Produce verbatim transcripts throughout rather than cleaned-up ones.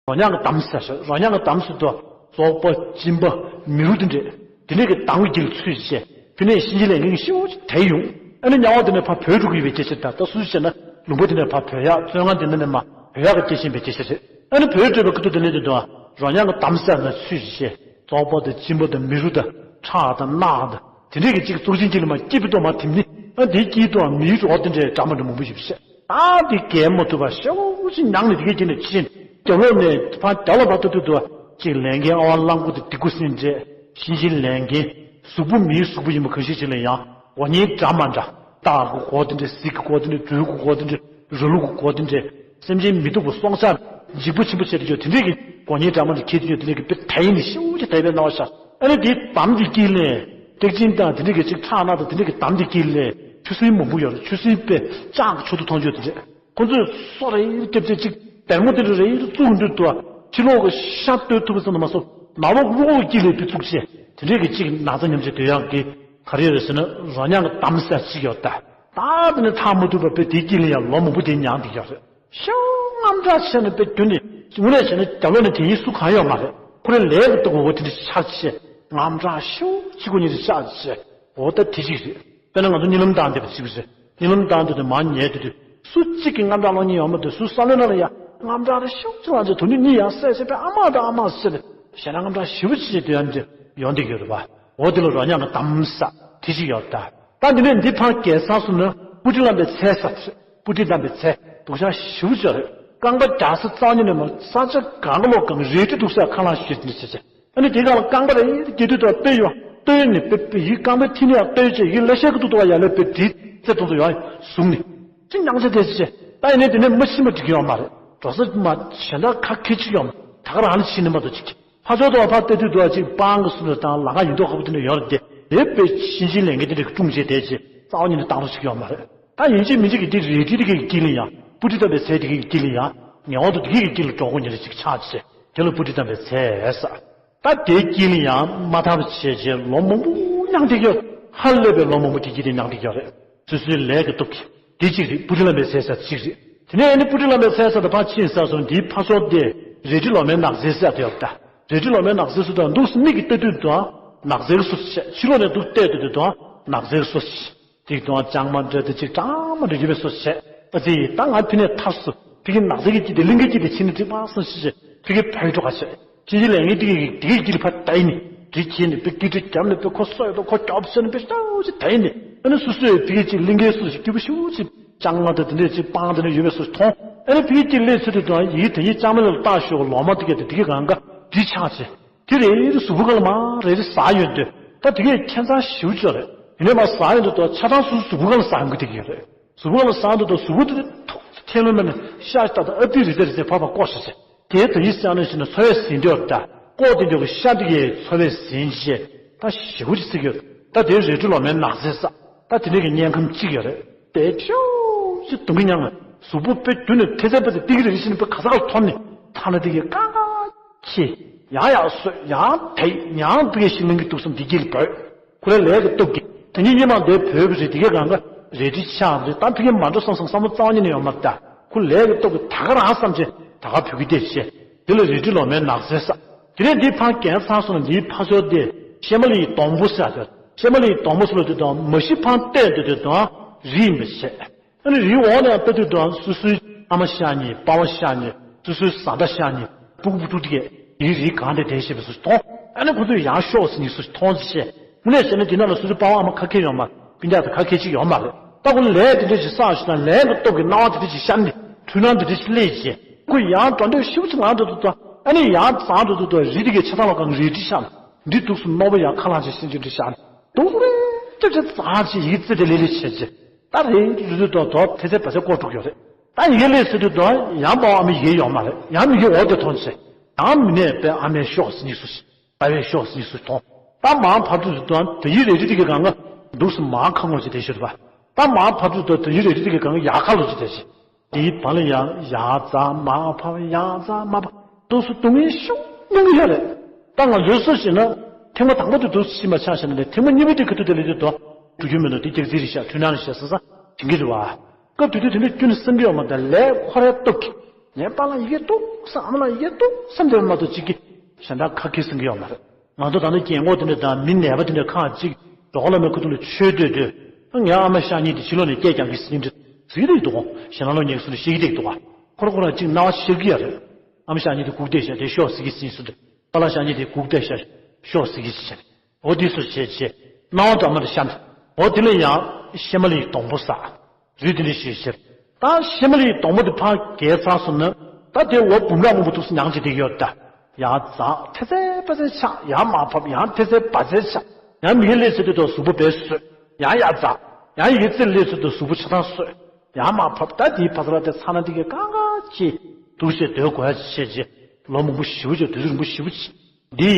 རོ་མྱགས་ཀྱི་འདམ་ཟེར་ཞིག་རོ་མྱགས་ཀྱི་འདམ་ཟེར་དུས་རྫོགས་པ་གཅིན་པ་མི་རུ་དེ་འདྲས། དེ་འདྲས་ཀྱི་འདམ་གྱི་དཀྱིལ་ཚུད་བྱས། ཕྱི་ནས་གཤིན་རྗེའི་ལས་མགོན་ཤིའུ་ཅིག་དེད་ཡོང་། ཨ་ནི་དམྱལ་བ་དེ་ནས་ཕར་བྲོས་འགྲོ་གི་ཡོད་པའི་སྐད་ཆ་དང་། ད་སུ་ཞིག་བྱས་ན་ལུང་པ་དེ་ནས་ཕར་བྲོས་ཡག་བཙོན་ཁང་དེ་ནས་མར་བྲོས་ཡག་གི་སྐད་ཆ་ཡིན་པའི་སྐད་ཆ་རེད། ཨ་ནི་བྲོས་འགྲོ་བའི་ཁ་ཐུག་དེ་ནས་དེ་དུས་རོ་མྱགས་ཀྱི་འདམ་ཟེར་ན་ཚུད་བྱས། རྫོགས་པ་དང་གཅིན་པ་དང་མི་རུ་དང་ཁྲག་དང་རྣག་དང་། དེ་འདྲས་ཀྱི་གཅིག་གཙུག་ཆེན་དཀྱིལ་ལ་མར་སྐྱིད་པའི་ཏོག་མར་ཐིམ་ནི། ཨ་དེའི་དཀྱིལ་དུའང་མིའི་རོ་དེ་འདྲས་འདྲ་མི་འདྲ་མང་པོ་ཞིག་བཤད། ཨ་དེ་གས་མ་ཐུབ་པ་ཤིའུ་ཅིག་མྱངས་ནས་དེ་གས་དཀྱིལ་ནས་ཕྱིན། རྒྱབ་ལོགས་ནས་ཕར་རྒྱབ་ལ་ཕར་ལྟ་དུས་དུ་གཅིག་ལས་མགོན་ཨ་ཝ་གླང་པོ་དེ་དེ་ཀུ་སེང་འདྲས། གཤིན་རྗེའི་ལས་མགོན། གཟུགས་པོ་མིའི་གཟུགས་པོ་ཡིན་པ་གང་ཞིག་ཅིག་ལ་ཡང་མགོ་བརྙན་འདྲ་མི་འདྲ། སྟག་གི་མགོ་དེ་འདྲས། གཟིག་གི་མགོ་དེ་འདྲས། སྦྲུལ་གི་མགོ་དེ་འདྲས། ར་ལུག་གི་མགོ་དེ་འདྲས། སེམས་ཅན་མི་སྡུག་པ་སྲོག་ཆགས་འཇིགས་པ་ཆེན་པོ་བྱེད་དུ་ཡོད་དེ་འདྲས་ཀྱི་མགོ་བརྙན་འདྲ་མི་འདྲ་འཁྱེར་དུ་ཡོད། དེ་འདྲས་ཀྱི་དཔེ་དེ་ཡིན་ནི་ཤིའུ་ཅིག་དེད་པའི་སྣང་བ་ཤར། ཨ་ནི་དེའི་འདམ་གྱི་དཀྱིལ་ལས། སྟེགས་ཅན་དང་དེ་འདྲས་ཀྱི་གཅིག་ཁྲག་རྣག་དང་དེ་འདྲས་ཀྱི་འདམ་གྱི་དཀྱིལ་ལས་ཆུ་སྲིན་མང་པོ་ཡོད་རེད། ཆུ་སྲིན་དཔེ་ལྕགས་ཀྱི་མཆུ་ཏོ་མཐོང་ཆོས་དེ་འདྲས། ཁོ་ཚོས་སོ་རེ་རེ་བརྒྱབ་བྱས་གཅིག་དལ་མོ་དེ་འདྲ་རེ་རེ་བཙུགས་འདུག་ཏུ། ཕྱི་ལོགས་ཀྱི་ཤ་གཏོལ་ཐུབ་པ་ཙམ་དུ་མ་སོང་། ནང་ལོགས་རོ་གི་དཀྱིལ་ལས་ཕར་བཙུགས་བྱས། དེ་འདྲས་ཀྱི་གཅིག་ན་ཚ་ཉམས་བྱེད་སྡོད་ཡག་གི་ག་རེ་རེད་ཟེར་ན་རོ་མྱགས་ཀྱི་འདམ་ཟེར་གཅིག་ཡོད་ད། ད་དེ་ནས་ཐར་མ་ཐུབ་པ་དཔེ་དེའི་དཀྱིལ་ལ་ཡང་ལོ་མང་པོ་དེ་མྱངས་བསྡད་ཡོད་རེད། ཤིའུ་དངངས་སྐྲག་བྱས་ནས་དཔེ་རྒྱུན་ནས་དངོས་གནས་བྱས་ན་རྒྱབ་ལོགས་ནས་དེ་ཡིན་སུ་གང་ཡོད་མ་རེད། ཁོ་རའི་ལས་ཀྱི་སྟོབས་འོ་དེ་འདྲ་ཤར་བྱས་དངངས་སྐྲག་ཤིའུ་ཅིག་ཁོ་གཉིས་ཀྱིས་ཤར་བྱས། འོ་ད་དེ་གཅིག་རེད། དཔེར་ན་ང་ཚོ་གཉིད་ལམ་བཏང་བསྡད་པ་གཅིག་རེད། གཉིད་ལམ་བཏང་དུས་དེ་མར་ཉལ་དུས་དུས་སུ་གཅིག་གིས་དངངས་སྐྲག་སློང་མཁན་ཡོད་མ་རེད། སུ་བསམ་བློའི་ནང་ལ་ཡ་དངངས་སྐྲག་རེ་ཤོག་ཅིག་ལངས་བྱས། དོན་དུ་གཉིད་ཡང་སད་བྱས་པས་ཨ་མ་དང་ཨ་མ་ཟེར་ནས་ཞེད་སྣང་དངངས་སྐྲག་ཞེ་པོ་ཅིག་བྱས་དུས་ཡང་འདི་ཡོང་བསྡད་ཡོད་རེད་པ། འོ་དེ་ལ་རོ་མྱགས་ཀྱི་འདམ་ཟེར་དེ་གཅིག་ཡོད་ད། ད་འདི་ནས་འདི་ཕར་བརྒལ་ཚར་སོང་ན་སྤུ་གྲི་བསླངས་པའི་ཚལ་ཟེར། སྤུ་གྲི་བསླངས་པའི་ཚལ་སྡུག་ཅག་ཞེ་པོ་ཅིག་རེད། རྐང་པ་རྒྱག་ས་རྩ་བ་ཉིད་ནས་མ་ས་ཆ་གང་ག་ལོག་གང་རལ་གྲི་འདུག་སའི་ཁ་ལངས་ཞེ་པོ་ཅིག་བྱས་བྱས། ཨ་ནི་དེའི་སྒང་ལ་རྐང་པ་རེ་རྒྱག་དུས་དུ་དཔེ་ཡོད་བཏོན་ནས་དཔེ་དཔེ་ཡིག་རྐང་པའི་མཐིལ་ནས་ཡང་བཏོན་བྱས་ཡིག་ལེ་ཤ་གི་ཏུ་ཏུ་བ་ཡ་ལེ་དཔེ་བྲིས་ཚེ་ཏུ་ཏུ་ཡང་བཟུང་ནས་ཅི་མྱངས་ཚེ་དེ་ཅི་བྱས། ད་ཡིན་ནའི་དེ་ནས་མ་ཤི་མ་འགྲིག་གི་ཡོད་མ་རེད། འགྲོ་ས་མ་གཞན་དག་ཁ་ཁེ་ཅིག་ཡོད་མ་ད་ག་རང་ལ་ཕྱིན་ནས་མ་གཏོགས་ཅིག་ཕར་ཕྱོགས་དུ་བ་ཕར་བལྟས་དུས་དུ་བ་ཅིག་སྤང་གི་སུ་ལ་དང་ལ་ཁ་ཡིན་མདོག་ཁ་པོ་དེ་འདྲ་ཡོད་རེད་དེ། དེ་དཔེ་གཤིན་རྗེའི་ལས་མགོན་དེ་འདྲ་གི་དཀྲུགས་བྱས་དེ་ཅི་རྩ་བ་ཉིད་ནས་བཏང་རོགས་ཅིག་ཡོད་མ་རེད། ད་ཡིན་གཅིག་མིན་གཅིག་གི་དེ་རལ་གྲི་དེ་གའི་དཀྱིལ་ལ་ཡང་སྤུ་གྲི་བསླངས་པའི་ཚལ་དེ་གའི་དཀྱིལ་ལ་ཡང་ངེས་པར་དུ་དེ་གའི་དཀྱིལ་ལ་འགྲོ་དགོས་ཉེན་རེ་ཅིག་ཆགས་བྱས། དེ་ལ་སྤུ་གྲི་བསླངས་པའི་ཚལ་ཟེར། ད་དེའི་དཀྱིལ་ལ་ཡང་མ་ཐར་བ་བྱས་བྱས་ལོ་མང་པོ་མྱངས་བསྡད་ཀྱི་ཡོད། ཧ་ལས་པའི་ལོ་མང་པོ་དེ་གྱིས་དེ་མྱངས་བསྡད་ཀྱི་ཡོད་རེད། སོ་སོའི་ལས་ཀྱི་སྟོབས་ཀྱིས། དེ་གཅིག་རེད། སྤུ་གྲི་བསླངས་པའི་ཚལ་ཟེར་གཅིག་རེད། དེ་ནས་ཨ་ནི་སྤུ་གྲི་བསླངས་པའི་ཚལ་ཟེར་དུས་ཕར་ཕྱིན་ཚར་སོང་། དེའི་ཕར་ཕྱོགས་དེ་རལ་གྲི་ལོ་མའི་ནགས་ཚལ་ཟེར་དེ་ཡོད་ད། རལ་གྲི་ལོ་མའི་ནགས་ཚལ་སུ་དང་འདུག་སེ་མིག་གིས་ལྟ་དུས་དང་ནགས་ཚལ་གྱི་སོ་སོ་བྱས། ཕྱི་ལོགས་ནས་འདུག་བལྟས་དུས་དུས་དང་ནགས་ཚལ་གྱི་སོ་སོ་བྱས། དེ་དང་ལྕང་མ་འདྲ་དེ་གཅིག་གྲང་མ་འདྲ་ཡོད་པའི་སོ་སོ་བྱས། ཨ་ཙི་ད་ང་ཕི་ནས་ཐར་སོང་། ཕི་གི་ནགས་ཚལ་གྱི་དཀྱིལ་དེ་གླིང་གའི་དཀྱིལ་དེ་ཕྱིན་ནས་ཅིག་མ་སོང་ཞེས་བྱས་ཕི་གི་ཕར་འགྲོ་ག་བྱས། ཕྱིན་ཅི་ལས་ངས་དེ་གི་དེ་གི་དཀྱིལ་ཕར་བལྟས་ནས་གྲི་ཁྱེར་ནས་དཔེ་སྐེ་དཀྲིས་བརྒྱབ་ནས་དཔེ་ཁོ་སོ་ཡོད་དོ་ཁོ་རྒྱོབ་ཟེར་ནས་དཔེ་ཞེ་པོ་ཅིག་བལྟས་ནས། ཨ་ནི་སོ་སོས་ཕི་གི་ཅིག་གླིང་གའི་སོ་ཞིག་སྐྱིད་པོ་ཞེ་པོ་ཅིག་ལྕང་མ་དང་དེ་འདྲས་ཅིག་སྤང་དེ་འདྲས་ཡོད་པའི་སོ་མཐོང་། ཨ་ནི་ཕི་གི་དཀྱིལ་སླེབས་ཚར་དུས་དང་ཡིད་དེ་ཉིད་ལྕང་མ་ལ་བཏགས་ཞོག་ལོ་མ་དེ་གས་དེ་དེ་གི་གང་ག་དྲི་ཆགས་ཆེ། དེ་རེ་རེ་གཟུགས་པོ་སྒང་ལ་མར་རེ་རེ་ཟག་ཡོང་དུས་ད་དེ་གས་ཁྱད་མཚར་ཞེ་པོ་ཅིག་རེད། ཡིན་ནའི་མར་ཟག་ཡོང་དུས་ད་ཆ་ཚང་སོ་སོ་གཟུགས་པོ་སྒང་ལ་ཟག་ཡོང་གི་དེ་གི་རེད། གཟུགས་པོ་སྒང་ལ་ཟག་ཡོང་དུས་ད་གཟུགས་པོ་དེ་ཐོག་ཐལ་མོ་མེད་ནས་ཤ་ཞིག་ད་ད་ཨ་ཏི་རི་ཙེ་རི་ཙེ་ཕར་ཕར་བཀོག་ཤིག་ཟེར། དེའི་ད་ཡིད་བསམ་ནས་ཞིག་ན་ཚོར་བའི་ཟིན་འདོད་ད་བཀོག་དེ་འདོད་ཀྱི་ཤ་དེ་གས་ཚོར་བའི་ཟིན་བྱས་ད་ཞེ་པོ་ཅིག་ཚིག་ཡོད། ད་དེའི་རལ་གྲི་ལོ་མའི་ནགས་ཚལ་ཟེར་ད་དེ་འདྲས་ཀྱི་དམྱལ་ཁམས་གཅིག་ཡོད་རེད། དེ་ཤུགས་ཀྱིས་གདོང་གི་མྱངས་ནས་གཟུགས་པོ་དཔེ་རྒྱུ་ནས་ཐལ་ཚད་པ་དེ་ཏིག་རེ་རེ་བཞིན་དཔེ་ག་ས་ག་ལ་ཐོར་ནས་ཐ་ན་དེ་གས་ཀ་ཁྱི་ཡང་ཡང་སོད་ཡང་དེ་ཡང་དེ་གས་ཤི་ལིང་གི་དུག་གསུམ་དེ་དཀྱིལ་བོད། ཁོ་རའི་ལས་ཀྱི་སྟོབས་ཀྱིས་དེ་ཉིད་སྙེ་མ་འདི་བོས་པ་རེད། དེ་གའི་སྒང་ག་རལ་གྲི་ཆགས་རེད། ད་ཕ་གི་མ་འགྲོ་བསམ་བསམ་བསམ་བློ་རྩ་བ་ཉིད་ནས་ཡོང་མ་རེད། ད་ཁོ་ལས་ཀྱི་སྟོབས་ཀྱིས་ད་ག་རང་བསམ་བྱས་ད་ག་བོད་ཀྱི་ལྟས་བྱས། དེ་ལ་རལ་གྲི་ལོ་མའི་ནགས་ཚལ་ཟེར། དེ་ནས་འདིའི་ཕར་བརྒལ་ཚར་སོང་ན་འདིའི་ཕ་ཚོ་དེ་ཤལ་མ་ལི་ཡི་སྡོང་པོ་ཟེར་ཡ་དེ། ཤལ་མ་ལི་ཡི་སྡོང་པོ་ཟེར་ལ་དེ་དང་མ་གཞི་ཕར་བལྟས་དེ་དེ་དང་རི་ཡིན་པ་བྱས། ཨ་ནི་རིའི་འོག་ནས་ལྟ་དུས་དང་སོ་སོའི་ཨ་མ་ཤ་ཉེ་པ་ཕ་ཤ་ཉེ་སོ་སོའི་བཟའ་ཟླ་ཤ་ཉེ་སྤུ་གུ་སྤུ་གྲུ་དེ་གས་ཡི་རིའི་སྒང་དེ་བསྡད་བྱས་པའི་སོ་སོ་མཐོང་། ཨ་ནི་ཁོ་ཚོས་ཡང་ཤོག་ཟེར་ནས་སོ་སོ་མཐོང་ཟེར་བྱས། དངོས་གནས་བྱས་ན་དེ་ནང་ལ་སོ་སོའི་པ་ཕ་ཨ་མ་ཁ་མཁས་ཡོད་མ་རེད། སྤུན་ཀྱག་དང་ཁ་མཁས་ཅིག་ཡོད་མ་རེད། ད་ཁོ་ལས་དེ་འདྲ་ཞིག་བསགས་ཤིག་དང་ལས་ཀྱི་སྟོབས་ཀྱིས་སྣང་བ་དེ་འདྲ་ཞིག་ཤར་ནས་འཁྲུལ་སྣང་དེ་འདྲ་ཞིག་སླེབས་བྱས། ཁོ་ཡང་འགྲོ་འདོད་ཞེ་པོ་ཅིག་ལངས་འགྲོ་འདུག་ད། ཨ་ནི་ཡང་འཛེགས་འགྲོ་འདུག་ད། རི་དེ་གའི་ཆ་ཚང་ལ་གང་རལ་གྲི་ཤར་ནས་འདི་འདུག་སེ་རྣོ་པོ་ཡང་ཁ་ལངས་བྱས་ཤིང་ཅི་འདྲ་ཤར་ནས་འདུག་རེ་ཅེ་ཅེ་འཛེགས་བྱས་ཡི་ཙི་དེ་ལེ་ལེ་བྱས་བྱས། ད་རེ་རེ་རེ་དོ་དོ་ཐེ་ཚེ་བ་ཚེ་ཀོ་དྲུག་ཡོད་རེད། ད་ཡི་གེ་ལས་ཟེར་དུས་དོ་ཡང་པ་ཨ་མའི་ཡི་གེ་ཡོད་མ་རེད། ཡང་མི་གི་འོ་དེ་མཐོང་བྱས། ཡང་མི་ནས་པའི་ཨ་མའི་ཤོག་ཟེར་ནས་སུ་ཞིག་ད་བའི་ཤོག་ཟེར་ནས་སུ་མཐོང་། ད་མར་ཕབ་དུས་དོ་དེ་ཡི་རལ་གྲི་དེ་གའི་སྒང་ག་འདུག་སེ་མར་ཁ་ངོ་ཅིག་དེ་ཤོར་བ། ད་མར་ཕབ་དུས་དོ་དེ་ཡི་རལ་གྲི་དེ་གའི་སྒང་ག་ཡར་ཁ་ལོ་ཅིག་དེ་ཤི། དེའི་བར་ལ་ཡང་ཡར་འཛེགས་མར་ཕབ་ཡར་འཛེགས་མར་ཕབ་འདུག་སེ་སྡུག་བསྔལ་ཤུགས་མྱོང་གི་ཡོད་རེད། ད་ང་ཚོའི་སུ་ཞིག་ན་ཐེངས་མ་དང་པོ་དེ་འདུག་སེ་ཤི་མ་ཆགས་ཤིག་ན་ལས་ཐེངས་མ་གཉིས་པ་དེ་ག་དུས་དེ་ལས་དེ་དོ་འགྲོ་རྒྱུ་མེད་དོ། དེ་སྐྱག་རྫུན་རེད་ཤག་འཁྲུལ་སྣང་རེད་ཤག་ཟེར་ས་དྲན་གྱི་རེད་བ། སྐབས་དེ་དུས་དེ་འདྲ་ཁྱོན་ནས་བསམ་གྱི་ཡོད་མ་རེད། ལས་ཁོ་རའི་སྟོབས་ཀྱིས་ ངའི་པཱ་ལགས་ཡི་གེ་ཏོག་ཙམ་ཨ་མ་ལགས་ཡི་གེ་ཏོག་ཙམ་འདེབས་མ་གཏོགས་གཅིག་གིས་གཞན་དག་ཁ་སྐད་གསུང་གི་ཡོད་མ་རེད། ང་ཚོ་ད་ལྟ་རྒན་གོག་དེ་འདྲ་དང་མི་ནད་པ་དེ་འདྲ་ཁག་ཅིག་འགྲོ་ཁ་ལ་མའི་ཁ་ཐུག་ལ་ཆོས་ཐོས་དུས། ངའི་ཨ་མ་ཤ་ཉེ་དེ་ཕྱི་ལོགས་ནས་སྐད་རྒྱག་གི་ཟིན་འདྲ་ཟིག་རེད་འདུག་གོ། ཞེ་ན་ལོ་ཉེག་སུ་ནས་ཤེས་ཀྱི་འདུག་ག། ཁོ་ར་ཁོ་ར་གཅིག་སྣང་བ་ཤར་གྱི་ཡ་རེད། ཨ་མ་ཤ་ཉེ་དེ་སྒུག་བསྡད་ཤག་དེ་ཤོག་ཟེར་གྱི་ཟིན་སུ་འདྲ། པཱ་ལགས་ཤ་ཉེ་དེ་སྒུག་བསྡད་ཤག་ཤོག་ཟེར་གྱི་ཟིན། འོ་དེ་སུ་བྱས་བྱས། སྣང་བ་འདྲ་མ་རེད་ཤག་འདྲ། འོ་དེ་ལ་ཡང་ཤལ་མ་ལི་ཡི་སྡོང་པོ་ཟེར། རུས་དེ་འདྲ་ཞིག་ཟེར། ད་ཤལ་མ་ལི་ཡི་སྡོང་པོ་དེ་ཕར་བརྒལ་ཚར་སོང་ན། ད་དེ་འོ་འབུམ་ཕྲག་མང་པོ་འདུག་སེ་མྱངས་བྱས་བསྡད་ཀྱི་ཡོད་ད། ཡར་འཛེགས་ཐེ་ཚེ་པ་ཚེ་ཆག། ཡར་མར་ཕབ། ཡང་ཐེ་ཚེ་པ་ཚེ་ཆག། ཡང་མི་ཁ་ལས་ཚེ་དེ་དུ་གཟུགས་པོ་བས་སོས། ཡང་ཡར་འཛེགས། ཡང་ཡི་གེ་རྩེར་སླེབས་ཚེ་དུ་གཟུགས་པོ་ཆ་ཚང་སོས། ཡང་མར་ཕབ། ད་དེའི་ཕ་ས་ལ་དེ་ཚ་ན་དེ་གའི་གང་ག་ཅི་འདུག་བྱས་སྡོད་དགོས་ཡ་བྱས་རྗེས། ལོ་མང་པོ་ཞེ་པོ་ཅིག་དུས་ཚོད་རིང་པོ་ཞེ་པོ་ཅིག་འདི་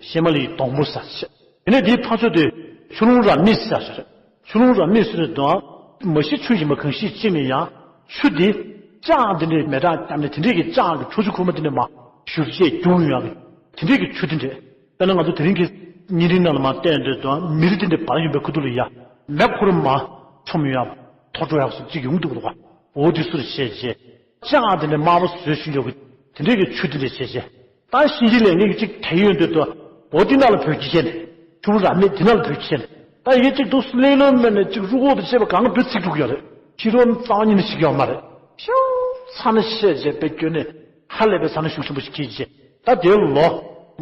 ཤལ་མ་ལི་ཡི་སྡོང་པོ་ཟེར་བྱས། དེ་ནས་འདིའི་ཕར་ཕྱོགས་དེ་ཆུ་ཀླུང་ར་མི་ཟེར་བྱས། ཆུ་ཀླུང་ར་མི་ཟེར་དུས་མ་གཞི་ཆུ་ཡིན་པ་གང་ཤེས་གཅིག་ནས་ཡང་ཆུ་འདི་ལྕགས་འདི་འདྲའི་མེ་སྲེག་བརྒྱབ་ནས་དེ་འདྲའི་གི་ལྕགས་ཀྱི་ཁྲོ་ཆུ་ཁུག་མ་དེ་འདྲ་མར་བཞུར་བྱས་རྒྱུག་ཡོང་ཡག་གི་དེ་འདྲའི་གི་ཆུ་དེ་འདྲ། དཔེར་ན་ང་ཚོ་དེ་རིང་གི་བརྙན་རིས་ནང་ལ་མར་བལྟས་དུས་དང་མེ་རི་དེ་འདྲ་འབར་ཡོང་པའི་ཁ་ཐུག་ལ་ཡ། མེ་འཁོར་མར་མཆོངས་ཡོང་ཡག་ཐོར་འགྲོ་ཡག་སོགས་ཅིག་ཡོང་འདུག་གོ། འོ་དེ་སུ་རེད་བྱས་རྗེས། ལྕགས་དེ་འདྲ་དམར་པོ་བཟོས་ཤིང་འཇོག་གི་དེ་འདྲའི་གི་ཆུ་དེ་འདྲ་བྱས་རྗེས། ད་གཤིན་རྗེ་ལས་ངེད་ཀྱི་གཅིག་དེ་ཡོང་དུས་དུ། འོ་དེ་ན་ལ་བུད་ཀྱི་ཤེས་ནས། ཆུ་བོ་ར་མེད་དེ་ན་ལ་བུད་ཀྱི་ཤེས་ནས། ད་ཡེ་གཅིག་འདུག་སླེ་ལོ་མེད་ནས་གཅིག་རུ་ཁོག་ཏུ་བྱས་པ་གང་ག་བུད་ཚིག་འགྲོ་གི་ཡོད་རེད། ཕྱི་རོལ་རྩ་བ་ཉིད་ནས་ཞིག་ཡོད་མ་རེད། ཤོག་ཚ་ན་བཤད་བྱས་པའི་སྐྱོན་ནས་ཧ་ལས་པའི་ཚ་ན་ཤུགས་ཆེན་པོ་ཞིག་འཁྱེར་བྱས། ད་དེ་ལོ་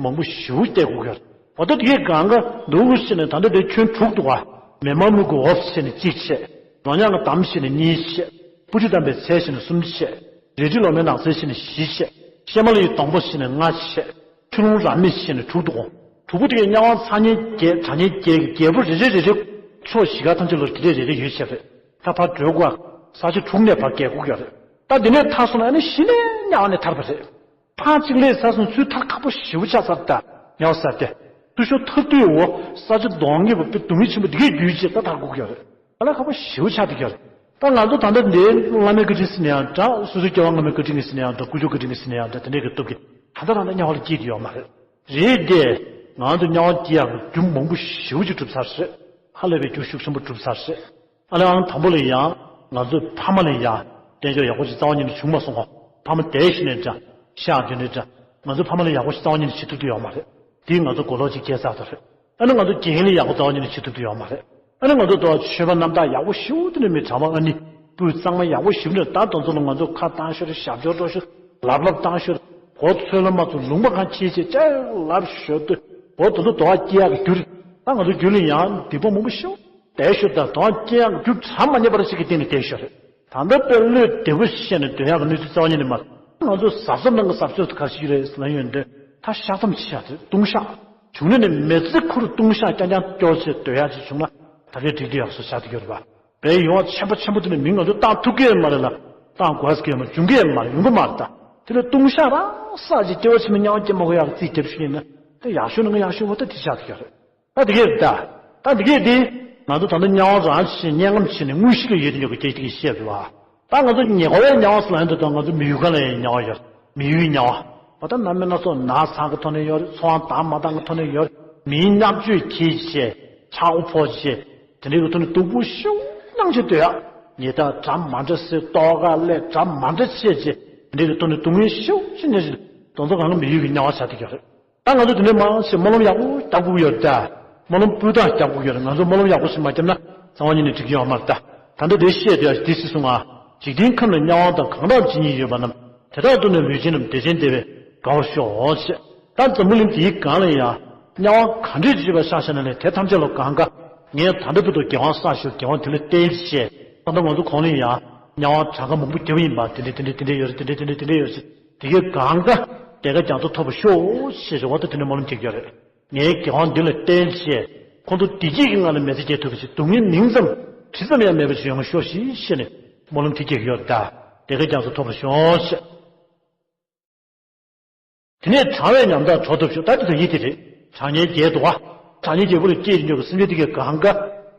མང་པོ་ཞེ་པོ་བསྡད་དགོས་ཀྱི་ཡོད་རེད། འོ་ད་དེ་གས་གང་ག་འདུག་ཟེར་ནས་ད་ལྟ་དེ་ཁྱོན་དྲུག་འདུག་ག། མེ་མ་མུ་གུ་འོབས་ཟེར་ནས་གཅིག་བྱས། ལོ་ཉག་གི་འདམ་ཟེར་ནས་གཉིས་བྱས། སྤུ་གྲི་བསྡམས་པའི་ཚལ་ཟེར་ནས་གསུམ་བྱས། རལ་གྲི་ལོ་མའི་ནགས་ཚལ་ཟེར་ནས་བཞི་བྱས། ཤལ་མ་ལི་ཡི་སྡོང་པོ་ཟེར་ནས་ལྔ་བྱས། ཆུ་ཀླུང་ར་མི་ཟེར་ནས་དྲུག་འདུག་གོ། དྲུག་པོ་དེ་གས་མཉམ་པ་ཚ་ཉེ་བརྒྱད་གྲང་ཉེ་བརྒྱད་ཀྱི་རྒྱལ་པོ་རེ་རེ་རེ་རེ། ཕྱོགས་བཞི་ཀ་ཐམས་ཅད་ལ་དེ་འདྲས་རེ་རེ་ཡོད་བྱས་རེད། ད་ཕར་བགྲོད་དགོས། ས་ཆ་དྲུག་ནས་ཕར་བརྒལ་དགོས་ཀྱི་ཡོད་རེད། ད་དེ་ནས་ཐར་སོང་ན་ཨ་ནི་གཞི་ནས་དམྱལ་བ་ནས་ཐར་པ་རེད། ཕར་གཅིག་སླེབས་ཚར་སོང་ཚུར་ཐར་ཁག་པོ་ཞེ་པོ་ཆགས་ཚར། ད་དམྱལ་བ་ཟེར་དེ། ཚུར་ཤོག་ཐར་དུས་འོ་ས་ཆ་གདོང་ངེས་པ་དཔེ་སྡུག་བསྔལ་ཆེན་པོ་འདི་གས་བརྒྱུད་བྱས་ད་ཐར་དགོས་ཀྱི་ཡོད་རེད། ཨ་ལ་ཁག་པོ་ཞེ་པོ་ཆགས་བསྡད་ཀྱི་ཡོད་རེད། ད་ང་ཚོ་ད་ལྟ་འདིའི་བླ་མའི་བཀའ་དྲིན་ཟེར་ན་ཡང་འདྲ། སོ་སོའི་སྐྱེ་བ་སྔ་མའི་བཀའ་དྲིན་ཟེར་ན་ཡང་འདྲ། ཀུན་སྤྱོད་བཀའ་དྲིན་ཟེར་ན་ཡང་འདྲ། དེ་འདྲའི་གི་སྟོབས་ཀྱིས་ད་ལྟ་རང་ད་དམྱལ་བ་ལ་སྐྱེས་ཀྱི་ཡོད་མ་རེད། རེད་དེ། ང་ཚོ་དམྱལ་བ་སྐྱེ་ཡག་གི་རྒྱུ་མང་པོ་ཞེ་པོ་ཅིག་གྲུབ་ཚར་རེད། ཧ་ལས་པའི་རྒྱུ་ཤུགས་ཆེན་པོ་གྲུབ་ཚར་རེད། ཨ་ལས་ཨང་དང་པོ་ལ་ཡང་ང་ཚོའི་ཕ་མ་ལ་ཡང་བསྟན་བཅོས་ཡག་པོ་ཅིག་རྩ་བ་ཉིད་ནས་བྱུང་མ་སོང་གོ། ཕ་མ་དེ་བཞིན་ནས་འདྲ། ཤག་དེ་ནས་འདྲ། ང་ཚོའི་ཕ་མ་ལ་ཡག་པོ་ཞིག་རྩ་བ་ཉིད་ནས་བྱེད་ཐུབ་ཀྱི་ཡོད་མ་རེད། དེས་ང་ཚོ་གོ་ལོག་ཅིག་སྐྱེས་ཚར་ད་རེད། ཨ་ནི་ང་ཚོ་དགེ་རྒན་ལ་ཡག་པོ་རྩ་བ་ཉིད་ནས་བྱེད་ཐུབ་ཀྱི་ཡོད་མ་རེད། ཨ་ནི་ང་ཚོ་དོ་ཆོས་པ་རྣམ་དག་ཡག་པོ་ཞེ་པོ་དེ་འདྲ་མི་གྲྭ་པ་ཨ་ནི་སྤུས་གཙང་མ་ཡག་པོ་ཞེ་པོ་འདྲ། ད་དེ་ཚོ་ལ་ང་ཚོ་ཁ་བཏང་ཤོར། ཞབས་ཀྱོག་འགྲོ་ཤོར། ལབ་ལབ་བཏང་ཤོར། གོ་ཚོད་ལ་མ་ཚོད་ལུང་པ་གང་ཁྱེར་བྱས་ཅག་ལབ་ཤོར་དུས། གོ་དེ་ཚོ་དོ་བ་སྐྱེ་ཡག་གི་རྒྱུ་རེད། ད་ང་ཚོ་རྒྱུད་ལ་ཡང་སྡིག་པ་མང་པོ་ཞེ་པོ་བསྡད་ཤོར། ད་དོ་བ་སྐྱེ་ཡག་གི་རྒྱུ་གྲངས་མ་ངེས་པ་ར་ཞིག་གི་སྟེང་ནས་བསྡད་ཤོར་རེད། ད་ལྟ་དཔེ་བློས་བདེ་པོ་བཤད་ནས་སྡོད་ཡག་གི་གནས་ཚུལ་རྩ་བ་ཉིད་ནས་མ་རེད། ང་ཚོ་གཟབ་གཟབ་གནང་གི་གཟབ་གཟབ་ག་རེ་ཞིག་རེད་ལབ་ཡོང་དུས། ད་བཤགས་གཏམ་བྱེད་ཡག་དེ་ལྟུང་བཤགས། བྱུང་ན་ནི་མི་ཚེ་ཁུར་ལྟུང་བཤགས་རྐྱང་རྐྱང་སྐྱོར་བྱས་སྡོད་ཡག་ཅིག་བྱུང་ན་ད་གས་འགྲིག་འདི་ཡག་སོ་བྱ་དེ་ཡོད་རེད་པ། བའི་ཡོང་བ་ཆེན་པོ་ཆེན་པོ་དེ་ནི་མི་ང་ཚོ་བཏང་ཐུབ་ཀྱི་ཡོད་མ་རེད་ལ། བཏང་དགོས་ཀྱི་ཡོད་མ་རེད། འབྱུང་གི་ཡོད་མ་རེད། ཡོང་གི་མ་རེད་ད། དེ་ལས་ལྟུང་བཤགས་རང་བསགས་ཀྱི་སྐྱེ་བ་ཕྱི་མའི་དམྱལ་བ་སྐྱེ་མ་དགོས་ཡག་རྩིས་རྒྱབ་ཤིག་ཡིན་ན། དེ་ཡག་ཤོས་ནི་ང་ཡག་ཤོས་འོ་ད་དེ་ཆགས་ཀྱི་ཡོད་རེད། ད་དེ་གས་རེད་ད། ད་དེ་གས་དེ། ང་ཚོ་ད་ལྟ་དམྱལ་བ་རང་བྱས་དམྱལ་ཁམས་བྱས་ནས་དངོས་གཞི་ལ་ཡོད་དེ་ཉོ་གི་སྐད་ཅིག་བཤད་རེད་བ། ད་ང་ཚོ་ཉེ་འཁོར་བའི་དམྱལ་བ་ཟེར་ལ་ཡོང་དུས་ད་ང་ཚོ་མི་ཡུལ་གང་ལ་ཡང་དམྱལ་བ་ཡོད་རེད། མི་ཡུལ་དམྱལ་བ། འོ་ད་གནམ་མེད་ས་མེད་ན་ཚོགས་ན་ཚ་གི་ཐོག་ནས་ཡོད་རེད། འཚོ་བ་དང་མ་འདང་གི་ཐོག་ནས་ཡོད་རེད། མིའི་བརྙས་བཅོས་གྱིས་བྱས། ཆག་སྒོ་ཕོག་བྱས། དེ་འདྲའི་གི་ཐོག་ནས་སྡུག་པོ་ཞེ་པོ་མྱངས་བྱས་སྡོད་ཡ། ཉེས་དག་འདྲ་མ་འདྲ་ཟེར། ལྟོ་ག་ལས་འདྲ་མ་འདྲ་བྱས་བྱས། དེ་འདྲའི་གི་ཐོག་ནས་སྡུག་བསྔལ་ཞེ་པོ་ཅིག་མྱངས་བྱས། དེ་ཚོ་གང་ག་མི་ཡུལ་གྱི་དམྱལ་བ་ཆགས་བསྡད་ཀྱི་ཡོད་རེད། ད་ང་ཚོ་དེ་འདྲའི་མང་ཆེ་སྨོན་ལམ་ཡག་པོ་རྒྱག་དགོས་ཀྱི་ཡོད་རེད་ད། སྨོན་ལམ་སྤུས་དག་རྒྱག་དགོས་ཀྱི་ཡོད་རེད། ང་ཚོ་སྨོན་ལམ་ཡག་པོ་ཞིག་མ་བརྒྱབ་ན་རྩ་བ་ཉིད་ནས་འགྲིག་གི་ཡོད་མ་རེད་ད། ད་ལྟ་དེ་བཤད་དུས་ཡ་འདི་སྲིད་སོང་ང་། འཇིག་རྟེན་ཁམས་ན་དམྱལ་བ་དང་གང་དག་ཇི་སྙེད་ཡོད་པ་རྣམས། དེ་དག་ཏུ་ནི་ལུས་ཅན་རྣམས། བདེ་ཆེན་བདེ་བས་དགའ་བར་ཤོག་ཅེས། ད་འཛམ་བུ་གླིང་འདིའི་སྒང་ལ་ཡང་དམྱལ་བ་ག་འདྲས་ཅིག་ཡོད་པ་ཆ་བཞག་ན་ནི་དེ་ཐམས་ཅད་ལ་གང་ག་ངས་ད་ལྟ་བར་དུ་དགེ་བ་བསགས་ཤོག། དགེ་བ་དེ་ལ་བརྟེན་བྱས། ད་ལྟ་ང་ཚོ་གོང་ལ་ཡང་དམྱལ་བ་གྲངས་ཀ་མང་པོ་བརྒྱབ་ཡིན་པ། དེ་འདྲས་དེ་འདྲས་དེ་འདྲས་ཡོད་རེད། དེ་འདྲས་དེ་འདྲས་དེ་འདྲས་ཡོད་རེད། དེ་གའི་གང་ག་དེ་ག་རྒྱ་མཚོ་ཐོབ་པར་ཤོག་ཅེས་ཞུ་བ་དང་དེ་ནས་སྨོན་ལམ་རྒྱག་གི་ཡོད་རེད། ངའི་དགེ་བ་འདི་ལ་བརྟེན་བྱས། ཁོང་ཚོ་བདེ་སྐྱིད་ཀྱི་ངང་ལ་མི་ཚེ་སྐྱེལ་ཐུབ་པ་ཞིག། སྡུག་བསྔལ་མིང་ཙམ་དྲི་ཙམ་ཡང་མེད་པ་ཞིག་ཡོང་ཤོག་ཞེས་བཤད་ནས་སྨོན་ལམ་དེ་རྒྱག་གི་ཡོད་རེད་ད། དེ་ག་རྒྱ་མཚོ་ཐོབ་པར་ཤོག་ཞེས། དེ་ནས་གྲང་བའི་ཉམ་ཐག་དྲོ་ཐུབ་ཤོག། ད་དེ་ད་ཡིད་དེ་རེད། གྲང་དམྱལ་བརྒྱད་འདུག་ག། གྲང་དམྱལ་བརྒྱད་པོ་ལ་སྐྱེས་ཡོད་ཀྱི་སེམས་ཅན་དེ་གའི་གང་ག་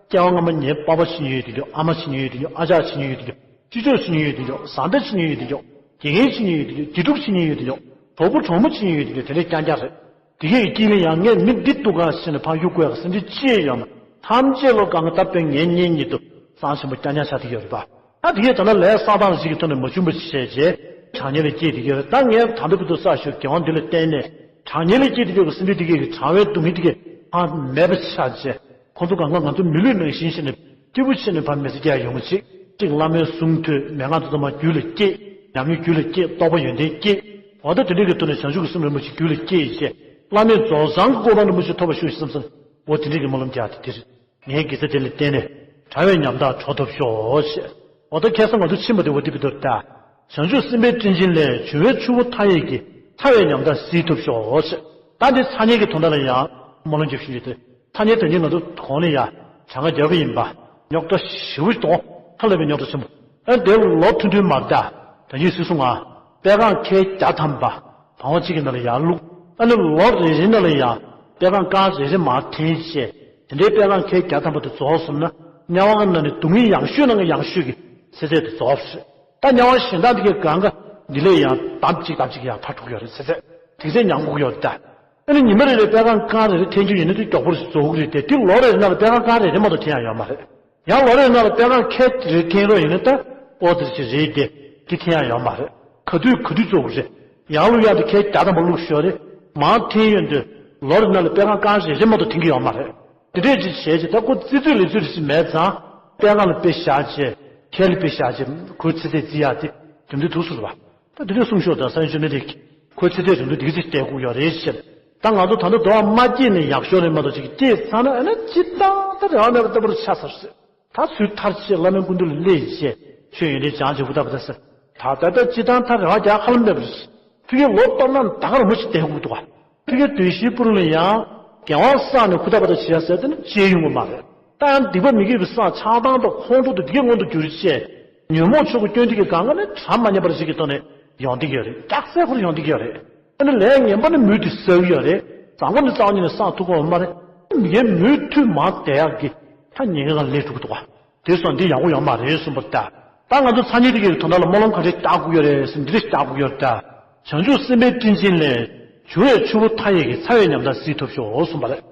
སྐྱེ་བ་སྔ་མ་ངའི་པ་ཕ་ཤི་མྱོང་ཡོད་དེ་ཀྱོག། ཨ་མ་ཤི་མྱོང་ཡོད་དེ་ཀྱོག། ཨ་ཅག་ཤི་མྱོང་ཡོད་དེ་ཀྱོག། སྤྱི་ཚོགས་ཤི་མྱོང་ཡོད་དེ་ཀྱོག། བཟའ་ཟླ་ཤི་མྱོང་ཡོད་དེ་ཀྱོག། དགེ་རྒན་ཤི་མྱོང་ཡོད་དེ་ཀྱོག། དགེ་ཕྲུག་ཤི་མྱོང་ཡོད་དེ་ཀྱོག། གྲོགས་པོ་གྲོགས་མོ་ཤི་མྱོང་ཡོད་དེ་ཀྱོག། དེ་འདྲས་རྐྱང་རྐྱང་རེད། དེ་གའི་དཀྱིལ་ལ་ཡང་ངས་མི་འདི་འདུག་ག་ཟེར་ནས་ཕར་གཡུག་དགོས་ཡག་སེམས་ཁྲལ་ཅི་ཡང་ཡོད་མ་རེད། ཐམས་ཅད་ལོ་གང་ག་ད་དཔེ་ངའི་གཉེན་ཉིད་དུ་གཙང་ཆེན་པོ་རྐྱང་རྐྱང་ཆགས་བསྡད་ཡོད་རེད་པ། ད་དེ་གའི་ད་ལྟ་ལས་བསགས་སྟངས་ལ་ཞིག་གི་ཐོག་ནས་མ་བྱུང་བ་ཞིག་བྱས་རྗེས། གྲང་དམྱལ་ལ་སྐྱེས་བསྡད་ཀྱི་ཡོད་རེད། ད་ངས་ད་ལྟ་བར་དུ་བསགས་ཞུ་དགེ་བ་འདི་ལ་བརྟེན་ནས་གྲང་དམྱལ་ལ་སྐྱེས་བསྡད་ཀྱི་སེམས་ཅན་འདི་གས་ཀྱི་གྲང་བའི་སྡུག་བསྔལ་འདི་གས་ཧ་མེད་པ་ཆགས་བྱས། ཁོང་ཚོ་གང་ག་ང་ཚོ་མི་ལུས་ནང་བཞིན་བྱས་ནས་སྐྱིད་པོ་བྱས་ནས་ཕར་མི་ཚེ་སྐྱེལ་ཡོང་གི་ཅིག་ཅིག་བླ་མའི་གསུང་ཐོས། མན་ངག་དེ་ཚང་མ་རྒྱུད་ལ་སྐྱེས། ཉམས་མྱོང་རྒྱུད་ལ་སྐྱེས། རྟོགས་པ་ཡོན་ཏན་སྐྱེས། འོ་ད་དེ་འདྲ་གི་ཐོག་ནས་བྱང་ཆུབ་ཀྱི་སེམས་རིན་པོ་ཆེ་རྒྱུད་ལ་སྐྱེས་བྱས། བླ་མའི་རྫོགས་སངས་ཀྱི་གོ་འཕང་རིན་པོ་ཆེ་ཐོབ་པ་ཞུ་ཞེས་བསམ་སོང་། འོ་དེ་འདྲ་གི་སྨོན་ལམ་རྒྱག་དེ་དེ་རེད། ངའི་དགེ་རྩ་དེ་ལ་བརྟེན་ནས་དྲང་བའི་ཉམས་ཐག་གྲོལ་ཐུབ་ཤོག་ཅེས། འོ་ད་ཁ་སང་ང་ཚོ་ཕྱིན་པ་དེ་འོ་དེ་བི་དོར་ད། བྱང་ཆུབ་སེམས་དཔའི་སྤྲིན་ཆེན་ལས། བྱུང་བའི་ཆུ་བོ་མཐའ་ཡས་ཀྱི། ཚ་བའི་ཉམས་ཐག་བསིལ་ཐུབ་ཤོག་ཅེས། ད་འདི་ཚ་དམྱལ་གྱི་དོན་དག་ལ་ཡང་སྨོན་ལམ་རྒྱབ་ཤིག་ཡོད་དེ། ཚ་དམྱལ་དོན་གྱི་ང་ཚོ་གོང་ནས་ཡང་གྱངས་ཁ་རྒྱབ་པ་ཡིན་པ། རྙོག་དྲ་ཞེ་པོ་ཞིག་འདུག་ཧ་ལས་པའི་རྙོག་དྲ་ཆེན་པོ། ཨ་དེ་ལོ་ཐུང་ཐུང་མ་རེད་ད། ད་གིན་སུས་གསུངས་ང་། པད་ཁང་ཁལ་བརྒྱ་ཐམ་པ། བང་བ་གཅིག་གི་ནང་ལ་ཡར་བླུགས། ཨ་ནི་ལོ་རེ་རེ་ནང་ལ་ཡང་པད་ཁང་དཀར་རེ་རེ་མར་འཐེན་བྱས། དེ་འདྲའི་པད་ཁང་ཁལ་བརྒྱ་ཐམ་པ་དེ་རྫོགས་སོང་ན། དམྱལ་བ་ལྔ་ནང་ནས་སྡུག་བསྔལ་ཡག་ཤོས་ནང་གི་ཡག་ཤོས་ཀྱི་ཚེ་ཚད་དེ་རྫོགས་སོང་། ད་དམྱལ་བ་གཞན་དག་འདི་གའི་གང་ག་འདི་ལས་ཡང་ལྡབ་གཅིག་ལྡབ་གཅིག་ཡང་ཕར་འགྲོ་གི་ཡོད་རེད། ཚེ་ཚད་དེ་ཚད་ཉམས་དགོས་ཀྱི་ཡོད་རེད་ད། ཨ་ནི་ཉི་མ་རེ་རེ་པད་ཁང་དཀར་རེ་རེ་འཐེན་རྒྱུ་ཡིན་ན་དེ་མགྱོགས་པོ་རེ་རྫོགས་ཀྱི་རེད་དེ། དེ་ལོ་རེ་རེ་ནང་ལ་པད་ཁང་དཀར་རེ་རེ་མ་གཏོགས་འཐེན་ཡག་ཡོད་མ་རེད། ཡང་ལོ་རེ་ནང་ལ་པད་ཁང་ཁལ་རེ་འཐེན་རོགས་ཡིན་ན་ད། ཨོ་དེ་ཅི་རེད་དེ། དེ་འཐེན་ཡག་ཡོད་མ་རེད། ག་དུས་ག་དུས་རྫོགས་རེད། ཡང་བླུག་ཡག་དེ་ཁལ་བརྒྱ་ཐམ་པ་བླུགས་ཤོག་རེད། མར་འཐེན་ཡོང་དུས་ལོ་རེ་ནང་ལ་པད་ཁང་དཀར་རེ་རེ་མ་གཏོགས་འཐེན་གྱི་ཡོད་མ་རེད། དེ་འདྲས་ཅིག་བྱས་ཅིག་ད་ཁོ་རྩི་ཚོད་ལས་ཚོད་རེ་ཞིག་མེད་ཙང་། པད་ཁང་ལ་དཔེ་བཞག་བྱས། ཁལ་ལ་དཔེ་བཞག་བྱས། ཁོའི་ཚེ་ཚད་རྩི་ཡག་དེ་དེ་འདྲས་འདུག་ཟེར་བ། ད་དེ་འདྲས་གསུངས་ཤོག་ད་སང་ཉིན་ཆུ་མེད་དེ། ཁོའི་ཚེ་ཚད་དེ་འདྲས་འདི་ག་ཚོད་བསྡད་དགོས་ཡོད་རེད་ཟེར། ད་ང་ཚོ་ད་ལྟ་འདོད་པ་མ་སྐྱེས་ནས་ཡག་ཤོས་རེད་མ་གཏོགས་ཅིག་སྐྱེས་ཚར་ན་ཨ་ན་ཅི་ལྟར་ད་རེ་བ་མེད་པ་ལྟ་བུར་ཆགས་ཚར་ཟེར། ད་ཚུར་ཐར་ཆེད་བླ་མའི་སྐུ་མདུན་ལ་སླེབས་བྱས། ཆོས་ཡོན་ཏན་སྦྱང་བྱེད་ཧུ་ད་བུ་ད་ཟེར། ད་ད་ལྟ་སྤྱི་བཏང་ཐར་རེ་བ་རྒྱག་ཧ་ལམ་མེད་པ་རེད། ཕ་གིའི་ལོ་གཏོར་ན་ད་ག་རང་མོ་ཞིག་བསྡད་དགོས་འདུག་ག་ཕ་གིའི་དུས་བཞིའི་པུ་རུ་ལ་ཡང་། དགེ་བ་བསགས་ནས་ཧུ་ད་བུ་ད་བྱེད་ཡ་ཟེར་དེ་ནི་བྱེད་ཡོང་གི་མ་རེད། ད་ཡང་སྡིག་པ་མི་དགེ་བའི་བསགས་ཆགས་སྡང་དང་ཁོང་ཁྲོ་དང་འདི་གའི་སྔོན་དུ་གྱུར་བྱས། ཉོན་མོངས་ཆོས་ཀྱི་སྐྱོན་འདི་གའི་གང་ག་ནི་གྲངས་མ་མཉམ་པ་རེ་ཞིག་གི་ཐོག་ནས་ཡོང་བསྡད་ཀྱི་ཡོད་རེད། སྐྱག་རྫས་ཁོ་རང་ཡོང་བསྡད་ཀྱི་ཡོད་རེད། ཨ་ནི་ལས་ངན་པ་ནི་མུ་མཐུད་བསགས་ཀྱི་ཡོད་རེད། བཟང་པོ་ནི་རྩ་བ་ཉིད་ནས་བསགས་ཐུབ་ཀྱི་ཡོད་མ་རེད། མི་ངན་མུ་མཐུད་མར་བསྡད་ཡག་གི་ཐག་ཉེ་གི་ལ་སླེབས་འགྲོ་གི་འདུག་ག་དེ་སོང་འདི་ཡག་པོ་ཡོད་མ་རེད་གསུངས་པ་རེད་ད། ད་ང་ཚོ་ཚ་དམྱལ་འདི་གའི་དོན་དག་ལ་སྨོན་ལམ་ག་འདྲས་རྒྱག་དགོས་ཡོད་རེད་ཟེར་འདི་འདྲས་རྒྱག་དགོས་ཡོད་རེད་ད། བྱང་ཆུབ་སེམས་དཔའི་སྤྲིན་ཆེན་ལས། བྱུང་བའི་ཆུ་བོ་མཐའ་ཡས་ཀྱི། ཚ་བའི་ཉམས་ཐག་བསིལ་ཐུབ་ཤོག་གསུངས་པ་རེད།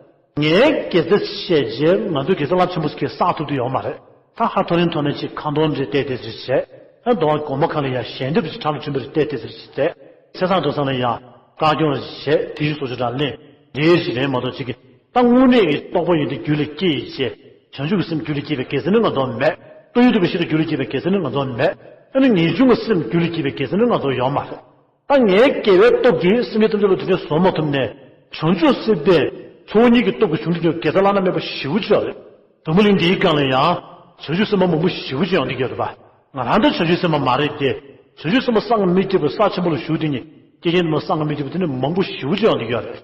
ངའི་དགེ་རྩ་བཤད་རྗེས་ང་ཚོའི་དགེ་རྩ་རླབས་ཆེན་པོ་ཞིག་གིས་བསགས་ཐུབ་ཀྱི་ཡོད་མ་རེད། ད་ཧ་ཐོ་རེ་ཐོ་ནས་ཅིག་ཁ་འདོན་རེ་བལྟས་བལྟས་རེ་བྱས། ཨ་འདོན་དགོང་མོ་ཁ་ལ་ཡ་ཞལ་འདེབས་ཅིག་ཁྲ་ལ་ཆུན་པོ་རེ་བལྟས་བལྟས་རེ་བྱས། ཚེས་བཟང་དུ་ཚང་ལ་ཡ་བཀའ་སྐྱོང་རེ་བྱས། དེ་བཞིན་སོ་སོ་དྲང་ལེན་རེ་ཞིག་རེད་མ་གཏོགས་ཅིག་གི་ད་དངོས་གནས་ཀྱི་རྟོགས་པ་ཡོན་ཏན་རྒྱུད་ལ་སྐྱེས་བྱས། བྱང་ཆུབ་ཀྱི་སེམས་རྒྱུད་ལ་སྐྱེས་པའི་དགེ་རྩ་ནི་ང་ཚོ་མེད། བློ་ཡུལ་དུ་བའི་ཤེས་རབ་རྒྱུད་ལ་སྐྱེས་པའི་དགེ་རྩ་ནི་ང་ཚོ་མེད། ཨ་ནི་ངེས་འབྱུང་གི་སེམས་རྒྱུད་ལ་སྐྱེས་པའི་དགེ་རྩ་ནི་ང་ཚོ་ཡོད་མ་རེད། ད་ངའི་དགེ་བའི་སྟོབས་ཀྱིས་སེམས་ཅན་ཐམས་ཅད་ལ་དེ་འདྲའི་བཟོ་མ་ཐུབ་ནས། བྱང་ཆུབ་སེམས་དཔའི་ཚོགས་གཉིས་ཀྱི་སྟོབས་ཀྱིས་བྱུང་གི་ཡོད་དགེ་རྩ་བླ་ན་མེད་པ་ཞེ་པོ་ཅིག་ཡོད་རེད། འཛམ་བུ་གླིང་འདིའི་སྒང་ལ་ཡང་བྱང་ཆུབ་སེམས་དཔའ་མང་པོ་ཞེ་པོ་ཅིག་ཡོང་གི་ཡོད་རེད་པ། ང་རང་ད་བྱང་ཆུབ་སེམས་དཔའ་མ་རེད་དེ། བྱང་ཆུབ་སེམས་དཔའ་གསང་སྔགས་མི་སྐྱེ་བོ་ས་ཆེན་པོ་ལ་བཞུགས་དེ་ཉིད་སྐྱེ་རྒྱན་དུ་མ་གསང་སྔགས་མི་སྐྱེ་བོ་དེ་ནི་མང་པོ་ཞེ་པོ་ཅིག་ཡོང་གི་ཡོད་རེད།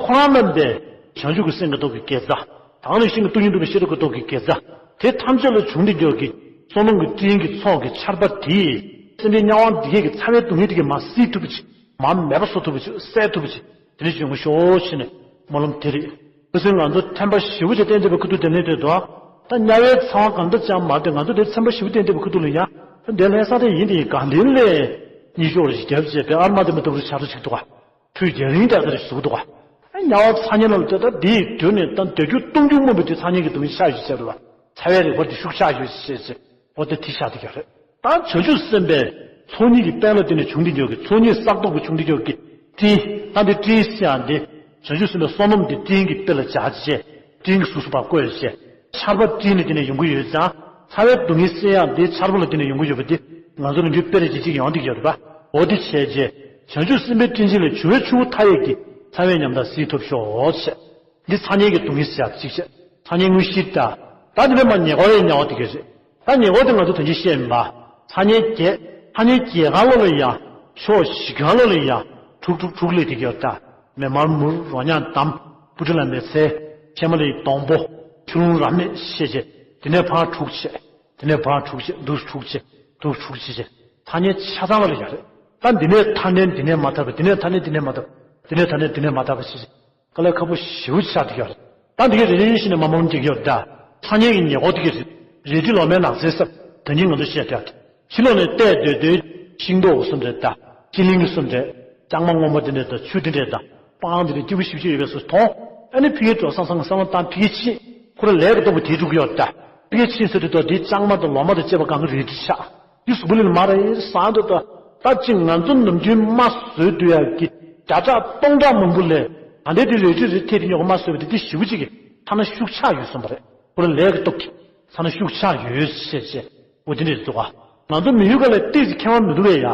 ཁོ་རང་རྣམས་ཏེ། བྱང་ཆུབ་ཀྱི་སེམས་ཀྱི་སྟོབས་ཀྱི་དགེ་རྩ། དང་ནི་ཤིན་ཏུ་སྟོང་ཉིད་འདུས་པའི་ཤེས་རབ་ཀྱི་སྟོབས་ཀྱི་དགེ་རྩ། དེ་ཐམས་ཅད་ལ་བྱུང་སྟེ་འགྱུར་གྱི་བསོད་ནམས་ཀྱི་སྤྲིན་གྱི་ཚོགས་ཀྱི་ཆར་པ་དེས། སེམས་ཅན་དམྱལ་བ་འདི་གའི་གི་ཚ་བའི་སྡུག་བསྔལ་དེ་གའི་མར་བསིལ་ཐུབ་པ་ཅིག་མར་མེད་པ་བཟོ་ཐུབ་པ་ཅིག་སེལ་ཐུབ་པ་ཅིག་དེ་ནས་བྱུང་ཤོག་ཅེས་ནས་སྨོན་ལམ་དེ་རེད། ཁོ་ཚོས་ང་ཚོ་ཚན་པ་ཞེ་པོ་ཅིག་བསྟན་བསྡད་པའི་ཁུ་ཐུག་དེ་ནས་དེ་དོ། ད་དམྱལ་བའི་ཚ་བ་གང་འདྲ་ཅང་མ་དེ་ང་ཚོ་དེ་ཚན་པ་ཞེ་པོ་བསྟན་བསྡད་པའི་ཁུ་ཐུག་ལ་ཡང་། དེ་ལྷ་ས་དེ་ཡིན་དེ་ཡིན་གང་དེ་ལས། གཉིད་ཤོག་རེ་ཞིག་རྒྱབ་བྱས་པའི་ཨར་མ་དེ་མ་ལྟ་བུ་ཆགས་རེ་ཞིག་འདུག་ག་ཁྲུས་རྒྱ་རིང་དྲགས་ཚར་ཞིག་འདུག་ག་ཨ་དམྱལ་བ་ཚ་དམྱལ་ལ་ལྟ་ད་དེའི་དོན་ནས་ད་འདོད་རྒྱུ་གཏོང་རྒྱུ་མངོན་པའི་དེ་ཚ་དམྱལ་གྱི་སྡུག་བསྔལ་ཤ་ཞིག་བྱས་རེད་བ། ཚ་བའི་རིག་པ་དེ་ཤུགས་ཆག་ཡོད་ཞེས་ཟེར། འོ་དེ་དེ་ཤ་དེ་ཡོད་རེད། ད་བྱང་ཆུབ་སེམས་དཔའི་ཚོགས་གཉིས་ཀྱི་དཔལ་ལ་བརྟེན་ནས་བྱུང་སྟེ་འགྱོ་གི་ཚོགས་གཉིས་བསགས་སྟོབས་ཀྱིས་བྱུང་སྟེ་འགྱོ་གི་སྤྲིན། ད་འདི་སྤྲིན་ཟེར་ཡང་འདི། བྱང་ཆུབ་སེམས་དཔའི་བསོད་ནམས་འདི་སྤྲིན་གྱི་དཔལ་ལ་སྦྱར་བྱས། སྤྲིན་གྱི་གཟུགས་སུ་ཕར་བཀོད་བྱས། ཆར་པ་སྤྲིན་ལ་བརྟེན་ནས་ཡོང་གི་ཡོད་ཙང་། ཚ་བའི་སྡུག་བསྔལ་སེལ་ཡག་འདི་ཆར་པ་ལ་བརྟེན་ནས་ཡོང་གི་ཡོད་པ་འདི། ང་ཚོ་ལ་འདི་དཔེ་རེ་ཅིག་ཅིག་ཡོང་བསྡད་ཀྱི་ཡོད་རེད་པ། འོ་འདི་བྱས་རྗེས། བྱང་ཆུབ་སེམས་དཔའི་སྤྲིན་ཆེན་ལས་བྱུང་བའི་ཆུ་བོ་མཐའ་ཡས་ཀྱི། ཚ་བའི་ཉམས་དག་བསིལ་ཐུབ་ཤོག་ཅེས། འདི་ཚ་དམྱལ་གྱི་སྡུག་བསྔལ་སེལ་ཡག་གཅིག་བྱས། ཚ་དམྱལ་དངོས་གཞིར་ད། ད་འདི་ནས་མར་ཉེ་འཁོར་ཡང་དམྱལ་བ་དེ་ག་རེད། ད་ཉེ་འཁོར་དེ་ང་ཚོ་ད་གིན་བཤད་མིན་པ། ཚ་དམྱལ་བརྒྱད། ཚ་དམྱལ་བརྒྱད་གང་ལོ་ལ་ཡང་། ཕྱོགས་བཞི་གང་ལོ་ལ་ཡང་། དྲུག་དྲུག་དྲུག་ལས་དེ་ག་རེད་ད། མེ་དམར་མུར་རོ་མྱགས་འདམ། སྤུ་གྲི་ལ་མེ་ཚེ། ཕྱེ་མ་ལ་ཡི་སྡོང་པོ། ཆུ་ཀླུང་རབ་མེད་ཤེས་བྱེད། དེ་ནས་ཕར་དྲུག་བྱས། དེ་ནས་ཕར་དྲུག་བྱས་འདུག་དྲུག་བྱས་འདུག་དྲུག་བྱས་བྱས། ཐ་སྙད་ཆ་ཚང་བ་ལ་ཡོད་རེད། ད་འདི་ནས་ཐ་སྙད་འདི་ནས་མ་ཐར་བ། འདི་ནས་ཐ་སྙད་འདི་ནས་མ་ཐར་བ། འདི་ནས་ཐ་སྙད་འདི་ནས་མ་ཐར་བ་ཞེས་བྱས། དཀའ་ལས་ཁག་པོ་ཞེ་པོ་ཆགས་བསྡད་ཡོད་རེད། ད་འདི་གའི་རེ་རེ་བཞིན་ནས་མ་མང་བསྡད་ཡོད་རེད་ད། ཐ་སྙད་ཀྱི་ཉེ་འཁོར་འདི་གའི་རེད། རལ་གྲི་ལོ་མའི་ནགས་ཚལ་སོགས་ད་ནི་ང་ཚོ་བཤད་བསྡད་ཡོད་རེད། ཕྱི་ལོགས་ནས་བལྟས་སྡོད་དུས་ཤིང་ཏོག་གསུམ་རེད་ད། སྤྱི་གླིང་གི་གསུམ་རེད། ལྕང་མ་སྔོན་མོ་དེ་འདྲས་དང་ཆུ་དེ་འདྲས་དང་སྤང་དེ་འདྲས་སྐྱིད་པོ་ཞེ་པོ་ཅིག་ཡོད་པའི་བཟོ་མཐོང་། ཨ་ནི་ཕ་གིར་འགྲོ་སང་སང་སང་བཏང་ཕ་གིར་ཕྱིན། ཁོ་རང་ལས་ཀྱི་སྟོབས་ཀྱིས་དེ་འགྲུབ་ཀྱི་ཡོད་ད། ཕ་གིར་ཕྱིན་ཟེར་དུས་ད་དེ་ལྕང་མ་དང་ལོ་མ་དང་བཅས་པ་གང་ག་རལ་གྲི་ཆགས། འདི་གཟུགས་པོ་ལ་མར་རེ་ཟ་འདུག་ད། ད་ཅིག་ང་ཚོ་ནམ་རྒྱུན་མ་བཟོས་སྡོད་ཡག་གི་བརྒྱ་ཕྲག་སྟོང་ཕྲག་མང་པོ་ལས་ད་ལྟའི་དེ་རལ་གྲི་རེ་ཐེ་དེ་ཉོག་མ་བཟོས་པ་དེ་དེ་ཞེ་པོ་ཅིག་གི་ཐ་ན་ཤུགས་ཆག་ཡོད་བསམ་པ་རེད། ཁོ་རང་ལས་ཀྱི་སྟོབས་ཀྱིས་ཐ་ན་ཤུགས་ཆག་ཡོད་ཅེས་བྱས། འོ་དེ་འདྲས་འདུག་ག་ང་ཚོ་མི་ཡུལ་ག་ལ་ཏོག་ཙམ་ཁྱད་པར་མི་འདུག་གས་ཡ།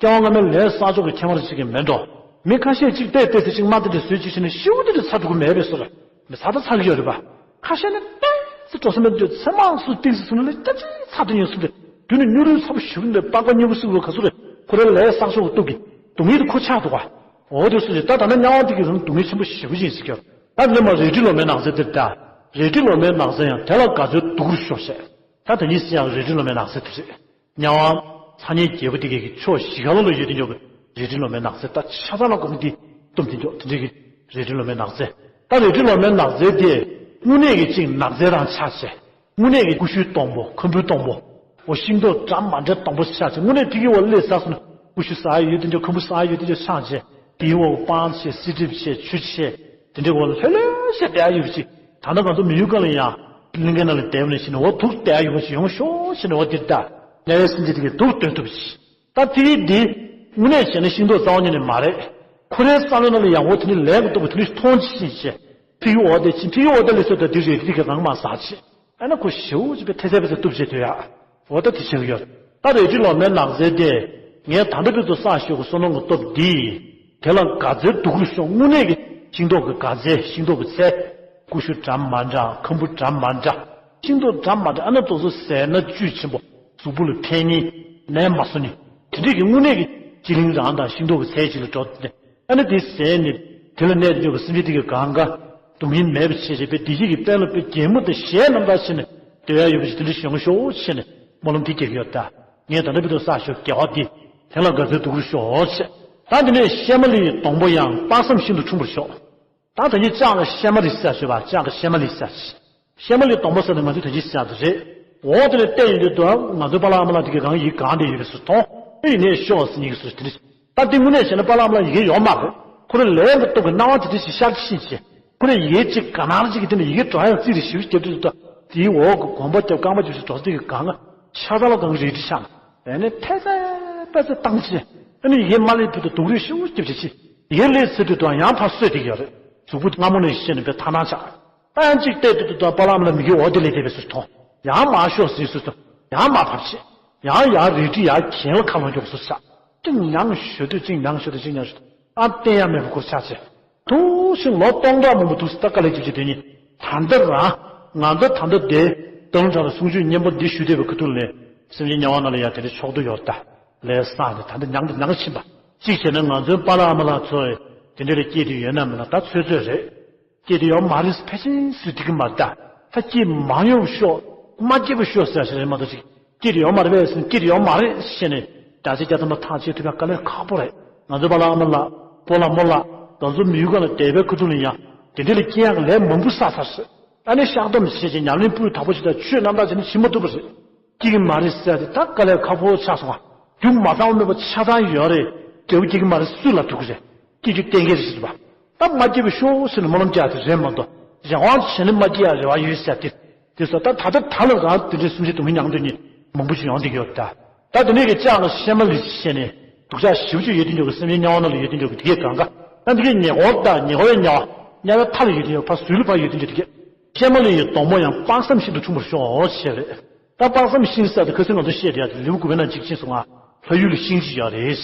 སྐྱེ་བ་སྔ་མའི་ལས་བསགས་ཕྱོགས་ཀྱི་ཁྱད་པར་ཅིག་གི་མེད་འགྲོ། མི་ཁ་ཤས་ཅིག་བལྟས་བལྟས་ཚེ་ཅིག་དམག་དེ་འདྲས་བཟོས་ཅིག་བྱས་ནས་ཤིའུ་དེ་འདྲས་ཚར་འགྲོ་གི་མེད་པའི་བཟོ་རེད། མི་ཚར་ད་ཚར་གི་ཡོད་རེད་པ། ཁ་ཤས་ནི་ཏོག་ཙམ་འགྲོ་ས་མེད་འདུག་ཚེ་མང་སུ་ཏོག་ཙམ་སོང་ན་ལས་སྐྱ་ཅིག་ཚར་དུ་ཉོ་སུ་འདྲས། དུས་ནི་སྨྱུ་རུ་ཚ་པོ་ཞེ་པོ་འདྲས་པགས་པ་སྨྱུ་གུ་སུ་རུ་ག་སུ་རེད། ཁོ་རང་ལས་བསགས་ཕྱོགས་ཀྱི་སྟོབས་ཀྱིས་སྡུག་བསྔལ་དེ་ཁོ་ཆགས་འདུག་ག་འོ་དེ་སུ་ཞིག་ད་ད་ནི་དམྱལ་བ་དེ་གི་རང་སྡུག་བསྔལ་ཆེན་པོ་ཞེ་པོ་ཅིག་ཟེར་གྱི་ཡོད། ད་ལས་མ་རལ་གྲི་ལོ་མའི་ནགས་ཚལ་དེར་ད། རལ་གྲི་ལོ་མའི་ནགས་ཚལ་ཡང་དེ་ལ་དགའ་ཚལ་སྡུག་རུ་ཤོག་བཤད། ད་ད་ཉིད་སི་ཡང་རལ་གྲི་ལོ་མའི་ནགས་ཚལ་དེ་རེད། དམྱལ་བ་ཚ་དམྱལ་རྒྱལ་པོ་དེ་གའི་གི་ཕྱོགས་བཞི་ག་ལ་ལ་ཡོད་དེ་འཇོག་གི་རལ་གྲི་ལོ་མའི་ནགས་ཚལ་ད་ཆ་ཚང་ལ་གོ་མི་དེ་སྟོབས་དེ་འཇོག་དེ་འདྲའི་གི་རལ་གྲི་ལོ་མའི་ནགས་ཚལ། ད་རལ་གྲི་ལོ་མའི་ནགས་ཚལ་དེ་དངོས་གནས་ཀྱི་ཅིག་ནགས་ཚལ་རང་ཆགས་བྱས། དངོས་གནས་ཀྱི་ཀུ་ཤུའི་སྡོང་པོ་ཁམ་བུའི་སྡོང་པོ། འོ་ཤིང་ཏོག་འདྲ་མ་འདྲ་སྡོང་པོ་ཆགས་བྱས་དངོས་གནས་དེ་གི་འོག་སླེབས་ཚར་སོང་ན་ཀུ་ཤུ་ཟ་ཡ་ཡོད་དེ་འཇོག་ཁམ་བུ་ཟ་ཡ་ཡོད་དེ་འཇོག་ཆགས་བྱས་དེའི་འོག་སྤང་བྱས་བསིལ་གྲིབ་བྱས་ཆུ་བྱས་དེ་འདྲའི་འོག་ལྷོད་ལྷོད་བྱས་བསྡད་ཡ་ཡོད་པ་ཅིག་ད་ལྟ་ང་ཚོ་མི་ཡུལ་གང་ལ་ཡང་གླིང་གའི་ནང་ལ་བསྡད་པ་ནས་ཕྱིན་ནས་འོ་འདུག་བསྡད་ཡ་ཡོད་པ་ཅིག་ཡོང་ཤོག་ཕྱིན་ནས་འོ་དེ་ལྟ་དམྱལ་བའི་སེམས་ཅན་དེ་གས་འདུག་སྡོད་ཐུབ་པ་ཅིག་ད་དེ་གི་འདི་དངོས་གནས་བྱས་ན་ཤིང་ཏོག་རྩ་བ་ཉིད་ནས་མ་རེད། ཁོ་རའི་བསམ་བློའི་ནང་ལ་ཡང་འོ་དེ་ནི་ལས་ཀྱི་སྟོབས་ཀྱིས་དེ་ནི་མཐོང་ཕྱིན་བྱས། ཕ་གི་འོག་དེ་ཕྱིན་ཕ་གི་འོག་དེ་ལས་སོ་ད་དེ་རལ་གྲི་དེ་ག་རང་མ་ཟག་བྱས། ཨ་ན་ཁོ་ཞེ་པོ་ཅིག་པའི་ཐེ་ཚད་པའི་ཚེ་སྟོབས་ཆེ་དོད་ཡག་འོ་ད་དེ་བྱེད་ཀྱི་ཡོད། ད་རལ་གྲི་ལོ་མའི་ནགས་ཚལ་དེ་ངས་ད་ལྟ་བར་དུ་བསགས་ཞོག་གི་བསོད་ནམས་ཀྱི་སྟོབས་འདི་དེ་ལ་དགའ་ཚལ་སྡུག་རུ་ཤོག་དངོས་གནས་ཀྱི་ཤིང་ཏོག་གི་དགའ་ཚལ་ཤིང་ཏོག་གི་ཚལ། ཀུ་ཤུ་འདྲ་མ་འདྲ་ཁམ་བུ་འདྲ་མ་འདྲ། ཤིང་ཏོག་འདྲ་མ་འདྲ་ཨ་ན་དེ་ཚོ་ཟས་ན་བཅུད་ཆེན་པོ་གཟུགས་པོ་ལ་ཕན་ནི་ནད་མ་བཟོ་ནི་དེ་འདྲས་ཀྱི་དངོས་གནས་ཀྱི་སྤྱི་གླིང་རང་དང་ཤིང་ཏོག་གི་ཚལ་ཅིག་ལ་འགྲོ་སྟེ། ཨ་ནི་དེ་ཟས་ནི་དེ་ལ་གནས་དེ་འཇོག་གི་སེམས་ཅན་དེ་གི་གང་ག་སྡུག་བསྔལ་མེད་པ་བྱས་བྱས་པའི་བདེ་སྐྱིད་ཀྱི་དཔལ་ལ་དཔེ་རྒྱལ་མོ་དང་གཞས་རྣམ་དག་བྱས་ནས་སྡོད་ཡ་ཡོད་པ་ཞིག་དེ་འདྲ་ཞིག་ཡོང་ཤོག་བྱས་ནས་སྨོན་ལམ་དེ་རྒྱག་གི་ཡོད་ད། ངས་ད་ལྟ་བར་དུ་བསགས་ཞོག་དགེ་བ་འདི་དེ་ལ་དགའ་ཚལ་སྡུག་རུ་ཤོག་བྱས། ད་དེ་ནས་གཤེད་མ་ལི་ཡི་སྡོང་པོ་ཡང་དཔག་བསམ་ཤིན་ཏུ་འཁྲུངས་པར་ཤོག་ད་ད་ནི་ལྕགས་ཀྱི་གཤེད་མ་ལི་ཟེར་ཞོག་པ་ལྕགས་ཀྱི་གཤེད་མ་ལི་ཟེར། གཤེད་མ་ལི་སྡོང་པོ་ཟེར་ན་ང་ཚོས་ད་ཅི་ཟེར་དུ་རེད། འོ་དེ་ནས་བལྟས་ཡོང་དུས་དུ་ང་ཚོའི་པཱ་ལགས་ཨ་མ་ལགས་དེ་གའི་གང་ཡིག་གང་དེ་ཡོད་པའི་སུ་མཐོང་། ཨེ་ཡིན་ནའི་ཤོག་ཟེར་ཉིད་ཀྱི་སུ་དེ་འདྲ། ད་དེ་དངོས་གནས་བྱས་ན་པཱ་ལགས་ཨ་མ་ལགས་ཡི་གེ་ཡོད་མ་རེད། ཁོ་རང་ལས་ཀྱི་སྟོབས་ཀྱིས་སྣང་བ་དེ་འདྲ་ཞིག་ཤར་ཕྱིན་བྱས། ཁོ་རང་ཡི་གེ་གཅིག་ག་ནང་ཅིག་གི་དེ་ནས་ཡི་གེ་འགྲོ་ཡང་རྩིས་རེ་ཞིབ་རྒྱབ་དུས་དུ་དེའི་འོག་གི་གོམ་པ་རྒྱབ་རྐང་པ་རྒྱབ་ཞིག་འགྲོ་ས་དེ་གི་གང་ག་ཤ་ཚ་ལ་གང་གི་རེད་དྲི་ཤག་ཨེ་ནས་ཐལ་ཚལ་པ་ཚལ་བཏང་བྱས། ཨ་ནི་ཡི་གེ་མ་སླེབས་དུས་དུ་སྡུག་རུས་ཤུགས་རྒྱབ་བྱས་ཕྱིན། ཡི་གེ་སླེབས་ཚར་དུས་དུ་ཡང་ཕར་གསོས་དེ་གི་ཡོད་རེད། གཟུགས་པོ་སྔ་མོ་ནས་བཤད་ནས་དཔེ་ཐ་ན་ཆགས། ཨ་ཡང་གཅིག་བལྟས་དུས་དུ་པཱ་ལགས་ཨ་མ་ལགས་མི་གི་འོ་དེ་ལས་དེ་བས་སུ་མཐོང་། ཡང་མར་ཤོག་ཟེར་སུ་དུ་ཡང་མར་བབས་བྱས། ཡང་ཡར་རལ་གྲི་ཡར་གྱེན་ལ་ཁ་ལོང་མགྱོགས་སུ་ཆགས། གཅིག་མྱང་ཞོ་དུས་གཅིག་མྱང་ཞོ་དུས་གཅིག་མྱང་ཞོ་དུས་ཨ་བསྟན་ཡ་མེད་པ་ཁུར་ཆགས་བྱས། ཐུགས་ཤིང་ལོ་སྟོང་ཕྲག་མང་པོ་ཐུགས་སུ་ལྟ་དཀའ་ལས་ཀྱི་བྱེད་དོན་ནི། ད་ལྟ་རང་ང་ཚོ་ད་ལྟ་དེ་སྟོན་དྲག་ལ་གསུང་ཆོས་སྙན་པོ་འདི་ཞུ་བསྡད་པའི་ཁུ་ཐུག་ལས་སེམས་ཅན་དམྱལ་བ་ནང་ལ་ཡང་དེ་འདྲ་ཕྱོགས་བསྡུ་ཡོད་ད། ལས་བསགས་ནས་ད་ལྟ་མྱང་དང་མྱང་ཕྱིན་པ། གཅིག་བྱས་ན་ང་ཚོའི་པཱ་ལགས་ཨ་མ་ལགས་ཚོ་དེ་འདྲ་ལ་སྐྱེས་དུས་ཡོད་ན་མིན་ན་ད་ཚོད་ཚོད་རེད། སྐྱེས་དེ་ཡོད་མ་རེད་ཕལ་ཆེར་སུས་འགྲིག་གི་མ་རེད་ད། ད་སྐྱེས་མ་ཡོང་ཤོག་མ་སྐྱེས་པ་ཤོག་ཟེར་ཞིག་རེད་མ་གཏོགས་ཅིག་སྐྱེས་དེ་ཡོད་མ་རེད་པས་ཟེར་ན་སྐྱེས་དེ་ཡོད་མ་རེད་ཟེར་ནས་རྒྱ་ཆེ་རྒྱ་ཐམ་པ་ཐག་བཅད་ཐུབ་ཡ་དཀའ་ལས་ཁག་པོ་རེད། ང་ཚོ་པཱ་ལགས་ཨ་མ་ལགས་སྤོ་ལགས་རྨོ་ལགས་ང་ཚོ་མི་ཡུལ་སྒང་ལ་བསྡད་པའི་ཁུ་ཐུག་ལ་ཡང་དེ་འདྲ་ལ་སྐྱེ་ཡག་ལས་མང་པོ་བསགས་ཚར་སོང་། ཨ་ནི་བཤགས་སྡོམ་བྱས་ཀྱི་ཉམས་ལེན་སྤུས་དག་པོ་ཞིག་དང་ཆོས་རྣམ་དག་བྱས་ནས་བྱེད་མ་ཐུབ་པ་རེད། སྐྱེ་གི་མ་རེད་ཟེར་ཏེ་ད་དཀའ་ལས་ཁག་པོ་ཆགས་སོང་ང་། རྒྱུ་མ་ཚང་བ་མེད་པ་ཆ་ཚང་ཡོད་རེད། འབྲས་བུ་སྐྱེ་གི་མ་རེད་སུས་ལབ་ཐུབ་ཀྱི་རེད། སྐྱེ་རྒྱུ་གཏན་འཁེལ་རེད་ཟེར་བ། ད་མ་སྐྱེས་པའི་ཤོག་ཟེར་ནས་སྨོན་ལམ་རྒྱག་དེ་རེད་མ་གཏོགས་རེ་བ་བྱས་ནས་མ་སྐྱེ་ཡ་རེ་བ་ཡོད་ཟེར་ཏེ། དེ་སོ་ད་ད་ལྟ་ད་ལ་རང་དེ་འདྲའི་སུམ་ཅུ་དུ་མི་མྱང་འདོད་ནི་མང་པོ་ཞིག་ཡོང་བསྡད་ཀྱི་ཡོད་ད། ད་དེ་ནས་ཀྱི་ལྕགས་ལ་གཤེད་མ་ལི་བྱས་ནས་སྡུག་ཅག་ཞེ་པོ་ཅིག་ཡོད་དུས་འཇོག་གི་སེམས་ཅན་དམྱལ་བ་ནང་ལ་ཡོད་དུས་འཇོག་གི་དེ་གས་གང་ག་ད་འདི་གས་ཉེ་འཁོར་དང་ཉེ་འཁོར་བའི་དམྱལ་བ་དམྱལ་བའི་མཐའ་ལ་ཡོད་དུས་འཇོག་ཕར་ཟུར་ལ་ཕར་ཡོད་དུས་འཇོག་དེ་གས། གཤེད་མ་ལི་ཡི་སྡོང་པོ་ཡང་དཔག་བསམ་ཤིན་ཏུ་འཁྲུངས་པར་ཤོག་ཞེས་རེད། ད་དཔག་བསམ་ཤིང་ཟེར་དེ་ཁ་སང་ང་ཚོ་བཤད་བསྡད་ཡ་དེ་ལེའུ་དགུ་པའི་ནང་གཅིག་ཕྱིན་སོང་ང་། ལྷ་ཡུལ་ལ་ཤིང་གཅིག་ཡོད་རེད།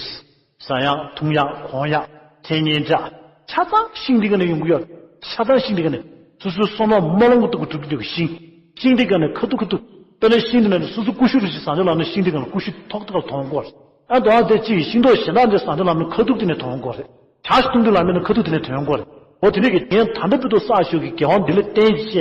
ཟ་ཡག་འཐུང་ཡག་གོན་ཡག་མཚན་སྙན་གྲགས་ཆ་ཚང་ཤིང་འདི་ག་ནས་ཡོང་གི་ཡོད། ཆ་ཚང་ཤིང་འདི་ག་ནས་སོ་སོའི་བསོད་ནམས་རྨ་ཀླུང་གི་སྟོབས་ཀྱིས་གྲུབ་ཀྱི་འདུག་ཤིང་། ཤིང་འདི་ག་ནས་ཁ་ཐུག་ཁ་ཐུག་དཔེར་ན་ཤིང་འདི་ནས་སོ་སོ་ཀུ་ཤུ་རུ་ཞིག་ཟ་འདོད་ལབ་ན་ཤིང་འདི་ག་ནས་ཀུ་ཤུ་ཐོག་ཐོག་ལ་ཐོན་དགོས་རེད། ཨ་དོ་ཨ་དེ་གཅིག་ཤིང་ཏོག་གཞན་དག་འདི་ཟ་འདོད་ལབ་ན་ཁ་ཐུག་དེ་ནས་ཐོན་དགོས་རེད། ཇ་ཞིག་འཐུང་དུས་ལ་མིན་ན་ཁ་ཐུག་དེ་ནས་ཐོན་དགོས་རེད། འོ་དེ་ནས་ཀྱི་ངས་ད་ལྟ་བར་དུ་བསགས་ཞོག་གི་དགེ་བ་འདི་ལ་བརྟེན་བྱས་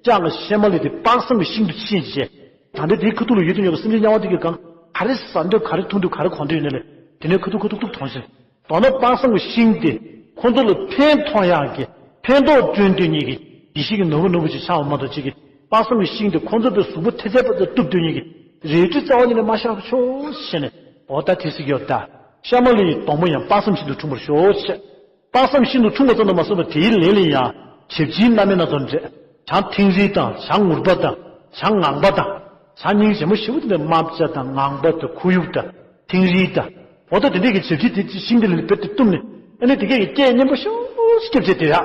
ལྕགས་ལ་གཤེད་མ་ལི་དེ་དཔག་བསམ་གྱི་ཤིང་དུ་ཕྱིན་བྱས། ད་ལྟ་དེའི་ཁ་ཐུག་ལ་ཡོད་དུ་ཡོད་པའི་སེམས་ཅན་དམྱལ་བ་དེ་གི་གང་ག་རེ་ཟ་འདོད་ག་རེ་འཐུང་འདོད་ག་རེ་གོན་འདོད་ཡོད་ན་ལས་དེ་ནས་ཁ་ཐུག་ཁ་ཐུག་ཐུག་ཐོན་བྱས། མདོར་ན་དཔག་བསམ་གྱི་ཤིང་དེ་ཁོ་ཚོ་ལ་ཕན་ཐོགས་ཡག་གི་ཕན་ཐོགས་བསྐྲུན་འདོད་ཉིད་ཀྱི་ཡེ་ཤེས་ཀྱི་ནོར་བུ་ནོར་བུ་ཅིག་ཆགས་པ་མ་གཏོགས་ཅིག་གི་དཔག་བསམ་གྱི་ཤིང་དེ་ཁོ་ཚོ་པའི་གཟུགས་པོ་ཐེ་ཚད་པ་ཚོ་གཏུབ་འདོད་ཉིད་ཀྱི་རལ་གྲི་རྩ་བ་ཉིད་ནས་མ་བཞག་པ་ཆོག་ཟེར་ནས་འོ་ད་དེ་ཟེར་གྱི་ཡོད་ད། གཤེད་མ་ལི་ཡི་སྡོང་པོ་ཡང་དཔག་བསམ་ཤིང་དུ་འཁྲུངས་པར་ཤོག་ཅེས། དཔག་བསམ་ཤིན་ཏུ་འཁྲུངས་པ་ཙམ་དུ་མ་ཟད་པར་དེའི་ལན་ལ་ཡང་ཞབས་ཕྱིའི་རྣམ་སྨིན་སྣ་ཚོགས་འགྲེ། བྱང་ཐིང་རིལ་དང་བྱང་ངུར་པ་དང་བྱང་ངང་པ་དང་། བྱང་སྙིང་རྗེ་མོ་ཞེ་པོ་དེ་འདྲ་རྨ་བྱ་དང་ངང་པ་དང་ཁོར་ཡུག་དང་ཐིང་རིལ་དང་ འོ་ད་དེ་འདྲས་ཀྱི་བྱ་བྱིའུ་དེ་ཤིང་དེ་ལ་བེར་དེ་བཏུམས་ནས། ཨ་ནི་དེ་གས་ཀྱི་སྐད་སྙན་པོ་ཤོག་སྐྱབས་བྱས་དེ་ཡ།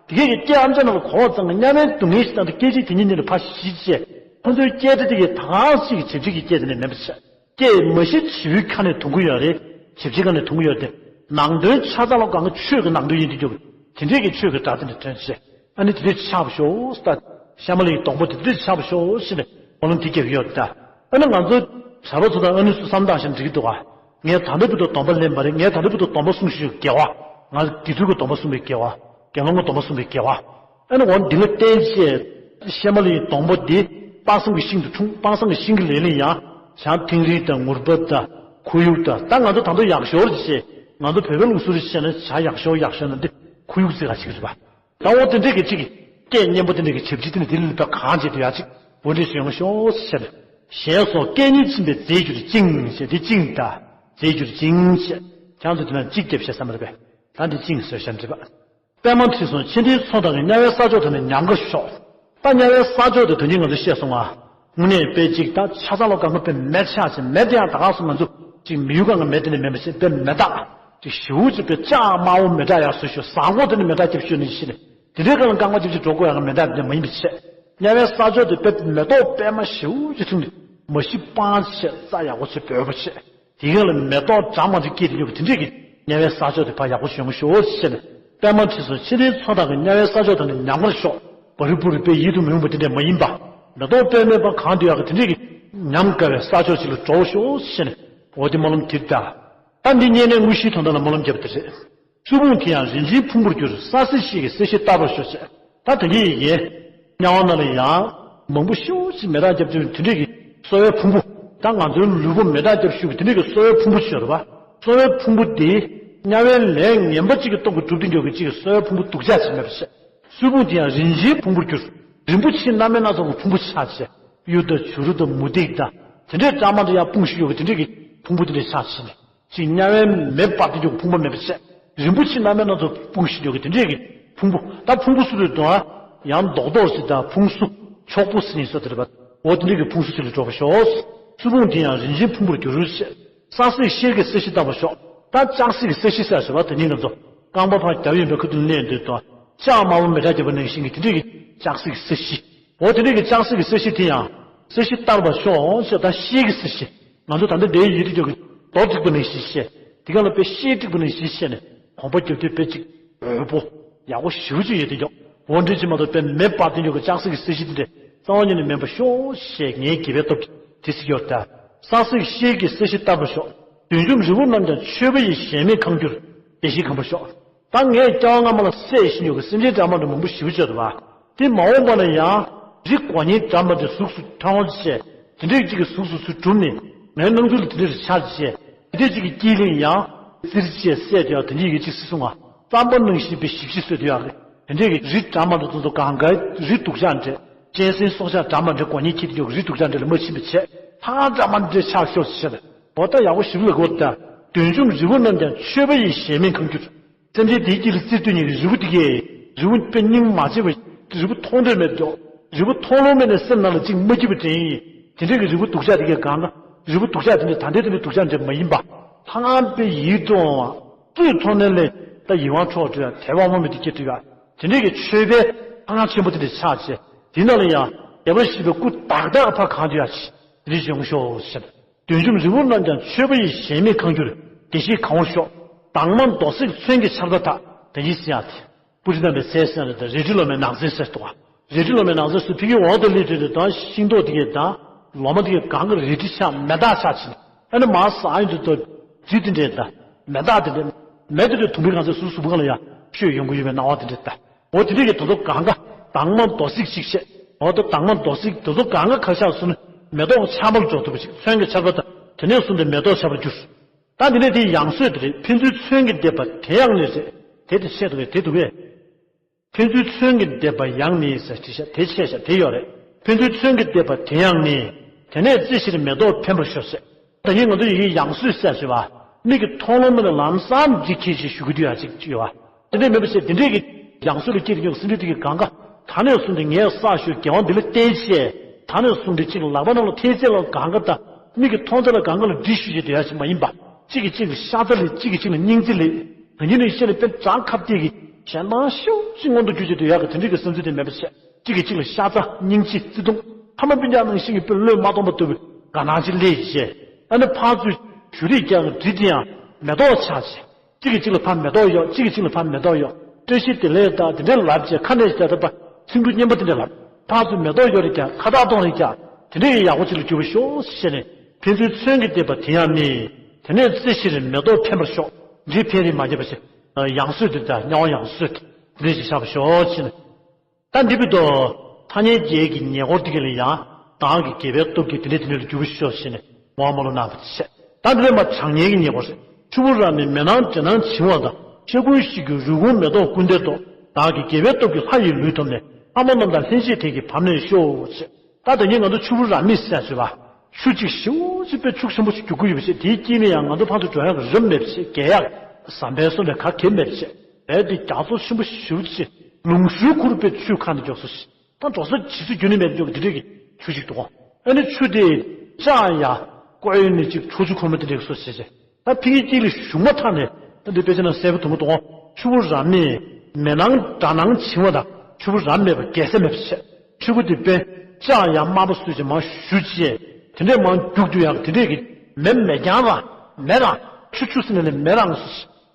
དེ་གས་ཀྱི་སྐད་ཨམ་ཅག་ནང་ལ་གོ་བ་ཙང་གཉའ་བའི་སྡུག་བསྔལ་ཞིག་བཏང་སྟེ་སྐད་ཅིག་དེ་གཉིས་གཉིས་ལ་ཕར་ཞི་བྱས། ཁོ་ཚོའི་སྐད་སྒྲ་དེ་གས་ད་ག་ཅིག་གི་བྱ་བྱིའུ་གི་སྐད་དེ་ནས་མིན་པ་བྱས། སྐད་མ་གཞི་བྱིའུའི་ཁ་ནས་ཐོན་གྱི་ཡོད་རེད། བྱ་བྱིའུ་ཁ་ནས་ཐོན་གྱི་ཡོད་དེ། ནང་དོན་ཆ་ཚང་ལ་གང་ག་ཆོས་ཀྱི་ནང་དོན་ཡིན་དུས་ཀྱང་དེ་འདྲས་ཀྱི་ཆོས་ཀྱི་སྒྲ་དེ་འདྲ་ཐོན་བྱས། ཨ་ནི་དེ་འདྲས་ཆགས་པ་ཤོག་ད། ཤ་མ་ལ་ཡི་སྡོང་པོ་དེ་འདྲས་ཆགས་པ་ཤོག་ཟེར་ནས་སྨོན་ལམ་དེ་རྒྱབ་ཀྱི་ཡོད་ད། ཨ་ནི་ང་ཚོ་གྲྭ་པ་ཚོ་དང་ཨ་ནི་ཚོ་བསམ་བཏང་ཞིག་འགྲིག་གི་འདུག་ག་ངས་ད་ལྟ་བར་དུ་སྡོམ་པ་ལེན་པ་རེད། ངས་ད་ལྟ་བར་དུ་སྡོམ་པ་སྲུང་བཞིན་ཡོད། དགེ་བ། ང་དགེ་ཚུལ་གྱི་སྡོམ་པ་སྲུང་བའི་དགེ་བ། དགེ་སློང་གི་སྡོམ་པ་སྲུང་བའི་དགེ་བ། ཨ་ནི་འོ་འདི་ལ་བརྟེན་བྱས། ཤ་མ་ལ་ཡི་སྡོང་པོ་འདི་དཔག་བསམ་གྱི་ཤིང་དུ་འཁྲུངས། དཔག་བསམ་གྱི་ཤིང་གི་ལས་ལ་ཡང་བྱང་ཐིང་རིལ་དང་ངུར་པ་དང་ཁོར་ཡུག་དང་། ད་ང་ཚོ་ད་དུང་ཡག་ཤོས་ཅིག་བྱས། ང་ཚོ་བོད་པའི་ལུགས་སྲོལ་ཅིག་བྱས་ན་བྱ་ཡག་ཤོས་ཡག་ཤོས་ན་འདི་ཁོར་ཡུག་ཅིག་ག་ཅིག་རེད་པ། ད་འོ་དེ་འདྲས་ཀྱི་ཅིག་སྐད་སྙན་པོ་དེ་འདྲས་ཀྱི་བྱ་བྱིའུ་དེ་ནི་དེ་ལ་ད་གང་བྱེད་དུ་ཡག་ཅིག་འོ་འདྲས་ཤོད་ཡོང་ཤོག་ཟེར་ནས། ཞེས་སོགས་སྐད་གཉིས་ཕྱིན་པས་མཛེས་གྱུར་ཅིང་ཞེས་དེ་ཅིང་ད། མཛེས་གྱུར་ཅིང་ཞེས་ཁྱང་ཚོ་དེ་ན་གཅིག་རྒྱབ་བཤད་བསམ་པ་རེད་པས། ད་འདི་ཅིང་ཟེར་བཤད་འདྲི་བ། པདྨ་ཁྲི་སྲོང་མཆེད་ལྡན་མཚོ་དང་གི་དམྱལ་བའི་ས་ཕྱོགས་དེ་ནི་ཉམས་དགའ་ཤོག་ད་དམྱལ་བའི་ས་ཕྱོགས་དེ་དོན་གྱིས་ང་ཚོས་བཤད་སོང་ང་། དངོས་གནས་དཔེ་གཅིག་ད་ཆ་ཚང་ལོ་གང་ག་དཔེ་མེ་ཆགས་ཤིང་མེ་དེ་ཡང་ད་ག་སོང་ང་ཚོ་ཅིག་མི་ཡུལ་གང་གི་མེ་དེ་ནི་མེ་མ་ཤེས་དཔེ་མེ་སྟག་ཅིག་ཞེ་པོ་ཅིག་དཔེ་ལྕགས་དམར་པོ་མེ་སྟག་ཡར་བཟོས་ཤོག་ཟངས་ཀོང་དེ་ནི་མེ་སྟག་རྒྱབ་ཤོག་ནི་ཤི་ནི་དེ་འདྲའི་གང་ལ་རྐང་པ་ཅིག་ཅིག་འགྲོ་དགོས་ཡང་གི་མེ་སྟག་དེ་མ་ཡིན་པ་བྱས། དམྱལ་བའི་ས་ཕྱོགས་དེ་དཔེ་མེ་ཏོག་པད་མ་ཞེ་པོ་ཅིག་འཐུང་ནི་མ་གཞི་སྤང་བྱས་རྩྭ་ཡག་པོ་ཅིག་འབོལ་པོ་བྱས། དེ་ག་ལ་མེ་ཏོག་གྲངས་མང་དུ་སྐྱེས་ཏེ་ཡོད་པའི་དེ་འདྲས་ཀྱི་དམྱལ་བའི་ས་ཕྱོགས་དེ་ཕར་ཡག་པོ་བྱུང་ཤོག་ཟེར་ནས། པདྨ་ཁྲི་སྲོང་མཆེད་ལྡན་མཚོ་དང་གི་དམྱལ་བའི་ས་ཕྱོགས་དེ་ནི་ཉམས་དགའ་ཤོག་བ་རི་བུ་རི་དཔེ་ཡིད་དུ་མི་འོང་བ་དེ་འདྲས་མ་ཡིན་པ། མེ་ཏོག་དཔེ་མེད་པ་གང་དུ་ཡག་གི་དེ་འདྲས་ཀྱི་ཉམས་དགའ་བའི་ས་ཕྱོགས་ཅིག་ལ་འགྲོ་ཤོག་ཟེར་ནས། འོ་དེ་སྨོན་ལམ་དེ་ད། ད་འདི་བསྙེན་གནས་དངོས་གཞིའི་དོན་དག་ལ་སྨོན་ལམ་བརྒྱབ་པ་དེ་རེད། བསུ་བུང་དེ་ཡང་རིན་ཆེན་ཕུང་པོར་གྱུར། ས་སྲིད་ཤེལ་གྱི་སྲིད་ཞི་ལྟ་བུར་ཤོག་ཅེས། ད་དེ་གི་ཡི་གེ། དམྱལ་བ་ནང་ལ་ཡང་མང་པོ་ཤོག་ཅིག་མེ་སྟག་རྒྱབ་ཀྱི་དེ་འདྲས་ཀྱི་གསོ་བའི་ཕུང་པོ། ད་ང་ཚོའི་ལུས་པོ་མེ་སྟག་རྒྱབ་ཤོག་གི་དེ་འདྲས་ཀྱི་གསོ་བའི་ཕུང་པོ་ཅིག་ཡོད་རེད་པ། གསོ་བའི་ཕུང་པོ་དེ་དམྱལ་བའི་ལས་ངན་པ་གཅིག་གི་སྟོབས་ཀྱིས་གྲུབ་སྟེ་འཇོག་གི་གཅིག་གི་གསོ་བའི་ཕུང་པོ་སྡུག་ཅག་ཅིག་མེད་པ་བྱས། བསུ་བུང་དེ་ཡང་རིན་ཆེན་ཕུང་པོར་གྱུར། རིན་པོ་ཆེ་སྣ་མིན་སྣ་ཚོགས་ཀྱི་ཕུང་པོ་ཆགས་བྱས། གཡུ་དང་བྱུ་རུ་དང་མུ་ཏིག་དང་དེ་འདྲས་གྲངས་མང་དུ་ཡང་སྤུངས་ཤིག་ཡོད་གི་དེ་འདྲས་ཀྱི་ཕུང་པོ་དེ་འདྲས་ཆགས་བྱས་ནས། ཅིག་དམྱལ་བའི་མེ་འབར་ཏེ་འཇོག་ཕུང་པོ་མེད་པ་བྱས། རིན་པོ་ཆེ་སྣ་མིན་སྣ་ཚོགས་སྤུངས་ཤིག་འཇོག་གི་དེ་འདྲས་ཀྱི་ཕུང་པོ། ད་ཕུང་པོ་སུ་རེད་དང་། ཡང་རྡོག་རྡོག་ཞིག་དང་ཕུང་སུ། འཁྱོག་པོ་ཟེར་ནས་སོ་དེ་རེད་པ། འོ་དེ་འདྲས་ཀྱི་ཕུང་སུ་ཅིག་ལ་འགྲོ་བ་ཤོག་བསུ་བུང་དེ་ཡང་རིན་ཆེན་ཕུང་པོར་གྱུར་ཅིག་ས་སྲིད་ཤེལ་གྱི་སྲིད་ཞི་ལྟ་བུར་ཤོག་ད་ལྕགས་སྲེག་གི་སྲིད་ཞི་ཟེར་ཞོར་བ་དེ་ཉིད་ང་ཚོ་རྐང་པ་ཕར་རྒྱབ་ཡིན་པའི་ཁ་ཐུག་ལ་གནས་འདུག་དང་། ལྕགས་དམར་པོ་མེ་སྲེག་བརྒྱབ་པ་ནང་བཞིན་གྱི་དེ་འདྲས་ཀྱི་ལྕགས་སྲེག་གི་སྲིད་ཞི། འོ་དེ་འདྲས་ཀྱི་ལྕགས་སྲེག་གི་སྲིད་ཞི་དེ་ཡང་། སྲིད་ཞི་ལྟ་བུར་ཤོག་ཅེས་དང་ཤེལ་གྱི་སྲིད་ཞི། ང་ཚོ་ད་ལྟ་འདིའི་ཡུལ་དུ་འཇོག་གི་རྡོ་བསྲེགས་པ་ནང་བཞིན་བཤད། དེ་ག་ལ་དཔེ་ཤེལ་བསྲེགས་པ་ནང་བཞིན་བཤད་ནས་གོམ་པ་རྒྱབ་དུས་དཔེ་གཅིག་འོད་པོ་ཡག་པོ་ཞེ་པོ་ཅིག་ཡོད་དེ་འཇོག་འོ་འདྲ་ཅིག་མ་གཏོགས་དཔེ་མེ་འབར་ཏེ་འཇོག་གི་ལྕགས་སྲེག་གི་སྲིད་ཞི་དེ་འདྲས་རྩ་བ་ཉིད་ནས་མིན་པ་ཤོག་ཅེས་ངའི་དགེ་བའི་སྟོབས་ཀྱིས་དེ་ཟེར་གྱི་ཡོད་ད། ས་སྲེག་ཤེལ་གྱི་སྲིད་ཞི་ལྟ་བུར་ཤོག་བདུད་འཇོམས་རི་བོ་རྣམས་ཀྱང་མཆོད་པ་ཡི་གཞལ་མེད་ཁང་གྱུར། བདེ་གཤེགས་ཁང་པར་ཤོག་ད་ངས་སྐྱེ་བ་སྔ་མ་ལ་བསད་ཤིང་ཡོད་ཀྱི་སེམས་ཅན་འདྲ་མི་འདྲ་མང་པོ་ཞེ་པོ་ཅིག་ཡོད་རེད་པ། དེ་མ་འོངས་པ་ན་ཡང་རི་མགོ་རྙིང་འདྲ་མི་འདྲ་གཟུགས་སུ་མཐོང་བྱས། དེ་འདྲའི་གཅིག་གི་གཟུགས་སུ་ཚུར་གྲུབ་ནས་ངའི་སྣང་ཚུལ་ལ་དེ་འདྲ་ཆགས་བྱས། དེ་འདྲའི་གཅིག་གི་དཀྱིལ་ལ་ཡང་བཙིར་བྱས་བསད་དེ་ཡང་དེ་འདྲའི་ཡི་གེ་གཅིག་སྲིད་སོང་ང་། རྩམ་པ་ནང་བཞིན་པའི་ཞིབ་ཞིབ་བཟོས་དེ་ཡང་རེད། དེ་འདྲའི་གི་རི་འདྲ་མི་འདྲ་ཚོ་ཚོ་གང་ག་རི་སྡུག་ཅག་འདྲ། གཅན་གཟན་སྲོག་ཆགས་འདྲ་མི་འདྲ་མགོ་རྙིང་འཁྱེར་དེ་ཡང་རི་སྡུག་ཅག་འདྲ་ལ་མ་ཕྱིན་པ་བྱས། ལྷ་ཁང་འདྲ་མི་འདྲ་ཆགས་ཤོག་ཟེར། འོ་ད་ཡག་པོ་ཞིབ་ལ་གོ་ད། བདུད་འཇོམས་རི་བོ་རྣམས་ཀྱང་མཆོད་པ་ཡི་གཞལ་མེད་ཁང་གྱུར། སེམས་ཅན་དེའི་དཀྱིལ་ལ་བཙིར་དུས་ཉིད་ཀྱི་རི་བོ་དེ་གས། རི་བོ་དཔེ་སྙིང་མ་རྗེ་བ། རི་བོ་མཐོང་འདོད་མེད་དོ། རི་བོ་མཐོང་ལོང་མེད་ནས་སེམས་ནང་ལ་གཅིག་མ་སྐྱིད་པ་དྲན་ཡིན། དེ་འདྲའི་གི་རི་བོ་སྡུག་ཅག་དེ་གས་གང་ན། རི་བོ་སྡུག་ཅག་དེ་འདྲ་ད་ལྟའི་དེ་འདྲའི་སྡུག་ཅག་འདྲ་མ་ཡིན་པ། ལྷང་ངེ་བའི་ཡིད་དུ་འོང་བ། ཙུའི་མཐོང་ནས་ལས་ད་ཡིད་དབང་འཕྲོག་འགྲོ་ཡ་དད་པ་དབང་མེད་དུ་སྐྱེ་འགྲོ་ཡ། དེ་འདྲའི་གི་མཆོད་པའི་ལྷང་ངེ་ཆེན་པོ་དེ་འདྲ་ཆགས་བྱས། དེ་ནང་ལ་ཡང་དད་པ་ཞེས་པའི་སྐུ་དག་དག་ཕར་གང་འདུས་ཡ་ཆེ། དེ་འདྲ་བྱུང་ཤོག་ཟེར། བདུད་འཇོམས་རི་བོ་རྣམས་ཀྱང་མཆོད་པ་ཡི་གཞལ་མེད་ཁང་གྱུར། བདེ་གཤེགས་ཁང་པར་ཤོག་དྭངས་མ་རྡོ་བརྩེགས་མཚོན་གྱི་ཆར་པ་དག་ད་ཡིན་ཟེར་ཡ་དེ། པུ་རི་རྣམ་པའི་ཚལ་ཟེར་ཡ་དེ་རལ་གྲི་ལོ་མའི་ནགས་ཚལ་ཟེར་འདུག་ག་རལ་གྲི་ལོ་མའི་ནགས་ཚལ་སུ་ཕ་གིའི་འོག་ཏུ་སླེབས་དུས་དེ་དང་ཤིང་ཏོག་དེ་གས་དང་ལོ་མ་དེ་གས་གང་ག་རལ་གྲི་ཆགས་མེ་སྟག་ཆགས་ཕྱིན། ཨ་ནི་མར་ཟགས་ཡོང་དུས་ད་རྫི་དེ་འདྲས་དང་མེ་སྟག་དེ་འདྲས། མེ་དེ་འདྲས་དུམ་བུའི་གང་ཚད་ཟུར་ཟུར་པོ་གང་ལ་ཡ་བཤོས་ཡོང་གི་ཡོད་པའི་སྣང་བ་དེ་འདྲས་དང་། འོ་དེ་འདྲས་ཀྱི་དེ་ཚོ་གང་ག་དྭངས་མ་རྡོ་བརྩེགས་ཤིག་བཤད། འོ་ད་དྭངས་མ་རྡོ་བརྩེགས་དེ་ཚོ་གང་ག་ཁ་ཤགས་སོང་ན་མེ་ཏོག་ཆར་པར་འཇོག་ཐུབ་པ་ཞིག་མཚོན་གྱི་ཆར་པ་དང་དེ་ནས་བཟུང་སྟེ་མེ་ཏོག་ཆར་པར་གྱུར། ད་འདི་ནས་དེ་ཡང་སྲོལ་དེ་རེད། ཕན་ཚུན་མཚོན་གྱི་འདེབས་པ་དེ་ཡང་ནི་ཟེར། དེ་དེ་བཤད་འདུག་གས་དེ་འདུག་གས། ཕན་ཚུན་མཚོན་གྱི་འདེབས་པ་ཡང་ནི་ཟེར་དེ་བཤད་དེ་བཤད་བཤད་དེ་ཡོད་རེད། ཕན་ཚུན་མཚོན་གྱི་འདེབས་པ་དེ་ཡང་ནི། དེ་ནས་རྩེ་ཕྱིར་མེ་ཏོག་འཕེན་པར་ཤོག་ཟེར། ད་ནི་ང་ཚོ་ཡི་གེའི་ཡང་སྲོལ་ཟེར་ཞེས་པ། མིག་གིས་མཐོང་ལོང་མེད་ན་ལམ་སང་འདི་ཁྱེད་ཀྱིས་ཞུ་གི་འདུག་ཡ་ཅིག་ཅིག་ཡོད་པ། དེ་འདྲས་མེད་པ་བྱས་དེ་འདྲས་ཀྱི་ཡང་སྲོལ་ལ་སྐྱེས་ཏེ་ཡོད་སེམས་ཅན་དེ་གི་གང་ག་ད་ནས་བཟུང་སྟེ་ངས་བསགས་ཞུ་དགེ་བ་འདི་ལ་བརྟེན་བྱས། ད་ནས་བཟུང་སྟེ་གཅིག་ལག་པ་ནང་ལ་ཐེལ་ཚད་ལ་གང་ག་དང་མིག་གིས་མཐོང་ཚད་ལ་གང་ག་ལ་འདྲི་ཞུ་བྱེད་དེ་ཡ་ཞིག་མ་ཡིན་པ། གཅིག་གིས་གཅིག་ལ་ཤ་ཚ་ལས། གཅིག་གིས་གཅིག་ལ་སྙིང་རྗེ་ལས། ད་ཉིན་ནས་བཤད་ནས་དཔེ་བྱང་ཁ་གཏད་ཀྱི་གཞན་དང་ཤུགས་ཅིག་མངོན་དུ་གྱུར་ཅིག་ཏུ་ཡག་གི་དེ་འདྲའི་གི་བསམ་ཚུལ་དེ་མེད་པ་བྱས། གཅིག་གིས་གཅིག་ལ་ཤ་ཚ་སྙིང་རྗེ་བརྩེ་དུང་། ཕ་མ་སྤུན་ཀྱག་ནང་བཞིན་གྱི་དཔེ་བློས་མ་གཏོང་པ་ལྟ་བུའི་དགའ་སྣང་ཅིག་སླེབས་བྱས། ཨ་ནི་ཕར་ཚུར་བཞུགས་རིས་ཀྱང་འགྲིག་དེ་ཡང་མེ་ཏོག་ཆགས་བྱས། གཅིག་གིས་གཅིག་ལ་ཕར་མེ་ཏོག་གཡོག་གཅིག་གིས་གཅིག་ལ་ཕར་མེ་ཏོག་གཡོག་བཀྲ་ཤིས་བདེ་ལེགས་དང་དེ་འདྲའི་ལབ་བྱས། ཁ་ནས་བྱས་ད་པ་ཚིག་འབྲུ་སྙན་པོ་དེ་འདྲ་ལབ། ཕར་ཚུར་མེ་ཏོག་གཡོག་རེ་རྒྱག་ཁ་བཏགས་གཏོང་རེ་རྒྱག་དེ་འདྲའི་ཡག་པོ་ཅིག་ལ་འགྱུར་བ་ཤོག་ཟེར་ནས། ཕན་ཚུན་མཚོན་གྱི་བསྡད་པ་དེ་ཡང་མེད། དེ་ནས་རྩེ་ཕྱིར་མེ་ཏོག་འཕེན་པར་ཤོག་འདི་འཕེན་རེ་མ་བརྒྱབ་པ་ཞིག་ཡང་སྲོལ་དེ་དང་དམྱལ་བ་ཡང་སྲོལ་དེ་འདྲ་ཞིག་ཆགས་པར་ཤོག་ཅེས་ནས། ད་འདི་བར་དུ་ཐ་སྙད་བརྒྱད་ཀྱི་ཉེ་འཁོར་དེ་ག་ལ་ཡང་བདག་གི་དགེ་བའི་སྟོབས་ཀྱིས་དེ་འདྲ་དེ་འདྲ་ལ་འགྱུར་བར་ཤོག་ཅེས་ནས་མོལ་མོལ་གནང་བ་བྱས། ད་འདི་ལས་མར་གྲང་དམྱལ་གྱི་ཉེ་འཁོར། ཆུ་བུར་རབ་མེད་མེ་ནང་འདྲེ་ནང་བྱིང་བ་དང་། ཤ་ཀུན་ཤི་རྒྱུར་རུས་ཁུང་མེ་ཏོག་ཀུན་ལྡན་ཏོག་བདག་གི་དགེ་བའི་སྟོབས་ཀྱིས་ལྷ་ཡི་ལུས་ཐོབ་ནས། ལྷ་མོ་རྣམས་དང་ལྷན་ཅིག་དེ་གི་བབ་ནས་ཤོག་ཅེས། ད་ད་ཉིན་ང་ཚོ་ཆུ་བུར་རབ་མེད་ཟེར་ཞུ་བ། ཆུ་གཅིག་ཞེ་པོ་ཅིག་དཔེ་ཆུ་ཆེན་པོ་ཞིག་རྒྱུག་གི་ཡོད་པ་ཞིག་དེའི་དཀྱིལ་ནས་ཡང་ང་ཚོ་ཕར་ཚུར་འགྲོ་ཡག་གི་རབ་མེད་པ་ཞིག་རྒལ་ཡག་ཟམ་པའི་སོ་ནས་ག་གེ་མེད་པ་ཞིག་རྦད་དེ་རྒྱ་མཚོ་ཆེན་པོ་ཞེ་པོ་ཅིག་ལུང་ཤུར་ཁུར་དཔེ་ཆུ་ཁ་ནས་མགྱོགས་སོ་ཞིག་ད་འགྲོ་ས་ཇི་སྲིད་རྒྱུན་ནས་མེད་མགྱོགས་ཀྱི་དེ་འདྲས་ཀྱི་ཆུ་ཞིག་འདུག་ཨ་ནི་ཆུ་དེ་ལྕགས་ཡ་བཀོལ་ནས་ཅིག་ཁྲོ་ཆུ་ཁོལ་མ་དེ་འདྲས་སོ་ཞེས་བྱས། ད་ཕ་གིའི་དཀྱིལ་ལ་ཞུགས་མ་ཐག་ནས་ད་འདི་དཔེ་ཆ་ནང་གསལ་པོ་དུ་མ་དོ། ཆུ་བོ་རབ་མེད་མེ་ནང་འདྲེ་ནང་བྱིང་བ་དང་ཆུ་བོ་རབ་མེད་པ་རྒྱལ་ས་མེད་པ་བྱས། ཆུ་བོ་དེ་དཔེ་ལྕགས་ཡང་དམར་པོ་བཟོས་ཅིག་མར་ཞུ་བྱས། དེ་འདྲས་མར་རྒྱུག་རྒྱུག་ཡང་དེ་འདྲས་ཀྱི་མེ་མེ་རྐྱང་རང་མེ་རང་ཆུ་ཆུ་ཟེར་ནས་ལས་མེ་རང་།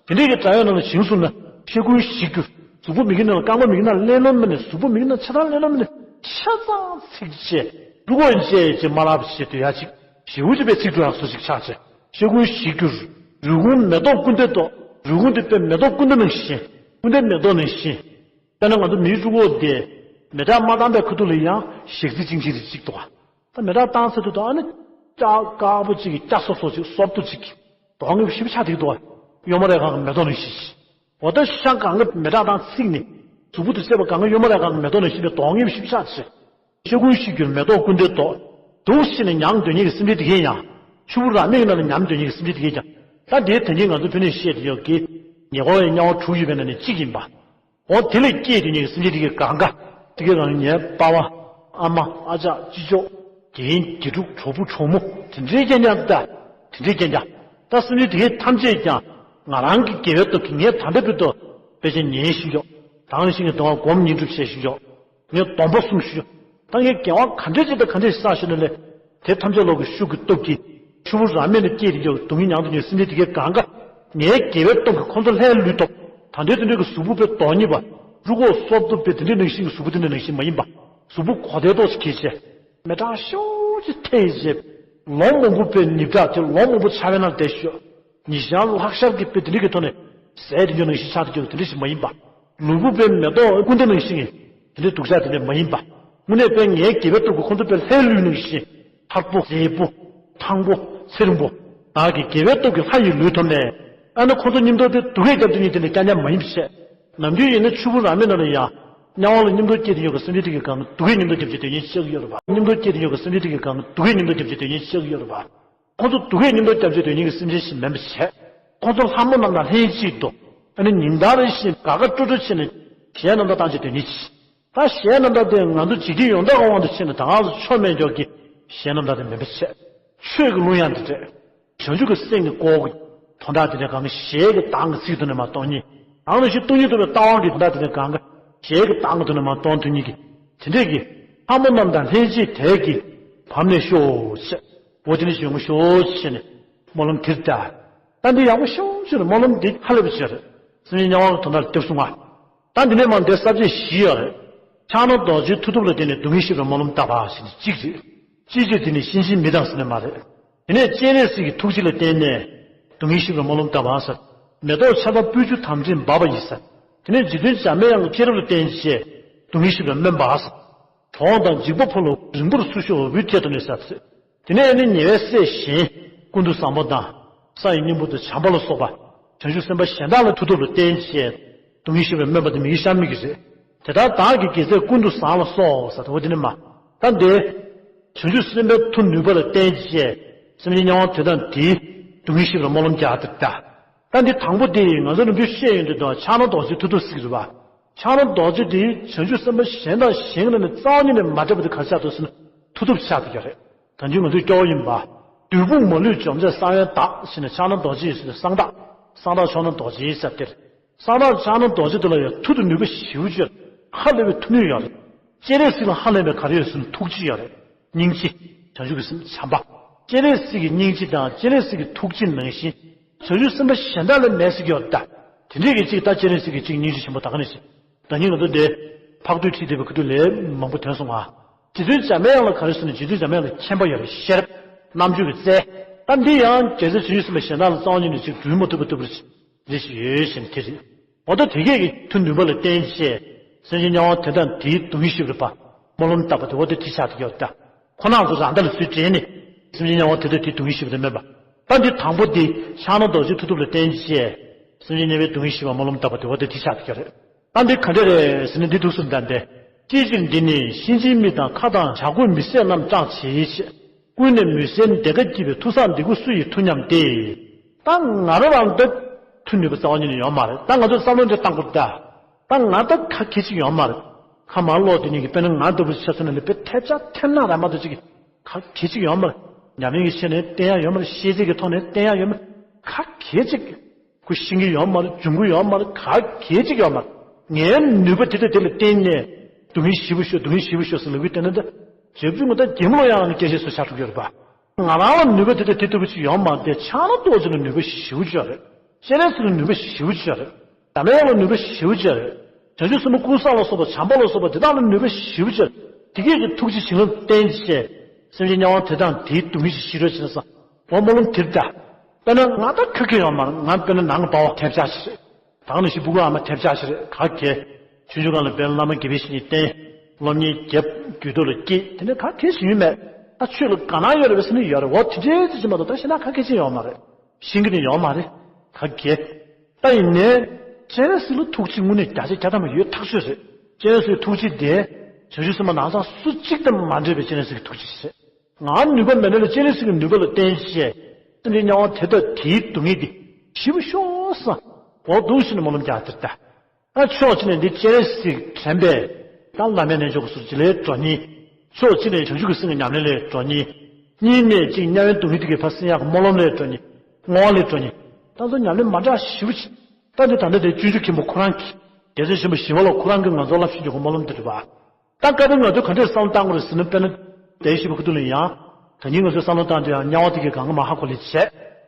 དེ་འདྲས་ཀྱི་དྲ་ཡོད་ནང་ལ་བྱིང་སོང་ན་ཤ་ཀུན་ཤི་རྒྱུར་གཟུགས་པོ་མི་གི་ནང་ལ་རྐང་པ་མི་གི་ནང་ལ་ལེན་ལོན་མ་ནས་གཟུགས་པོ་མི་གི་ནང་ཆ་ཚང་ལེན་ལོན་མ་ནས་ཆ་ཚང་ཚིག་བྱས་རུ་ཀོ་བྱས་ཅེས་མ་ལབ་བྱེད་དུ་ཡ་ཅིག་ཞེའུ་ཅི་པའི་ཚིག་འབྲུ་ཡག་སོ་ཞིག་ཆགས་ཆེ། ཤ་ཀུན་ཤི་རྒྱུར། རུས་ཁུང་མེ་ཏོག་ཀུན་ལྡན་ཏོག་རུས་ཁུང་དེ་དཔེ་མེ་ཏོག་ཀུན་ལྡན་ནང་བཞིན། ཀུན་ལྡན་མེ་ཏོག་ནང་བཞིན། དཔེར་ན་ང་ཚོ་མིའི་རུས་ཁོག་དེ་མེ་སྲེག་མ་བཏང་པའི་ཁ་ཐུག་ལ་ཡང་ཞག་ཚི་ཅིང་ཅིང་རེ་གཅིག་འདུག་ད་མེ་སྲེག་བཏང་ཚར་དུས་ད་ཨ་ནི་སྐྱ་དཀར་པོ་གཅིག་གིས་སྐྱ་སོབ་སོབ་ཅིག་སོབ་ཏོ་གཅིག་གིས་གདོང་ངེས་ཞིབ་ཆགས་དེ་འདུག་གཡོན་མ་རེ་གང་གི་མེ་ཏོག་ནང་བཞིན། འོ་ད་ཤ་གང་གི་མེ་སྲེག་བཏང་ཚིག་ནི་གཟུགས་པོ་དེ་བསྲེགས་པ་གང་གི་གཡོན་མ་རེ་གང་གི་མེ་ཏོག་ནང་བཞིན་པའི་གདོང་ངེས་ཞིབ་ཆགས་ཆེ། ཤ་ཀུན་ཤི་རྒྱུར་མེ་ཏོག་ཀུན་ལྡན་ཏོག་འདུག་ཤི་ནས་མྱང་འདོད་མཁན་གྱི་སེམས་ཅན་དེ་གས་ཀྱང་། ཆུ་བུར་རབ་མེད་ཀྱི་ནང་ལ་མྱང་འདོད་མཁན་གྱི་སེམས་ཅན་དེ་གས་ཀྱང་། ད་དེའི་དོན་རྐྱེན་ང་ཚོ་ཕ་ནས་བཤད་དེ་ཡོད་ཀི། ཉེ་འཁོར་བའི་དམྱལ་བ་དྲུག་ཡོད་པའི་ནང་ནས་གཅིག་ཡིན་པ། འོ་དེ་ལས་སྐྱེས་དེ་ཉིད་ཀྱི་སེམས་ཅན་དེ་གའི་གང་ག་དེ་གའི་རང་ཉའི་པ་ཕ། ཨ་མ། ཨ་ཅག། ཅི་ཅོག་རྒན། དགེ་ཕྲུག་གྲོགས་པོ་གྲོགས་མོ་དེ་འདྲའི་རྐྱང་རྐྱང་ད། དེ་འདྲའི་རྐྱང་རྐྱང་། ད་སེམས་ཅན་དེ་གའི་ཐམས་ཅད་ཀྱང་ང་རང་གི་དགེ་བའི་སྟོབས་ཀྱིས་ངས་ད་ལྟ་བར་དུ་དཔེ་ཆ་ཉན་བཞིན་ཡོད། ད་ག་ནང་བཞིན་གྱི་སྡོམ་པ་སྒོམ་བསྙེན་སྒྲུབ་བྱས་བཞིན་ཡོད། ངས་སྡོམ་པ་སྲུང་བཞིན་ཡོད། ད་ངས་དགེ་བ་ག་འདྲས་ཅིག་དང་ག་འདྲས་ཤིག་བསགས་ཤིག་ན་ལས། དེ་ཐམས་ཅད་ལོག་གི་ཤུགས་ཀྱི་སྟོབས་ཀྱིས། ཆུ་བུར་རབ་མེད་ནས་སྐྱེས་ཏེ་ཡོད་སྡུག་བསྔལ་མྱང་དུ་ཉེ་སེམས་ཅན་དེ་གའི་གང་ག་ངའི་དགེ་བའི་སྟོབས་ཀྱིས་ཁོང་ཚོ་ལྷའི་ལུས་ཐོབ། ད་འདོད་དེ་འདོད་ཀྱི་གཟུགས་པོ་དཔེ་མདོག་ཉེས་པ། རུས་ཁོག་སོབ་ཏོ་དཔེ་དེ་འདྲའི་ནང་བཞིན་གྱི་གཟུགས་པོ་དེ་འདྲའི་ནང་བཞིན་མ་ཡིན་པ། གཟུགས་པོ་གོ་དེ་ཏོག་ཅིག་གིས་བྱས། མེ་སྲེག་ཤུགས་ཀྱིས་ཐེ་བྱས། ལོ་མང་པོ་དཔེ་ནིབ་དྲག་དེ་ལོ་མང་པོ་ཆ་བའི་ནང་བསྡད་ཤོག་ཉི་ཤར་ལྷག་ཤར་གྱི་དཔེ་དེ་འདྲའི་གི་ཐོག་ནས་ཟས་དེ་འདྲའི་ནང་བཞིན་ཆགས་དེ་འདྲའི་གི་དེ་འདྲ་ཞིག་མ་ཡིན་པ། ལུས་པོ་དཔེ་མེ་ཏོག་ཀུན་ཏུ་ནང་བཞིན་གྱི་དེ་འདྲའི་སྡུག་ཅག་དེ་འདྲ་མ་ཡིན་པ། དངོས་གནས་དཔེ་ངའི་དགེ་བའི་སྟོབས་ཀྱིས་ཁོང་ཚོ་དཔེ་ལྷའི་ལུས་ནང་བཞིན། མཐར་པོ། མཛེས་པོ། ཐང་པོ། ཚེ་རིང་པོ། བདག་གི་དགེ་བའི་སྟོབས་ཀྱིས་ལྷ་ཡི་ལུས་ཐོབ་ནས། ཨ་ནི་ཁོང་ཚོ་མཉམ་དུ་དེ་སྡུག་སྐད་རྒྱབ་དུས་ཉིད་དེ་ནི་རྐྱང་རྐྱང་མ་ཡིན་པ་བཤད། ནམ་རྒྱུན་ཡིན་ན་ཆུ་བུར་རབ་མེད་ནང་ལ་ཡང་། དམྱལ་བ་ལ་མཉམ་དུ་སྐྱེས་ཏེ་ཡོད་པའི་སེམས་ཅན་དེ་གའི་སྒང་ལ་སྡུག་སྐད་མཉམ་དུ་རྒྱབ་བྱེད་དོན་གཉེར་ཆགས་ཀྱི་ཡོད་རེད་པ། མཉམ་དུ་སྐྱེས་ཏེ་ཡོད་པའི་སེམས་ཅན་དེ་གའི་སྒང་ལ་སྡུག་སྐད་མཉམ་དུ་རྒྱབ་བྱེད་དོན་གཉེར་ཆགས་ཀྱི་ཡོད་རེད་པ། ཁོང་ཚོ་སྡུག་སྐད་མཉམ་དུ་རྒྱབ་བྱེད་དོན་གཉེར་གྱི་སེམས་ཅན་ཞིག་མིན་པ་བྱས། ཁོང་ཚོ་ལྷ་མོ་རྣམས་དང་ལྷན་ཅིག་ཏུ། ཨ་ནི་ཉིན་ལྟར་བཞིན་དགའ་དགའ་སྤྲོ་སྤྲོ་བྱས་ནས་གཞས་རྣམ་དག་བཏང་བྱེད་དོན་གཉེར་གྱི། ད་གཞས་རྣམ་དག་དེ་ང་ཚོ་འཇིག་རྟེན་ཡོངས་གྲགས་ཀྱི་དབང་དུ་བྱས་ནས་ད་ག་ཚོད་ཆོ་མེད་མགྱོགས་ཀྱི་གཞས་རྣམ་དག་དེ་མིན་པ་བྱས། ཆོས་ཀྱི་གླུ་དབྱངས་དེ་འདྲས། བྱང་ཆུབ་ཀྱི་སེམས་ཀྱི་སྐོར་གྱི་དོན་དག་དེ་འདྲས་གང་གི་གཞས་ཀྱི་གདངས་ཀྱི་ཚིག་ཏུ་ནས་མ་གཏོང་ཉིད། གང་ནང་བཞིན་སྟོང་ཉིད་རྟོགས་པའི་ལྟ་བ་གི་དོན་དག་དེ་འདྲས་གང་གི་གཞས་ཀྱི་གདངས་ཀྱི་དོན་ནས་མ་གཏོང་ཐུབ་ཉིད་ཀྱི། དེ་འདྲས་ཀྱི། ལྷ་མོ་རྣམས་དང་ལྷན་ཅིག་དལ་གྱིས་བབ་ནས་ཤོག་ཅེས། འོ་དེ་ནི་ཞུ་ངོ་ཤོག་ཅེས་ནས་སྨོན་ལམ་དེར་བཏབ། ད་འདི་ཡག་པོ་ཤོག་ཅེས་ནས་སྨོན་ལམ་འདི་ཧ་ལས་པ་བྱས་རེད། སེམས་ཉིད་དམྱལ་བ་གི་དོན་དག་ལ་དེབ་གསུང་བ། ད་འདི་ནས་མར་འདི་ས་བཅད་བཞི་ཡོད་རེད། ཕྱག་ན་རྡོ་རྗེའི་མཐུ་སྟོབས་ལ་བརྟེན་ནས་སྡུག་བསྔལ་ཞི་བའི་སྨོན་ལམ་བཏབ་པ་ཞེས་ནས་གཅིག་རེད། གཅིག་རེད་དེ་ནི་གཤིན་རྗེའི་མི་དང་ཟེར་ནས་མ་རེད། དེ་ནས་སྤྱན་རས་གཟིགས་ཀྱི་ཐུགས་རྗེ་ལ་བརྟེན་ནས་སྡུག་བསྔལ་ཞི་བའི་སྨོན་ལམ་བཏབ་པ་ཟེར། མེ་ཏོག་ཆར་པ་སྤོས་ཆུ་དམ་ཚིག་འབབ་པ་ཡིས་ཟེར། དེ་ནས་རྗེ་བཙུན་འཇམ་དཔལ་དབྱངས་ཀྱི་མཁྱེན་རབ་ལ་བརྟེན་བྱས་སྡུག་བསྔལ་ཞི་བའི་སྨན་པ་ཟེར། གྲོང་དང་འཇིགས་པ་ཕོ་ལོ་རིང་པོར་བསུ་ཤོག་འོ་བུའི་ཐད་དུ་ནས་ཟེར། དེ་ནས་ནི་ཉེ་བའི་སྲས་གཞན་ཀུན་ཏུ་བཟང་པོ་དང་ས་ཡི་སྙིང་པོ་དང་བྱམས་པ་ལ་སོགས་པ་བྱང་ཆུབ་སེམས་དཔའ་གཞན་དག་ལ་མཐུ་སྟོབས་ལ་བརྟེན་བྱས་སྡུག་བསྔལ་ཞི་བའི་སྨན་པ་དེ་མི་ཡི་ཤ་མི་གི་རེད། དེ་ལྟར་བདག་གི་དགེ་རྩས་ཀུན་ཏུ་བཟང་ལ་སོགས་ཟེར་དེ་འོ་དེ་ནི་མ། ད་འདི། བྱང་ཆུབ་སེམས་དཔའི་མཐུ་ནུས་པ་ལ་བརྟེན་བྱས་སེམས་ཅན་དམྱལ་བ་དེ་དག་འདིའི་སྡུག་བསྔལ་ཞི་བའི་སྨོན་ལམ་རྒྱག་དེ་ལྟ། ད་འདི་དང་པོ་དེ་ཡིས་ང་ཚོ་ནམ་རྒྱུན་བཤད་ཡོང་དུས་དང་ཕྱག་ན་རྡོ་རྗེའི་མཐུ་སྟོབས་ཟེར་གྱི་རེད་པ། ཕྱག་ན་རྡོ་རྗེ་དེ་བྱང་ཆུབ་སེམས་དཔའ་གཞན་དང་གཞན་ལ་ནི་རྩ་བ་ཉིད་ནས་མ་འདྲེས་པ་དེ་ག་རེ་ཆགས་འདུག་ཟེར་ན་མཐུ་སྟོབས་ཆགས་བསྡད་ཀྱི་རེད། ད་འདི་ང་ཚོའི་སྐྱོ་བོ་ཡིན་པ། བདུད་དཔུང་མ་ལུས་འཇོམས་མཛད་གསང་བའི་བདག་ཟེར་ནས་ཕྱག་ན་རྡོ་རྗེ་ཡོད་ཟེར་ནས་གསང་བདག་གསང་བདག་ཕྱོགས་ན་རྡོ་རྗེ་ཟེར་དེར། གསང་བདག་ཕྱག་ན་རྡོ་རྗེ་དེ་ལ་ཡང་མཐུ་དང་ནུས་པ་ཞེ་པོ་ཅིག་ཧ་ལས་པའི་མཐུ་ནུས་ཡོད་རེད། སྤྱན་རས་གཟིགས་ལ་ཧ་ལས་པའི་ག་རེ་ཡོད་ཟེར་ན་ཐུགས་རྗེ་ཡོད་རེད། སྙིང་རྗེ། བྱང་ཆུབ་ཀྱི་སེམས་བྱམས་པ། སྤྱན་རས་གཟིགས་ཀྱི་སྙིང་རྗེ་དང་སྤྱན་རས་གཟིགས་ཀྱི་ཐུགས་རྗེ་ནང་བཞིན་བྱང་ཆུབ་སེམས་དཔའ་གཞན་དག་ལ་མེད་ཟེར་གྱི་ཡོད་ད། དེ་འདྲས་ཀྱི་གཅིག་ད་སྤྱན་རས་གཟིགས་ཀྱི་གཅིག་སྙིང་རྗེ་ཆེན་པོ་ད་ག་ནས་ཤེས། ད་ནི་ང་ཚོ་འདི་ཕག་ཏུ་ཁྲིད་བསྡད་པའི་ཁུ་ཏུ་ལས་མང་པོ་ཐོན་སོང་ང་། རྗེ་བཙུན་འཇམ་དཔལ་དབྱངས་ལ་ག་རེ་ཟེར་ན་རྗེ་བཙུན་འཇམ་དཔལ་དབྱངས་ལ་མཁྱེན་པ་ཡོད་རེད། ཤེས་རབ། རྣམ་དཔྱོད་ཀྱི་རྩལ། ད་འདི་ཡང་རྒྱལ་སྲས་བྱང་ཆུབ་སེམས་དཔའ་གཞན་དག་ལ་རྩ་བ་ཉིད་ནས་ཅིག་སྒྲུབ་མ་ཐུབ་པ་ལྟ་བུར་རེ་ཞིག་ཡོད་བཞིན་དེ་རེད། འོ་ད་དེ་སྐད་ཀྱི་མཐུ་ནུས་པ་ལ་བརྟེན་བྱས། སེམས་ཅན་དམྱལ་བ་དེ་དང་དེའི་སྡུག་བསྔལ་ཞི་བར་བྱེད་པ། སྨོན་ལམ་བཏབ་པ་དེ་འོ་དེ་དྲི་བྱ་དེ་ཡོད་ད། ཁོ་རང་ཚོ་རང་ལྟ་ལ་ཚུར་དྲན་ནས། སེམས་ཅན་དམྱལ་བ་དེ་དང་དེའི་སྡུག་བསྔལ་ཞི་བ་དེ་སྨོན་པ། ད་འདི་དང་པོ་འདི་ཕྱག་ན་རྡོ་རྗེ་མཐུ་སྟོབས་ལ་བརྟེན་བྱས། སེམས་ཅན་དམྱལ་བའི་སྡུག་བསྔལ་ཞི་བར་སྨོན་ལམ་བཏབ་པ་དེ་འོ་དེ་དྲི་བྱ་དེ་ཡོད་རེད། ད་འདི་ག་འདྲ་རེད་ཟེར་ན་འདི་འདུག་སེ་འདྲ་འདི། ཅིའི་ཕྱིར་འདི་ནི་གཤིན་རྗེའི་མི་དང་ཁྭ་དང་བྱ་རྒོད་མི་བཟད་རྣམས་སྐྲག་བྱེད་ཅེས། ཀུན་ནས་མུན་སེལ་བདེ་དགའ་སྐྱིད་པའི་མཐུ་བཟང་འདི་ཀུན་སུ་ཡི་མཐུ་སྙམ་སྟེ། ད་ང་རང་རང་ད་མཐུ་ནུས་པ་རྩ་བ་ཉིད་ནས་ཡོད་མ་རེད། ད་ང་ཚོས་བསམ་བློ་འདི་བཏང་དགོས་ད། ད་ང་ད་ག་གེ་ཅིག་ཡོད་མ་རེད། ཁ་མར་ལོག་དེ་ཉིད་ཀྱི་དཔེར་ན་ང་ལྟ་བུ་ཆ་མཚོན་ན་ལས་དཔེ་ཐེབས་ཆག་ཐེབས་ན་ར་མ་གཏོགས་ཅིག་ག་གེ་ཅིག་ཡོད་མ་རེད། ཉམས་ལེན་གྱི་ཆ་ནས་བསྟེན་ཡ་ཡོད་མ་རེད། ཤེས་ཚད་ཀྱི་ཐོག་ནས་བསྟེན་ཡ་ཡོད་མ་རེད། ག་གེ་ཅིག་ཁུ་ཤེས་ཀྱི་ཡོད་མ་རེད། འབྱུང་གི་ཡོད་མ་རེད། ག་གེ་ཅིག་ཡོད་མ་རེད། ངའི་ནུས་པ་དེ་དང་དེ་ལ་བརྟེན་ནས་སྡུག་བསྔལ་ཞེ་པོ་ཤོར། སྡུག་བསྔལ་ཞེ་པོ་ཤོར་ཟེར་ལབ་ཀྱི་བལྟས་ན་ད། རྗེ་བཙུན་ངོ་ད་རྒྱལ་མོ་ལ་ཡང་སྐད་ཆ་བཟོ་ཆགས་འགྲོ་གི་ཡོད་རེད་པ། ང་རང་ལ་ནུས་པ་དེ་དང་དེ་ལྟ་བུ་ཅིག་ཡོད་མ་རེད་དེ། ཕྱག་ན་རྡོ་རྗེ་ལ་ནུས་པ་ཞེ་པོ་ཅིག་ཡོད་རེད། སྤྱན་རས་གཟིགས་ལ་ནུས་པ་ཞེ་པོ་ཅིག་ཡོད་རེད། འཇམ་དཔལ་དབྱངས་ལ་ནུས་པ་ཞེ་པོ་ཅིག་ཡོད་རེད། བྱང་ཆུབ་སེམས་དཔའ་ཀུན་བཟང་ལ་སོགས་པ་བྱམས་པ་ལ་སོགས་པ་དེ་དག་ལ་ནུས་པ་ཞེ་པོ་ཅིག་ཡོད་རེད། དེ་སྐད་ཀྱི་ཐུགས་རྗེ་བྱིན་རླབས་བརྟེན་བྱས། སེམས་ཅན་དམྱལ་བ་དེ་དང་དེའི་སྡུག་བསྔལ་ཞིག་ཞི་རོགས་བྱེད་ན་བསམ། འོ་སྨོན་ལམ་དེར་ལྟ། དཔེར་ན་ང་ད་ཁ་ཁེ་ཡོད་མ་རེད། ང་དཔེར་ན་ནང་གི་པ་ཕ་ཐེབས་ཆག་ཞིག་རེད། ད་ག་ནང་བཞིན་སྤུ་གུ་ཨ་མ་ཐེབས་ཆག་ཞིག་རེད། ག་གེ། ཆུང་ཆུང་སྒང་ལ་དཔལ་བླ་མ་དགེ་བའི་བཤེས་གཉེན་བསྟེན། སློབ་གཉེར་རྒྱབ། རྒྱུད་སྟོབས་ལ་སྐྱེས། དེ་ནས་ག་གེ་བྱེད་རྒྱུ་མེད། ད་ཆོས་ལ་དགའ་སྣང་ཡོད་རེད་པས་ཟེར་ནས་ཡོད་རེད། འོ་དེ་འདྲའི་ཅིག་ཅིག་མ་གཏོགས་ད་གཞན་དག་ག་གེ་ཅིག་ཡོད་མ་རེད། ཤེས་ཀྱི་ནི་ཡོད་མ་རེད། ག་གེ། ད་ཡིན་ནའི། སྤྱན་རས་གཟིགས་ལ་ཐུགས་རྗེ་དངོས་གནས་བརྒྱ་ཆ་བརྒྱ་ཐམ་པ་ཡོད་ཐག་ཆོད་རེད། སྤྱན་རས་གཟིགས་ཐུགས་རྗེ་དེ། བྱང་ཆུབ་སེམས་དཔའ་ནང་ཚང་སུ་གཅིག་དང་མ་འདྲེས་པའི་སྤྱན་རས་གཟིགས་ཀྱི་ཐུགས་རྗེ་རེད། ང་ནུས་པ་མེད་ན་ལ་སྤྱན་རས་གཟིགས་ཀྱི་ནུས་པ་ལ་བརྟེན་བྱས། སེམས་ཅན་དམྱལ་བ་དེ་དག་དེའི་སྡུག་བསྔལ་འདི་ཞི་བར་ཤོག་བསམ། འོ་འདུག་ཟེར་ནས་སྨོན་ལམ་རྒྱག་དེར་ལྟ། ད་ཕྱོགས་གཅིག་ནས་འདི་སྤྱན་རས་གཟིགས་དྲན་པས། ད་བླ་མའི་རྣལ་འབྱོར་གྱི་ཟུར་གཅིག་ལས་འགྲོ་ཉེན། ཕྱོགས་གཅིག་ནས་བྱང་ཆུབ་ཀྱི་སེམས་ཀྱི་ཉམས་ལེན་ལས་འགྲོ་ཉེན། གཉིས་ནས་གཅིག་དམྱལ་བའི་སྡུག་བསྔལ་དེ་གའི་ཕར་སེལ་ཡག་གི་སྨོན་ལམ་ལས་འགྲོ་ཉེན། བསྔོ་བ་ལས་འགྲོ་ཉེན། ད་ཚོ་ཉམས་ལེན་མ་འདྲ་ཞིབ་ཅིག་ད་འདི་ད་ལྟ་དེ་སྤྱོད་འཇུག་མཁན་པོ་ཁོ་རང་གིས། རྒྱལ་སྲས་ཆེན་པོ་ཞི་བ་ལྷ་ཁོ་རང་གིས་ང་ཚོར་བསླབ་བྱ་འཇུག་གི་སྨོན་ལམ་དེ་རེད་པ། ད་སྐབས་དེར་ང་ཚོས་ག་འདྲས་བསམ་བློ་བཏང་དགོས་རེད་ཟེར་ན། དཔེར་ན། དེ་ཞིག་པ་ཁུ་ཐུ་ལ་ཡང་། ད་ཉིན་ང་ཚོས་བསམ་བློ་བཏང་དུས་ཡང་དམྱལ་བ་དེ་གའི་གང་ག་མ་ཧ་གོ་ལེ་བྱས།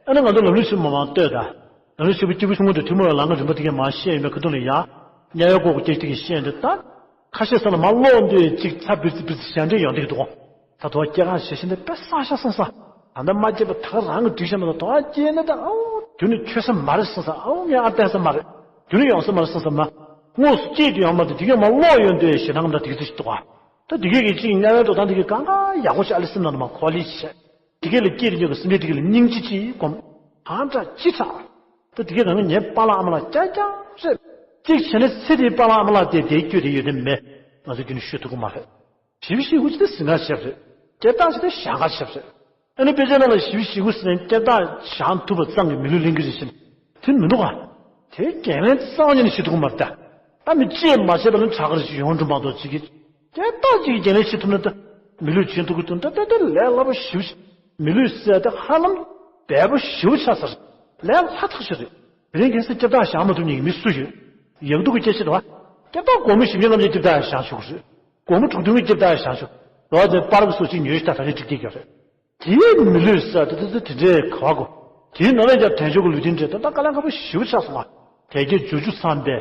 ཨ་ནི་ང་ཚོ་ལམ་རིམ་ཆེན་མོ་མང་ལྟོས་དང་། ལམ་རིམ་ཆེན་པོ་སྐྱེས་བུ་ཆུང་ངུ་དང་ཐུན་མོང་བའི་ལམ་ཁ་རིམ་པ་དེ་གའི་མང་བཤད་ཡོད་མེད་ཁུ་ཐུ་ལ་ཡང་། དམྱལ་བའི་སྐོར་གྱི་སྐད་ཆ་དེ་གའི་བཤད་འདི་ད། ཁ་ཤས་ས་ལ་མ་ཀློག་འདོད་ཅིག་ཚ་བིར་ཙི་བིར་ཙི་ཞེ་འདྲ་ཡོང་བསྡད་ཀྱི་འདུག་ད་དུང་སྐྱེ་རྒ་ན་འཆི་ཞེ་འདྲ་དཔེ་སང་ཤ་སང་ས། ད་ལྟ་མ་སྐྱེས་པ་ད་ག་རང་གི་འགྲིག་ཤ་མ་གཏོགས་ད་སྐྱེས་ན་ད་ཨའོ་རྒྱུ་ནི་ཆོད་ས་མ་རེད་སང་ས། ཨའོ་ངས་ཨ་བསྟན་ས་མ་རེད། རྒྱུ་ནི་ཡོང་ས་མ་རེད་སང་ས་མ། དངོས་སུ་སྐྱེས་དུས་ཡོང་མ་འདུག་དེ་གས་མ་ཀློག་ཡོང་འདོད་ཞེ་སྡང་འདྲ་དེ་གས་ཅིག་འདུག་ག་ད་དེ་གས་ཀྱི་ཅིག་དམྱལ་བའི་འགྲོ་སྟངས་དེ་གས་གང་ག་ཡག་པོ་ཞིག་ཨ་ལེ་སེམས་ནང་ལ་མ་གོ་ལེ་བྱས། དེ་གས་ལ་སྐྱེས་དུས་ཀྱི་སེམས་ཅན་དེ་གས་ལ་སྙིང་རྗེ་ཅིག་སྒོམ། གང་འདྲ་ཅི་དྲག་ད་དེ་གས་གང་ག་ངའི་པཱ་ལགས་ཨ་མ་ལགས་རྐྱང་རྐྱང་རེད། གཅིག་བྱས་ན་ཚེ་འདིའི་པཱ་ལགས་ཨ་མ་ལགས་དེ་དེའི་སྐྱོ་དེ་ཡོད་དེ་མེད། ང་ཚོ་རྒྱུན་ནས་ཤོད་ཐུབ་ཀྱི་མ་རེད། ཞི་བ་ཞི་དགུ་ཅི་སྟེ་ཟིང་ངར་ཆེ་བ་རེད། སྐྱེ་རྟགས་ཅི་སྟེ་ཞེད་སྣང་ཆེ་བ་རེད། ཨ་ནི་དཔེ་ཆ་ནང་ལ་ཞི་བ་ཞི་དགུ་ཟེར་ནས་སྐྱེ་རྟགས་བཞེངས་ཐུབ་པ་ཙམ་གྱིས་མི་ལུས་ལེན་གྱི་རེད་ཟེར་ནས། དེ་མི་འདུག་ག་དེ་འགན་ལེན་རྩ་བ་ཉིད་ནས་བྱེད་ཐུབ་ཀྱི་མ་རེད་ད། ད་མི་གཅེས་མ་བྱས་པ་ལ་དྲག་གི་རེད་ཅེས་ཡོང་འགྲོ་མ་གཏོགས་ཅིག་གིས། སྐྱེ་རྟགས་ཅིག་གི་འགན་ལེན་བྱེད་ཐུབ་ན་ད། མི་ལུས་བྱིན་ཐུབ་ཀྱི་འདུག་ད་ལྟ་དེ་ལས་སླ་པོ་ཞེ་པོ་ཅིག་མི་ལུས་ཟེར་དེ་ཧ་ལམ་འབེལ་པོ་ཞེ་པོ་ཆགས་ཚར། ལས་སླ་ཐག་ཆོད་རེད། དེ་རིང་ཁ་སང་སྐྱེ་རྟགས་བཞེངས་མ་ཐུབ་མཁན་གྱི་མི་སུ་ཡོད། ཡག་སྡུག་གི་སྐད་ཆ་རེད་བ། སྐྱེ་རྟགས་དགོང་མོ་ཞིག་ཉིན་ལྔ་བརྒྱ་སྐྱེ་རྟགས་བཞེངས་ཆོག་གི་རེད། དགོང་མོ་དྲུག་བདུན་གྱི་སྐྱེ་རྟགས་བཞེངས་ཆོག་རེད་བ། དེ་པར་གྱི་སོ་གཅིག་ཉོས་ཤི་ད་ད་རེས་གཅིག་སྐྱེས་ཀྱི་རེད། དེའི་མི་ལུས་ཟེར་དེ་ཚོ་དེ་འདྲའི་ག་བ་གོ། དེའི་ནང་ལ་ཡང་དལ་འབྱོར་གྱི་ལུས་རྟེན་འདྲ་ད་ད་དཀའ་ལས་ཁག་པོ་ཞེ་པོ་ཆགས་སོང་ང་། དལ་བརྒྱད་འབྱོར་བཅུ་ཚང་པའི་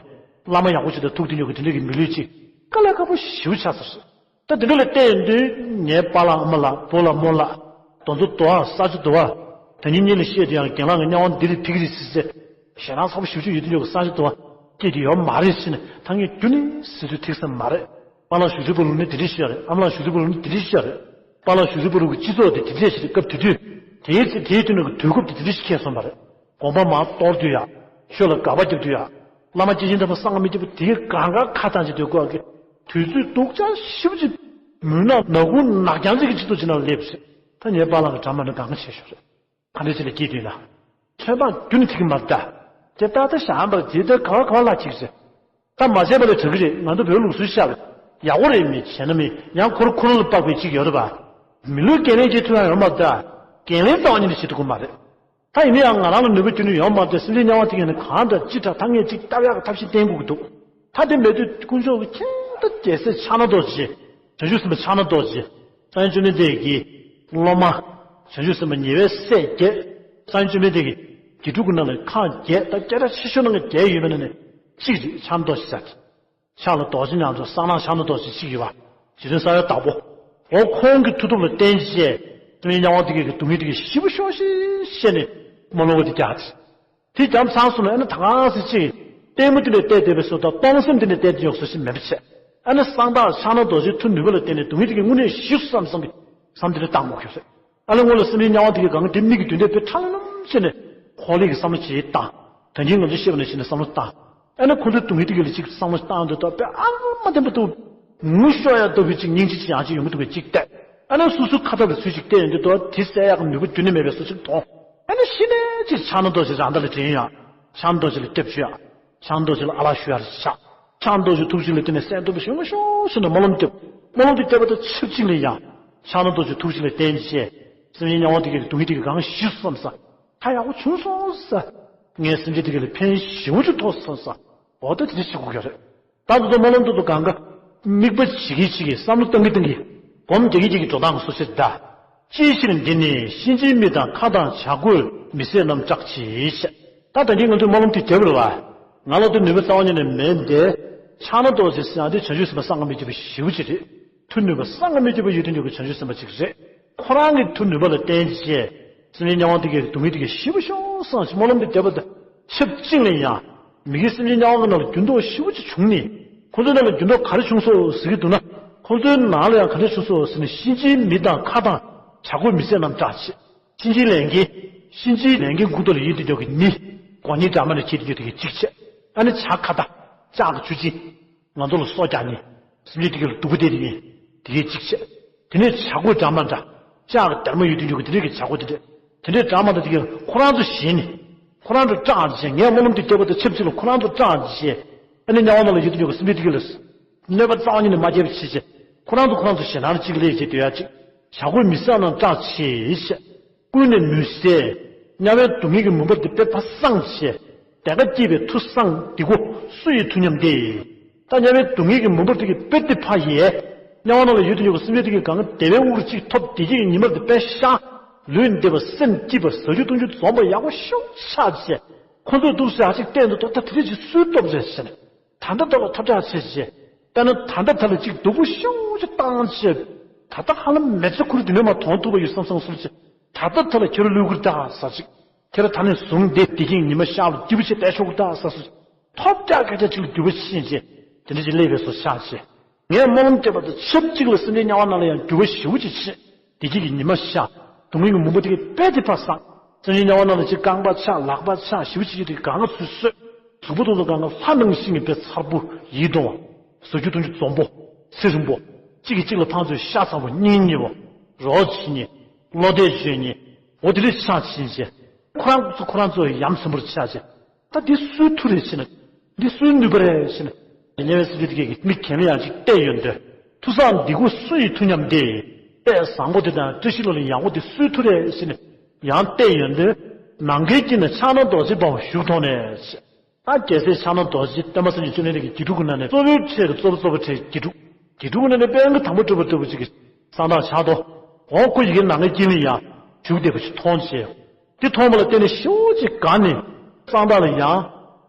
བླ་མ་ཡག་པོ་ཞིག་དང་ཐུག་བསྡད་མྱོང་གི་དེ་འདྲ་གི་མི་ལུས་གཅིག་དཀའ་ལས་ཁག་པོ་ཞེ་པོ་ཆགས་སོང་ཟེར། ད་དེ་འདྲ་ལ་བལྟས་དུས་ངའི་པཱ་ལགས་ཨ་མ་ལགས་བུ་ལགས་རྨོ་ལགས། དེ་ཚོ་དུ་བ་ས་ཆ་དུ་བ། ད་ཉིན་གཉིས་ལ་བཤད་དུས་ཡང་རྒན་ལགས་ཀྱི་དམྱལ་བ་འདི་རེད་ཕ་གི་རེད་ཟེར་ཟེར། ཞེད་སྣང་ཚ་པོ་ཞེ་པོ་ཅིག་ཡོད་དུས་ཉོ་གི་ས་ཆ་དུ་བ་སྐྱེས་དེ་ཡོད་མ་རེད་ཟེར་ནས་ད་ངས་རྒྱུན་ནས་ཟེར་དུས་ཐེག་ས་མ་རེད། པཱ་ལགས་བཞུགས་སའི་བར་ལ་ནི་དེ་འདྲས་བཤད་རེད། ཨ་མ་ལགས་བཞུགས་སའི་བར་ལ་ནི་དེ་འདྲས་བཤད་རེད། པཱ་ལགས་བཞུགས་སའི་བར་ལ་གི་སྤྱི་ཚོགས་དེ་དེ་འདྲས་ཞིག་རེད། སྐབས་དེ་དུས་དེའི་ཚེ་དེའི་དུས་ནང་གི་དུས་སྐབས་དེ་དེ་འདྲས་ཞིག་འཁེལ་སོང་བ་རེད། དགོན་པ་མར་གཏོར་དུས་ཡ། ཆོས་ལ་དགག་པ་རྒྱབ་དུས་ཡ། བླ་མ་སྐྱེས་ཆེན་དམ་པ་སངས་རྒྱས་མི་སྐྱབས་པ་དེ་གའི་གང་ག་ཁ་བཏང་བྱས་སྡོད་དགོས་ཀྱི། དུས་ཚོད་སྡུག་ཅག་ཞེ་པོ་ཅིག་མུན་ནག་ནག་ཁུང་ནག་རྐྱང་ཅིག་གི་ཕྱི་ཐོག་ཅིག་ནང་སླེབས་ཟེར། ད་ངའི་པཱ་ལགས་ཀྱི་གྲྭ་མ་ནི་གང་ག་བྱས་ཤོག་རེད། ག་འདྲ་ཅིག་ལ་སྐྱེས་དུས་ན། ཚོད་དཔག་རྒྱུན་ནས་ཐིག་གི་མ་རེད་ད། དེ་ལྟ་ལྟ་བཞག་པར་དེ་ལྟར་ག་བ་ག་བ་ལ་ཐིག་ཟེར། ད་མ་བྱས་པ་ལས་དྲག་གི་རེད། ང་ཚོ་བོད་ལུགས་སྲོལ་ཤར་བས། ཡག་པོ་རེད། མི་བྱས་ན་མི་ཡང་ཁོ་རང་ཁོ་རང་ལ་དཔག་པའི་ཅིག་ཡོད་རེད་པ། མི་ལུས་འགན་ལེན་བྱེད་ཐུབ་ཡ་ཡོད་མ་རེད་ད། འགན་ལེན་རྩ་བ་ཉིད་ནས་བྱེད་ཐུབ་ཀྱི་མ་རེད། ད་ཡིན་ན་ཡང་ང་རང་ལ་ནུས་པ་རྒྱུན་ནས་ཡོད་མ་རེད། སེམས་ཅན་དམྱལ་བ་དེ་ག་ནས་གང་འདྲ་ཅི་དྲག་ཐ་སྙད་ཅིག་བཏབ་ཡག་གི་ཐབས་ཤེས་བསྟེན་དགོས་ཀྱི་འདུག་ད་དེ་མེད་དུས་དཀོན་མཆོག་གི་ཁྱེད་ད་རྒྱལ་སྲས་ཕྱག་ན་རྡོ་རྗེ། བྱང་ཆུབ་སེམས་དཔའ་ཕྱག་ན་རྡོ་རྗེ། སངས་རྒྱས་བཅོམ་ལྡན་འདས་ཀྱི་སློབ་མ། བྱང་ཆུབ་སེམས་དཔའ་ཉེ་བའི་སྲས་བརྒྱད། སངས་རྒྱས་བཅོམ་ལྡན་འདས་ཀྱི་དགེ་ཕྲུག་གི་ནང་ལ་ཁག་བརྒྱད་ད་སྐད་གྲགས་ཆེ་ཤོས་ནང་གི་བརྒྱད་ཡོད་པའི་ནང་ནས་གཅིག་རེད། ཕྱག་ན་རྡོ་རྗེ་ཟེར། ཕྱག་ལ་རྡོ་རྗེ་ཉག་ཚོ་གསང་སྔགས་ཕྱག་ན་རྡོ་རྗེ་གཅིག་ཡོད་པ། རྗེ་བཙུན་གསང་བའི་བདག་པོ། འོ་ཁོང་གི་མཐུ་སྟོབས་ལ་བརྟེན་བྱས། སེམས་ཅན་དམྱལ་བ་དེ་གའི་སྡུག་བསྔལ་དེ་གའི་ཞེ་པོ་ཤོག་ཤེས་བཤད་ནས་རྨ་ལུང་བ་དེ་རྒྱག་དེ་རྒྱབ་ཚང་སོང་ན་ཨ་ནི་ད་གང་སེ་ཅིག་ལྟད་མོ་དེ་ནས་བལྟས་བསྡད་པའི་བཟོ་དང་སྟོང་སེམས་དེ་ནས་བལྟས་བསྡད་ཡོད་བཟོ་ཞིག་མེད་པ་བྱས། ཨ་ནི་གསང་བདག་ཕྱག་ན་རྡོ་རྗེའི་མཐུ་ནུས་པ་ལ་བརྟེན་ནས་སྡུག་བསྔལ་དེ་གའི་དངོས་གནས་ཞི་བསམ་བསམ་གི་བསམ་དེ་ལ་བཏང་དགོས་ཀྱི་རེད། ཨ་ལས་སྔོན་ལ་སེམས་ཅན་དམྱལ་བ་དེ་གའི་སྒང་དེ་མིག་གི་མདུན་དེ་དཔེ་ཁྲ་ལམ་ལམ་བྱས་ནས་ཧོ་ལིག་གི་བསམ་བློ་ཇི་ལྟར། ད་གིན་ང་ཚོས་བཤད་པ་ནང་བཞིན་ནས་བསམ་བློ་བཏང་། ཨ་ནི་ཁོ་ཚོའི་སྡུག་བསྔལ་དེ་གའི་ལ་ཅིག་བསམ་བློ་བཏང་དུས་ད་དཔེ་ཨ་མ་བདེན་པ་འདུག་ངུ་ཤོར་ཡག་ལྟ་བུའི་ཅིག་སྙིང་རྗེ་ཅིག་ཡང་ཅིག་ཡོང་གི་འདུག་པས་ཅིག་བལྟས། ཨ་ནི་སོ་སོའི་ཁ་ཐབ་ལ་ཚུར་ཅིག་བལྟས་ཡོང་དུས་ད་དེ་བསལ་ཡག་གི་ནུས་པ་རྒྱུན་ནས་མེད་པའི་བཟོ་ཅིག་མཐོང་། ཨ་ནི་གཞི་ནས་ཅིག་ཕྱག་ན་རྡོ་རྗེ་རང་ད་ལ་དྲན་ཡག་ཕྱག་ན་རྡོ་རྗེ་ལ་སྐྱབས་ཞུ་ཡག་ཕྱག་ན་རྡོ་རྗེ་ལ་ཨ་ལགས་ཞུ་ཡག་ཆགས། ཕྱག་ན་རྡོ་རྗེ་ཐུགས་རྗེ་ལ་བརྟེན་ནས་སེམས་སྟོབས་ཞིག་ཡོང་ཤོག་ཞུ་ནས་སྨོན་ལམ་བཏབ། སྨོན་ལམ་དེ་བཏབ་པ་དང་ཆབས་ཅིག་ལ་ཡང་ཕྱག་ན་རྡོ་རྗེ་ཐུགས་རྗེ་ལ་བརྟེན་བྱས། སེམས་ཅན་དམྱལ་བ་དེ་གའི་སྡུག་བསྔལ་དེ་གའི་སྒང་ཞི་སོང་ས། ད་ཡག་པོ་བྱུང་སོང་ས། ངས་སེམས་ཅན་དེ་གའི་ལ་ཕན་ཞེ་པོ་ཅིག་ཐོགས་སོང་ས། འོ་ད་དེ་འདྲ་བྱེད་དགོས་ཀྱི་རེད། ད་དུ་ད་སྨོན་ལམ་དུ་དུ་གང་ག་དམིགས་པ་བྱེད་ཀྱི་བྱེད་ཀྱི་བསམ་བློ་གཏང་གི་གཏང་གི་སྒོམ་རྒྱག་གི་རྒྱག་གི་འགྲོ་སྟངས་སོ་ཤེས་ད། ཅིའི་ཕྱིར་འདི་ནི་གཤིན་རྗེའི་མི་དང་ཁྭ་དང་བྱ་རྒོད་མི་བསད་རྣམས་སྐྲག་བྱེད། ད་ད་གིན་ང་ཚོས་སྨོན་ལམ་དེ་བརྒྱབ་རེད་བ། ང་ལ་དེ་ནུས་པ་རྩ་བ་ཉིད་ནས་མེད་དེ། ཕྱག་ན་རྡོ་རྗེ་ཟེར་ཡང་དེ་བྱང་ཆུབ་སེམས་དཔའ་གསང་སྔགས་མི་བརྗོད་པ་ཞེ་པོ་ཅིག་རེད། མཐུ་ནུས་པ་གསང་སྔགས་མི་བརྗོད་པ་ཡོད་དུ་འཇུག་པའི་བྱང་ཆུབ་སེམས་དཔའ་ཅིག་རེད། ཁོ་རང་གི་མཐུ་ནུས་པ་ལ་བརྟེན་བྱས། སེམས་ཅན་དམྱལ་བ་དེ་གའི་སྡུག་བསྔལ་དེ་གའི་ཞེ་པོ་ཤོག་བསམ་ཞིག་སྨོན་ལམ་དེ་བརྒྱབ་པ་དང་ཆབས་ཅིག་ལ་ཡང་། མི་དགེ་སེམས་ཅན་དམྱལ་བ་གི་ནང་ལ་འགྱུར་ལྡོག་ཞེ་པོ་ཅིག་བྱུང་ནས། ཁོ་ཚོའི་ནང་ལ་འགྱུར་ལྡོག་ག་རེ་བྱུང་སོང་ཟེར་གྱི་འདུག་ན། ཁོ་ཚོའི་ནང་ལ་ཡང་ག་འདྲ་བྱུང་སོང་ཟེར་ན་གཤིན་རྗེའི་མི་དང་ཁྭ་དང་བྱ་རྒོད་མི་བསད་རྣམས་སྐྲག་བྱེད། གཤིན་རྗེའི་ལས་མཁན། གཤིན་རྗེའི་ལས་མཁན་མགུ་ཏོ་ལ་ཡོད་དེ་འཇོག་གི་མི། གོ་ཉིན་འདྲ་མ་ནས་བྱེད་དེ་འཇོག་དེ་གི་གཅིག་བྱས། ཨ་ནི་བྱ་ཁྭ་དང་ལྕགས་ཀྱི་ཆུ་ཆེན། ང་ཚོ་ལ་སྲོག་རྒྱག་ནི། སེམས་ཅན་དེ་གའི་ལ་སྡུག་པོ་དེ་དེ་ཡིན། དེ་གའི་གཅིག་བྱས། དེ་ནས་བྱ་རྒོད་འདྲ་མ་འདྲ། ལྕགས་ཀྱི་སྡེར་མོ་ཡོད་དེ་འཇོག་གི་དེ་འདྲའི་གི་བྱ་རྒོད་དེ་འདྲས། དེ་འདྲའི་འདྲ་མ་འདྲ་དེ་གའི་ཁོ་རང་ཚོ་ཞེད་ནི། ཁོ་རང་ཚོ་སྐྲག་བྱས་ངས་སྨོན་ལམ་དེ་བརྒྱབ་པ་དང་ཆབས་ཅིག་ལ་ཁོ་རང་ཚོ་སྐྲག་བྱས། ཨ་ནི་དམྱལ་བ་ནང་ལ་ཡོད་དེ་འཇོག་གི་སེམས་ཅན་དེ་གའི་ལ། གནོད་པ་རྩ་བ་ཉིད་ནས་མ་བརྒྱབ་བྱས་བྱས། ཁོ་རང་ཚོ་ཁོ་རང་ཚོ་ཞེད་སྣང་གཅིག་སླེབས་བྱས་སྡོད་ཡ་གཅིག་བྱ་རྒོད་མི་བསད་རྣམས་སྐྲག་བྱེད་བྱས། ཀུན་ནས་མུན་བསལ། དམྱལ་བའི་སྡུག་བསྔལ་གྱི་མུན་པ་འདི་དཔེ་ཕར་སངས་བྱས། དེ་ཀ་སྐྱིད་པའི་མཐུ་སངས་འདི་གོ་སུ་ཡི་མཐུ་སྙམ་སྟེ། ད་དམྱལ་བའི་སྡུག་བསྔལ་གྱི་མུན་པ་འདི་གི་དཔེ་འདི་ཕ་ཡས། དམྱལ་བ་ནང་ལ་ཡོད་དུ་ཡོད་པའི་སེམས་ཅན་དེ་གི་གང་བདེ་བའི་དབུགས་གཅིག་ཐོབ་བདེ་སྐྱིད་ཀྱི་ཉི་མ་འདི་དཔེ་ཤར། ལུས་འདི་བ་སེམས་སྐྱིད་པ་ཟ་རྒྱུ་འཐུང་རྒྱུ་འཛོམས་པ་ཡག་པོ་ཤོག་ཆགས་བྱས། ཁོ་ཚོས་འདུག་ཟེར་ཨ་ཅིག་བལྟས་འདུག་ཏོ་ད་དེ་རིགས་ཀྱི་སུའི་སྟོབས་རེད་ཟེར་ནས། ད་ལྟ་ད་ལ་ཐབས་ཆག་ཆེ་ཆེ། དཔེར་ན་ད་ལྟ་ད་ལ་ཅིག་སྡུག་པོ་ཤོག་ཅིག་བཏང་ཆེ། ད་ལྟ་ཧ་ལམ་མེ་ཚ་ཁུར་དུ་མེད་མ་མཐོང་ཐུབ་པ་ཡོད་བསམ་བསམ་སོར་ཆེ། ད་ལྟ་ད་ལ་ཁྱེད་རང་ལུས་ཁུར་ད་ཟ་ཅིག་ཁྱེད་རང་ད་ནས་བཟུང་སྟེ་བདེ་སྐྱིད་ཉི་མ་ཤར་ལ་སྐྱིད་པོ་ཆེ་བསྡད་ཆོག་གི་ད་ཟ་སོ། ཐོབ་རྒྱག་སྐད་ཆ་ཅིག་ལ་འགྱུར་བ་ཕྱིན་ཆེ། དེ་འདྲ་ཅིག་སླེབས་པའི་སོ་ཆག་ཆེ། ངས་སྨོན་ལམ་བཏབ་པ་དང་ཆབས་ཅིག་ལ་སེམས་ཅན་དམྱལ་བ་ནང་ལ་ཡང་འགྱུར་བ་ཞེ་པོ་ཅིག་ཕྱིན། བདེ་སྐྱིད་ཀྱི་ཉི་མ་ཤར། སྡུག་བསྔལ་གྱི་མུན་པ་དེ་གའི་དཔེ་དེ་ཕར་སངས། སེམས་ཅན་དམྱལ་བ་ནང་ལ་ཅིག་རྐང་པ་ཆག་ལག་པ་ཆག་ཞེ་པོ་ཅིག་ཡོད་དེ་གང་ག་ཚུར་གསོས། གཟུགས་པོ་དེ་ཚོ་གང་ག་ལྷ་ནང་བཞིན་གྱི་དཔེ་མཚར་པོ་ཡིད་དུ་འོང་བ། ཟ་རྒྱུ་འཐུང་རྒྱུ་འཛོམས་པོ། ཚེ་རིང་པོ། གཅིག་གིས་གཅིག་ལ་ཕན་ཚུན་ཤ་ཚ་བོ་གཉེན་ཉེ་བོ། རོགས་བྱེད་ཉེ། བློ་གཏད་གཅོད་ཉེ། འོ་དེ་འདྲ་ཆགས་ཕྱིན་ཆེ། ཁོ་རང་ཚོ་ཁོ་རང་ཚོ་ཡ་མཚན་པོར་ཆགས་ཆེ། ད་འདི་སུའི་མཐུ་རེད་ཟེར་ན། འདི་སུའི་ནུས་པ་རེད་ཟེར་ན། དམྱལ་བའི་སེམས་ཅན་དེ་གའི་མིག་གྱེན་ལ་ཡང་ཅིག་བལྟས་ཡོང་དུས། མཐུ་བཟང་འདི་གོ་སུ་ཡི་མཐུ་སྙམ་སྟེ། དཔེ་བཟང་པོ་དེ་དང་བཀྲ་ཤིས་ལོ་ལ་ཡག་པོ་དེ་སུའི་མཐུ་རེད་ཟེར་ནས། ཡང་བལྟས་ཡོང་དུས། ནམ་མཁའི་དཀྱིལ་ན་ཕྱག་ན་རྡོ་རྗེ་འབར་བ་བཞུགས་མཐོང་ནས། ད་རྒྱལ་སྲས་ཕྱག་ན་རྡོ་རྗེ་སྟོན་པ་སངས་རྒྱས་བཅོམ་ལྡན་འདས་ཀྱི་དགེ་ཕྲུག་གི་ནང་ནས་གཙོ་བོའི་གྲས་ཀྱི་གཙོ་བོ་གཙོ་བོ་གྲས་ཀྱི་དགེ་ཕྲུག་དགེ་ཕྲུག་གི་ནང་ནས་དཔལ་གྱི་དམ་པ་གྲུབ་པ་ལྟ་བུ་ཅིག་གི་གསང་བདག་ཕྱག་རྡོར། འོ་ཁོ་ཡི་གེ་ནམ་མཁའི་དཀྱིལ་ལ་ཡང་བཞུགས་བསྡད་པ་ཅིག་མཐོང་བྱས། དེ་མཐོང་བ་ལ་བརྟེན་ནས་ཞེ་པོ་ཅིག་དགའ་ནས། གསང་བདག་ལ་ཡང་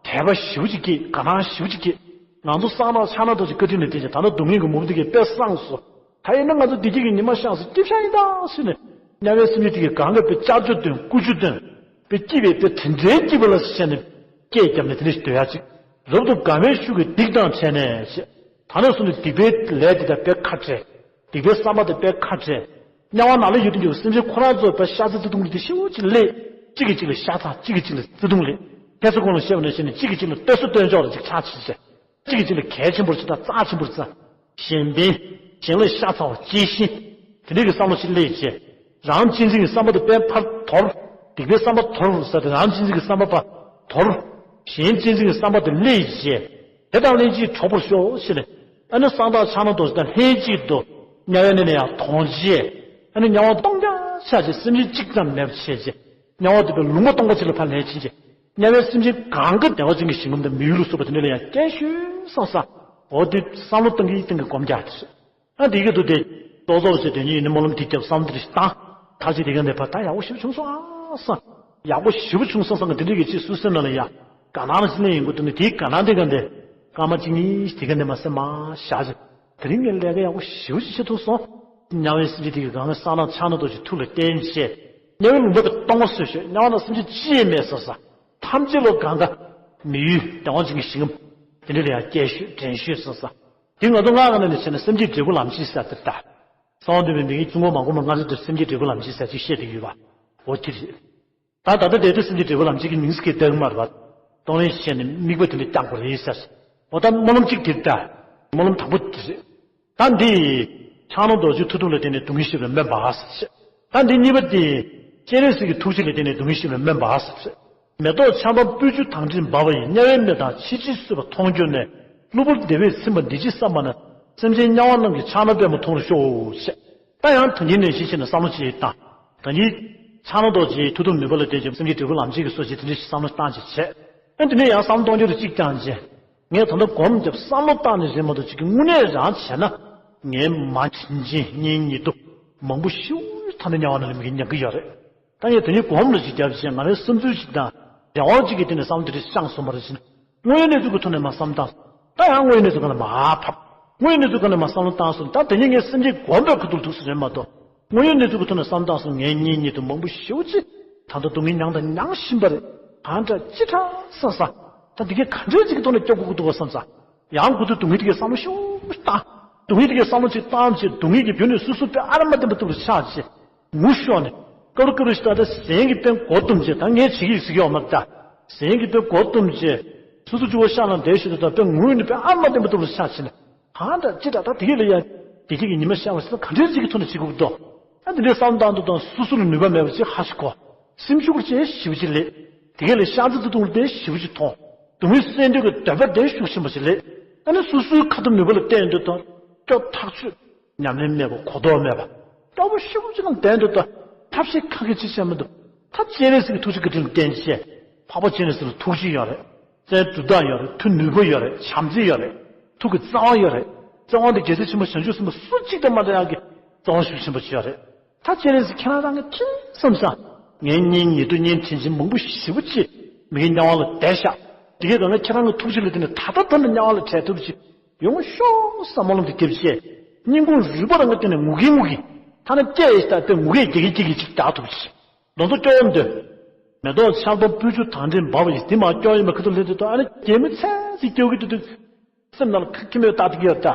དད་པ་ཞེ་པོ་ཅིག་སྐྱེས། དགའ་སྣང་ཞེ་པོ་ཅིག་སྐྱེས། ང་ཚོ་གསང་བདག་ཕྱག་ན་རྡོ་རྗེ་བཀའ་དྲིན་ལ་བརྟེན་ཅིང་ད་ལྟ་སྡུག་བསྔལ་གྱི་མུ་མཐུད་ཀྱི་དཔེ་སངས་སོ། ད་ཡིན་ན་ང་ཚོ་བདེ་སྐྱིད་ཀྱི་ཉི་མ་ཤར་སོང་སྐྱིད་ཤག་ཡིན་ད་ཟེར་ནས། དམྱལ་བའི་སེམས་ཅན་དེ་གའི་གང་ག་དཔེ་ཅག་ཅོ་འདོན་ཀུ་ཅོ་འདོན། དཔེ་སྐྱིད་པའི་དཔེ་དེ་འདྲའི་སྐྱིད་པ་ལ་ཟེར་ནས། སྐད་བརྒྱབ་ནས་དེ་ནས་སྡོད་ཡ་ཅིག་རབ་ཏུ་དགའ་བའི་ཤུགས་ཀྱིས་སྡིག་དང་བྲལ་ནས་ཞེས། ད་ནས་བཟུང་སྟེ་སྡིག་པའི་ལས་དེ་དག་དཔེ་ཁ་བྲལ། སྡིག་པའི་བསམ་པ་དེ་དཔེ་ཁ་བྲལ། དམྱལ་བ་ནང་ལ་ཡོད་དུ་འཇུག་སེམས་ཅན་ཁོ་རང་ཚོ་དཔེ་ཤ་ཚ་བརྩེ་དུང་གི་དེ་ཤི་བོ་ཅིག་སླེབས། གཅིག་གིས་གཅིག་ལ་ཤ་ཚ་གཅིག་གིས་གཅིག་ལ་བརྩེ་དུང་སླེབས། ཁ་སང་གོང་ལ་བཤད་པ་ནང་བཞིན་གཅིག་གིས་གཅིག་ལ་གཏད་སོ་གཏད་འཇོག་ལ་ཅིག་ཆགས་ཕྱིན་ཚེ། གཅིག་གིས་གཅིག་ལ་གལ་ཆེན་པོར་བརྩི་དང་རྩ་ཆེན་པོར་བརྩི། གཞན་ཕན། གཞན་ལ་ཤ་ཚ་བ་གཅེས་ཤིང་། དེ་འདྲའི་གི་བསམ་བློ་ཞིག་སླེབས་རྗེས། རང་གཅེས་འཛིན་གྱི་བསམ་པ་དེ་དཔེ་ཕར་དོར། སྡིག་པའི་བསམ་པ་དོར་ཟེར་ཏེ་རང་གཅེས་འཛིན་གྱི་བསམ་པ་ཕར་དོར། གཞན་གཅེས་འཛིན་གྱི་བསམ་པ་དེ་སླེབས་རྗེས། དེ་དང་ལྷན་ཅིག་གྲོགས་པོར་ཤོག་ཟེར་ནས། ཨ་ནི་གསང་བདག་ཕྱག་ན་རྡོ་རྗེ་དང་ལྷན་ཅིག་ཏུ་དམྱལ་བའི་གནས་ནས་ཡང་དོང་རྗེས། ཨ་ནི་དམྱལ་བ་སྟོང་རྒྱ་ ཆགས་བྱས་སེམས་ཅན་གཅིག་ཙམ་མེད་པ་བྱས་བྱས། དམྱལ་བ་འདུས་པའི་ལུང་པ་སྟོང་པ་གཅིག་ལ་ཕར་ལན་ཕྱིན་བྱས། དམྱལ་བའི་སེམས་ཅན་གང་ག་བདེ་བ་ཅན་གྱི་ཞིང་ཁམས་དང་མི་ཡུལ་ལ་སོགས་པ་དེ་འདྲ་ལ་ཡང་སྐྱེ་ཤོག་བསམ་བསམ། འོ་དེ་བསམ་བློ་གཏང་གི་གཏང་གི་སྒོམ་རྒྱག་དེ་རེད། ཨ་དེ་གི་འདུག་སྟེ། ཏོག་ཙམ་བྱས་དོན་གཉིས་ནི་སྨོན་ལམ་དེ་བརྒྱབ་བསམ་བློ་དེ་རེ་ཞིག་བཏང་། ཐག་ཆོད་དེ་ག་ནས་ཕར་ད་ཡག་པོ་ཞེ་པོ་བྱུང་སོང་ཨ་བསམ། ཡག་པོ་ཞེ་པོ་བྱུང་སོང་བསམ་གི་དེ་འདྲ་གི་ཅིག་སུ་སེམས་ནང་ལ་ཡ། དགའ་སྣང་ལ་ཅི་ནས་ཡིན་དགོས་འདུག་ནི་དེའི་དགའ་སྣང་དེ་ག་འདི། སྐར་མ་གཅིག་གཉིས་ཤིག་དེ་ག་འདི་མ་སེམས་མ་བཞག་ཅིག་དེ་རིང་ངས་ལས་ཀ་ཡག་པོ་ཞེ་པོ་ཅིག་བྱེད་ཐུབ་སོང་། དམྱལ་བའི་སེམས་ཅན་དེ་གི་སྒང་ལ་གསང་སྔགས་ཕྱག་ན་རྡོ་རྗེ་ཐུགས་ལ་བརྟེན་བྱས། དམྱལ་བའི་ལུང་པ་གི་སྟོང་པ་བཟོས་ཤོག་དམྱལ་བ་ན་སེམས་ཅན་ཅི་ཡང་མེད་བཟོས་ས། ཐམས་ཅད་ལོ་གང་ག་མི་ཡུལ་བདེ་བ་ཅན་གྱི་ཞིང་ཁམས། དེ་འདྲ་ལ་ཡང་སྐྱེ་ཤོག་དྲན་ཤོག་བཟོས་ས། དེ་ང་ཚོ་སྔགས་ཀྱི་ནང་ནས་བྱས་ན་སེམས་བསྐྱེད་འབྲས་བུ་ལམ་བྱེད་ཟེར་དེ་ལྟ། གསང་བ་འདུས་པའི་མི་ཡུལ་གྱི་ཙུན་དགོན་མ་གོ་མ་སྔ་ཕྱི་དེར་སེམས་བསྐྱེད་འབྲས་བུ་ལམ་བྱེད་ཟེར་ཅིག་བཤད་དེ་ཡོད་པ། འོ་དེ་རེད། ད་ད་ལྟ་དེ་ལྟར་སེམས་བསྐྱེད་འབྲས་བུ་ལམ་བྱེད་ཀྱི་མིང་ཚིག་གི་སྟེང་མར་བ། གཏོང་ལེན་བྱས་ནས་དམིགས་པ་དེ་འདྲ་བརྐྱང་དགོས་རེད་ཟེར། འོ་ད་སྨོན་ལམ་གཅིག་དེ་ལྟ། སྨོན་ལམ་དང་པོ་དེ་རེད། ད་འདི། ཕྱག་ན་རྡོ་རྗེའི་མཐུ་སྟོབས་ལ་བརྟེན་ནས་སྡུག་བསྔལ་ཞི་བར་སྨོན་པ་ཟེར། ད་འདི་གཉིས་པ་དེ། སྤྱན་རས་གཟིགས་ཀྱི་ཐུགས་རྗེ་ལ་བརྟེན་ནས་སྡུག་བསྔལ་ཞི་བར་སྨོན་པ་ཟེར། མེ་ཏོག་ཆར་པ་སྤོས་ཆུ་དང་ལྡན་འབབ་པ་ཡི། དམྱལ་བའི་མི་དང་ཕྱི་ཕྱིར་གསོད་པ་མཐོང་གྱུར་ནས། གློ་བུར་བདེ་བས་ཚིམ་པ་འདི་ཅི་བསམ་པ་ན། སེམས་ཅན་དམྱལ་བ་རྣམས་ཀྱི་ཕྱག་ན་པདྨོ་མཐོང་རུ་ཤོག་ཅེས། ད་ཡང་ད་གིན་ནས་གཞི་བྱས་ནས་བསམ་བློ་ཅིག་བཏང་། ད་གིན། ཕྱག་ན་རྡོ་རྗེའི་མཐུ་སྟོབས་ནུས་པ་ལ་བརྟེན་ཅིང་སེམས་ཀྱི་འབྲས་བུ་ལམ་བྱེད་ཀྱི་སོ་ཞེས་དེ་འདྲ་ཞིག་བསམ་བློ་བཏང་ཅིག་བྱས། ཨ་དེ་ནས་ཡང་བསམ་བློ་གཏོང་རྒྱུ་རེ་གཅིག་བཏང་རྗེས། ངས་ད་ལྟ་སྒོམ་རྒྱབ་བསམ་བློ་བཏང་ནས་རེད་མ་གཏོགས་ཅིག་གི་དངོས་གནས་རང་བྱས་ན། ངས་མ་བྱིན་ཅིང་གཉེན་ཉེ་དུ་མང་པོ་ཞིག་ཐ་ན་དམྱལ་བ་ནང་ལ་མི་གི་ཉར་གི་ཡོད་རེད། ད་ངས་དེ་ནས་སྒོམ་རེ་ཅིག་རྒྱབ་བྱས་ང་རའི་བསམ་ཚུལ་ཅིག་དང་རེ་བ་ཅིག་གི་སྟེང་ནས་བསམ་བློ་དེ་འདྲ་བཅངས་སོང་བ་རེད་ཟེར་ན། དངོས་ཡོད་གནས་ཚུལ་གྱི་ཐོག་ནས་མར་བསམ་བཏང་། ད་ཡང་དངོས་ཡོད་གནས་ཚུལ་སྒང་ལ་མར་ཕབ། དངོས་ཡོད་གནས་ཚུལ་སྒང་ལ་མར་བསམ་བློ་བཏང་སོང་། ད་དེ་ནས་ངས་སེམས་ཅན་སྒོམ་པའི་ཁ་ཐུག་ཐུག་སོང་རེད་མ་གཏོགས། དངོས་ཡོད་གནས་ཚུལ་གྱི་ཐོག་ནས་བསམ་བཏང་སོང་། ངའི་གཉེན་ཉེ་དུ་མང་པོ་ཞེ་པོ་ཅིག་ད་ལྟ་སྡུག་བསྔལ་མྱངས་དང་མྱང་བཞིན་པ་རེད། གང་འདྲ་ཅི་དྲག་བསམ་བསམ། ད་འདི་གས་ག་འདྲ་ཅིག་གི་ཐོག་ནས་སྐྱོབ་དགོས་ཀྱི་འདུག་བ་བསམ་བསམ། ཡང་མགོ་ཐོག་སྡུག་བསྔལ་དེ་གས་བསམ་བློ་ཤུགས་བཏང་། སྡུག་བསྔལ་དེ་གས་བསམ་བློ་ཅིག་བཏང་བྱས་སྡུག་བསྔལ་གྱི་བུ་ནས་སོ་སོ་དཔེ་ཨ་ར་མ་བདེན་པ་ཐུག་ལ་ཆགས་བྱས། ངུ་ཤོར་ནས། སྐབས་རེ་སྐབས་རེ་ཞིག་ད་ལྟ་གཟན་གྱིས་དཔེ་མགོ་བཏུམས་བྱས། ད་ངས་བྱེད་ཀྱི་ཡོད་ཟེར་གྱི་ཡོད་མ་རེད་ད། གཟན་གྱིས་དཔེ་མགོ་བཏུམས་བྱས། སོ་སོ་གཅིག་པོ་ཤག་ནང་བསྡད་ཤི་དུས་ད་དཔེ་ངུས་ནས་དཔེ་ཨ་མ་བདེན་པ་ཐུག་ལ་ཆགས་བྱས་ནས། གང་འདྲ་ཅི་འདྲ་ད་དེ་གས་ལ་ཡ། བདེ་སྐྱིད་ཀྱི་ཉི་མ་ཤར་བ་ཞིག་ད་ག་འདྲའི་ཅིག་གི་ཐོག་ནས་བྱེད་དགོས་ཀྱི་འདུག་ཨ་འདི་འདྲའི་བསམ་བཏང་དུས་དང་སོ་སོ་ལ་ནུས་པ་མེད་པ་ཅིག་ཧ་ཅིག་གོ། སེམས་ཤུགས་ཅན་ཞེ་པོ་ཅིག་ལས། དེ་གས་ལ་ཤ་ཚ་ཚ་དུང་ལྡན་ཞེ་པོ་ཅིག་མཐོང་། སྡུག་བསྔལ་སེལ་འདོད་ཀྱི་འདོད་པ་ལྡན་ཤུགས་ཆེན་པོ་ཅིག་ལས། ཨ་ནི་སོ་སོའི་ཁ་ཐུབ་ནུས་པ་ལ་བརྟེན་དུས་དང་སྐྱོབ་ཐག་ཆོད། ཉམས་ལེན་མེད་པ་གོ་རྟོགས་མེད་པ། སྐྱོ་པོ་ཤུགས་ཆེ་ལ་ལྡན་དུ་ལྟ། ཐབས་ཤེས་ཁ་གིས་ཅི་བྱས་མི་འདུག་ད་སྤྱན་རས་གཟིགས་ཀྱི་ཐུགས་རྗེ་བཀའ་དྲིན་ལ་བརྟེན་བྱས། འཕགས་པ་སྤྱན་རས་གཟིགས་ལ་ཐུགས་རྗེ་ཡོད་རེད། རྩལ་སྒྲུབ་རྟགས་ཡོད་རེད། མཐུ་ནུས་པ་ཡོད་རེད། བྱམས་བརྩེ་ཡོད་རེད། ཐུགས་ཀྱི་རྩ་བ་ཡོད་རེད། རྩ་བ་འདི་རྒྱལ་སྲས་ཆེན་པོ་བྱང་ཆུབ་སེམས་དཔའ་སུ་གཅིག་དང་མ་འདྲ་ཡག་གི་རྩ་བ་ཤུགས་ཆེན་པོ་ཅིག་ཡོད་རེད། ད་སྤྱན་རས་གཟིགས་ཁྱེད་རང་རང་གི་ཁྱིམ་བསམ་ས། ངའི་གཉེན་ཉེ་དུ་གཉེན་དྲིན་ཆེན་མང་པོ་ཞེ་པོ་ཅིག་མི་གི་དམྱལ་བ་ལ་བསྡད་ཤག་དེ་གའི་སྒང་ལ་ཁྱེད་རང་གི་ཐུགས་རྗེ་ལ་བརྟེན་ནས་ད་ལྟ་ད་ནི་དམྱལ་བ་ལ་བྲལ་ཐུབ་ཅིག་ཡོང་ཤོག་བསམ་སྨོན་ལམ་དེ་རྒྱབ་བྱས། སྙིང་ཁུང་རུས་པ་རང་གི་སྟེང་ནས་ངུ་གིན་ངུ་གིན། ཐ་ན་སྐད་ཡིག་ལྟ་དཔེ་ངུ་སྐད་རྒྱག་གིན་རྒྱག་གིན་ཅིག་རྒྱག་ཐུབ་ཅིག་གདོང་ཚོ་སྐྱོ་བོ་འདོད། མེ་ཏོག་ཆར་པ་སྤོས་ཆུ་དང་ལྡན་འབབ་པ་ཡི་དེ་མ་སྐྱོ་ཡིན་པ་ཁ་ཐུག་ལྷན་དུ་ཐོག་ཨ་ནི་རྒྱལ་མོ་ཚན་ཚིག་སྐྱོ་གི་དུ་དུ། སེམས་ནང་ལ་ཁ་ཁྱི་མོས་བཏགས་དེ་གི་ཡོད་ད།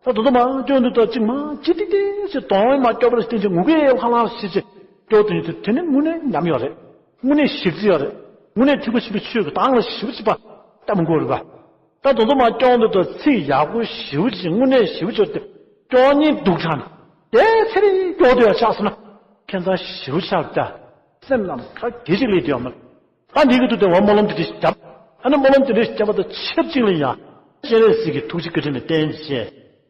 ད་དོ་དོ་མ་སྐྱོ་འདུག་ད་ཅིག་མ་ཅི་ཏི་ཏི་ཅི་གདོང་མ་སྐྱོ་བར་བསྟན་ཅིག་ངུ་གི་ལྷང་ལྷང་ཞིག་ཅིག་སྐྱོ་དུ་ཡིན་དུ་དེ་ནི་དངོས་གནས་ཉམས་ཡོད་རེད། དངོས་གནས་ཞིབ་རྩི་ཡོད་རེད། དངོས་གནས་ཐེག་པ་ཆེན་པོའི་ཆོས་ཀྱི་གདངས་ལ་ཞིབ་ཅིག་པ་ལྟ་མི་དགོས་རེད་པ། ད་དོ་དོ་མ་སྐྱོ་འདུག་ད་ཚིག་ཡག་པོ་ཞིབ་ཅིག་དངོས་གནས་ཞིབ་ཅིག་སྟེ་སྐྱོ་ཉིན་སྡུག་དྲགས་ནས་དེ་ཚེ་རིང་སྐྱོ་དུ་ཡང་ཆགས་སོང་ན་ཁྱེད་ཚང་ཞིབ་ཆགས་ད་སེམས་ནང་ཁ་གེ་ཅིག་ལས་དུ་ཡང་མ། ད་འདི་གི་དུས་དེ་བ་སྨོན་ལམ་དེ་འདྲ་ཞིག་བརྒྱབ། ཨ་ནི་སྨོན་ལམ་དེ་འདྲ་ཞིག་བརྒྱབ་པ་དང་ཆབས་ཅིག་ལ་ཡང་། སྤྱན་རས་གཟིགས་ཀྱི་ཐུགས་རྗེ་བཀའ་དྲིན་ལ་བརྟེན་བྱས།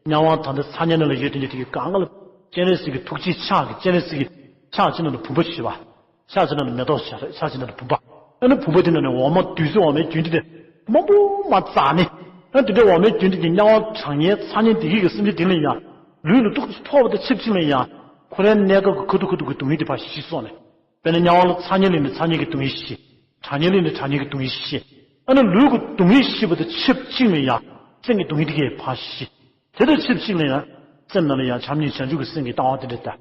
དམྱལ་བ་ད་ལྟ་ཚ་དམྱལ་ནང་ལ་ཡོད་དེ་འདྲ་དེ་གི་གང་ག་ལ། སྤྱན་རས་གཟིགས་ཀྱི་ཐུགས་རྗེའི་ཕྱག་གིས་སྤྱན་རས་གཟིགས་ཀྱི་ཕྱག་ཕྱི་ནང་དུ་བུམ་པ་ཞེས་པ། ཕྱག་ཕྱི་ནང་དུ་མེ་ཏོག་ཞེས་རེད། ཕྱག་ཕྱི་ནང་དུ་བུམ་པ། ཨ་ནི་བུམ་པ་དེ་ནང་ནས་འོ་མ་བདུད་རྩི་འོ་མའི་རྒྱུན་འདི་དེ། མང་པོ་མ་བཙགས་ནས། ཨ་དེ་འདྲའི་འོ་མའི་རྒྱུན་འདི་དེ་དམྱལ་བ་གྲང་དམྱལ་ཚ་དམྱལ་དེ་གི་གི་སེམས་ཅན་དེ་ལ་ཡང་། ལུས་ལ་ཏོག་ཙམ་ཕོག་པ་དང་ཆབས་ཅིག་ལ་ཡང་། ཁོ་རའི་གནས་སྐབས་ཀྱི་ཁ་ཐུག་ཁ་ཐུག་གི་སྡུག་བསྔལ་དེ་ཕར་ཞི་སོང་ནས། དཔེར་ན་དམྱལ་བ་ལ་ཚ་དམྱལ་ལ་ནི་ཚ་དམྱལ་གྱི་སྡུག་བསྔལ་ཞི། གྲང་དམྱལ་ལ་ནི་གྲང་དམྱལ་གྱི་སྡུག་བསྔལ་ཞི། ཨ་ནི་ལུས་ཀྱི་སྡུག་བསྔལ་ཞི་བ་དང་ཆབས་ཅིག་ལ་ཡང་སེམས་ཀྱི་སྡུག་བསྔལ་དེ་གས་ཕར་ཞི། དེ་དང་ཆབས་ཅིག་ལ་ཡང་སེམས་ནང་ལ་ཡང་བྱམས་སྙིང་བྱང་ཆུབ་ཀྱི་སེམས་ཀྱི་ལྟ་བ་དེ་འདྲ་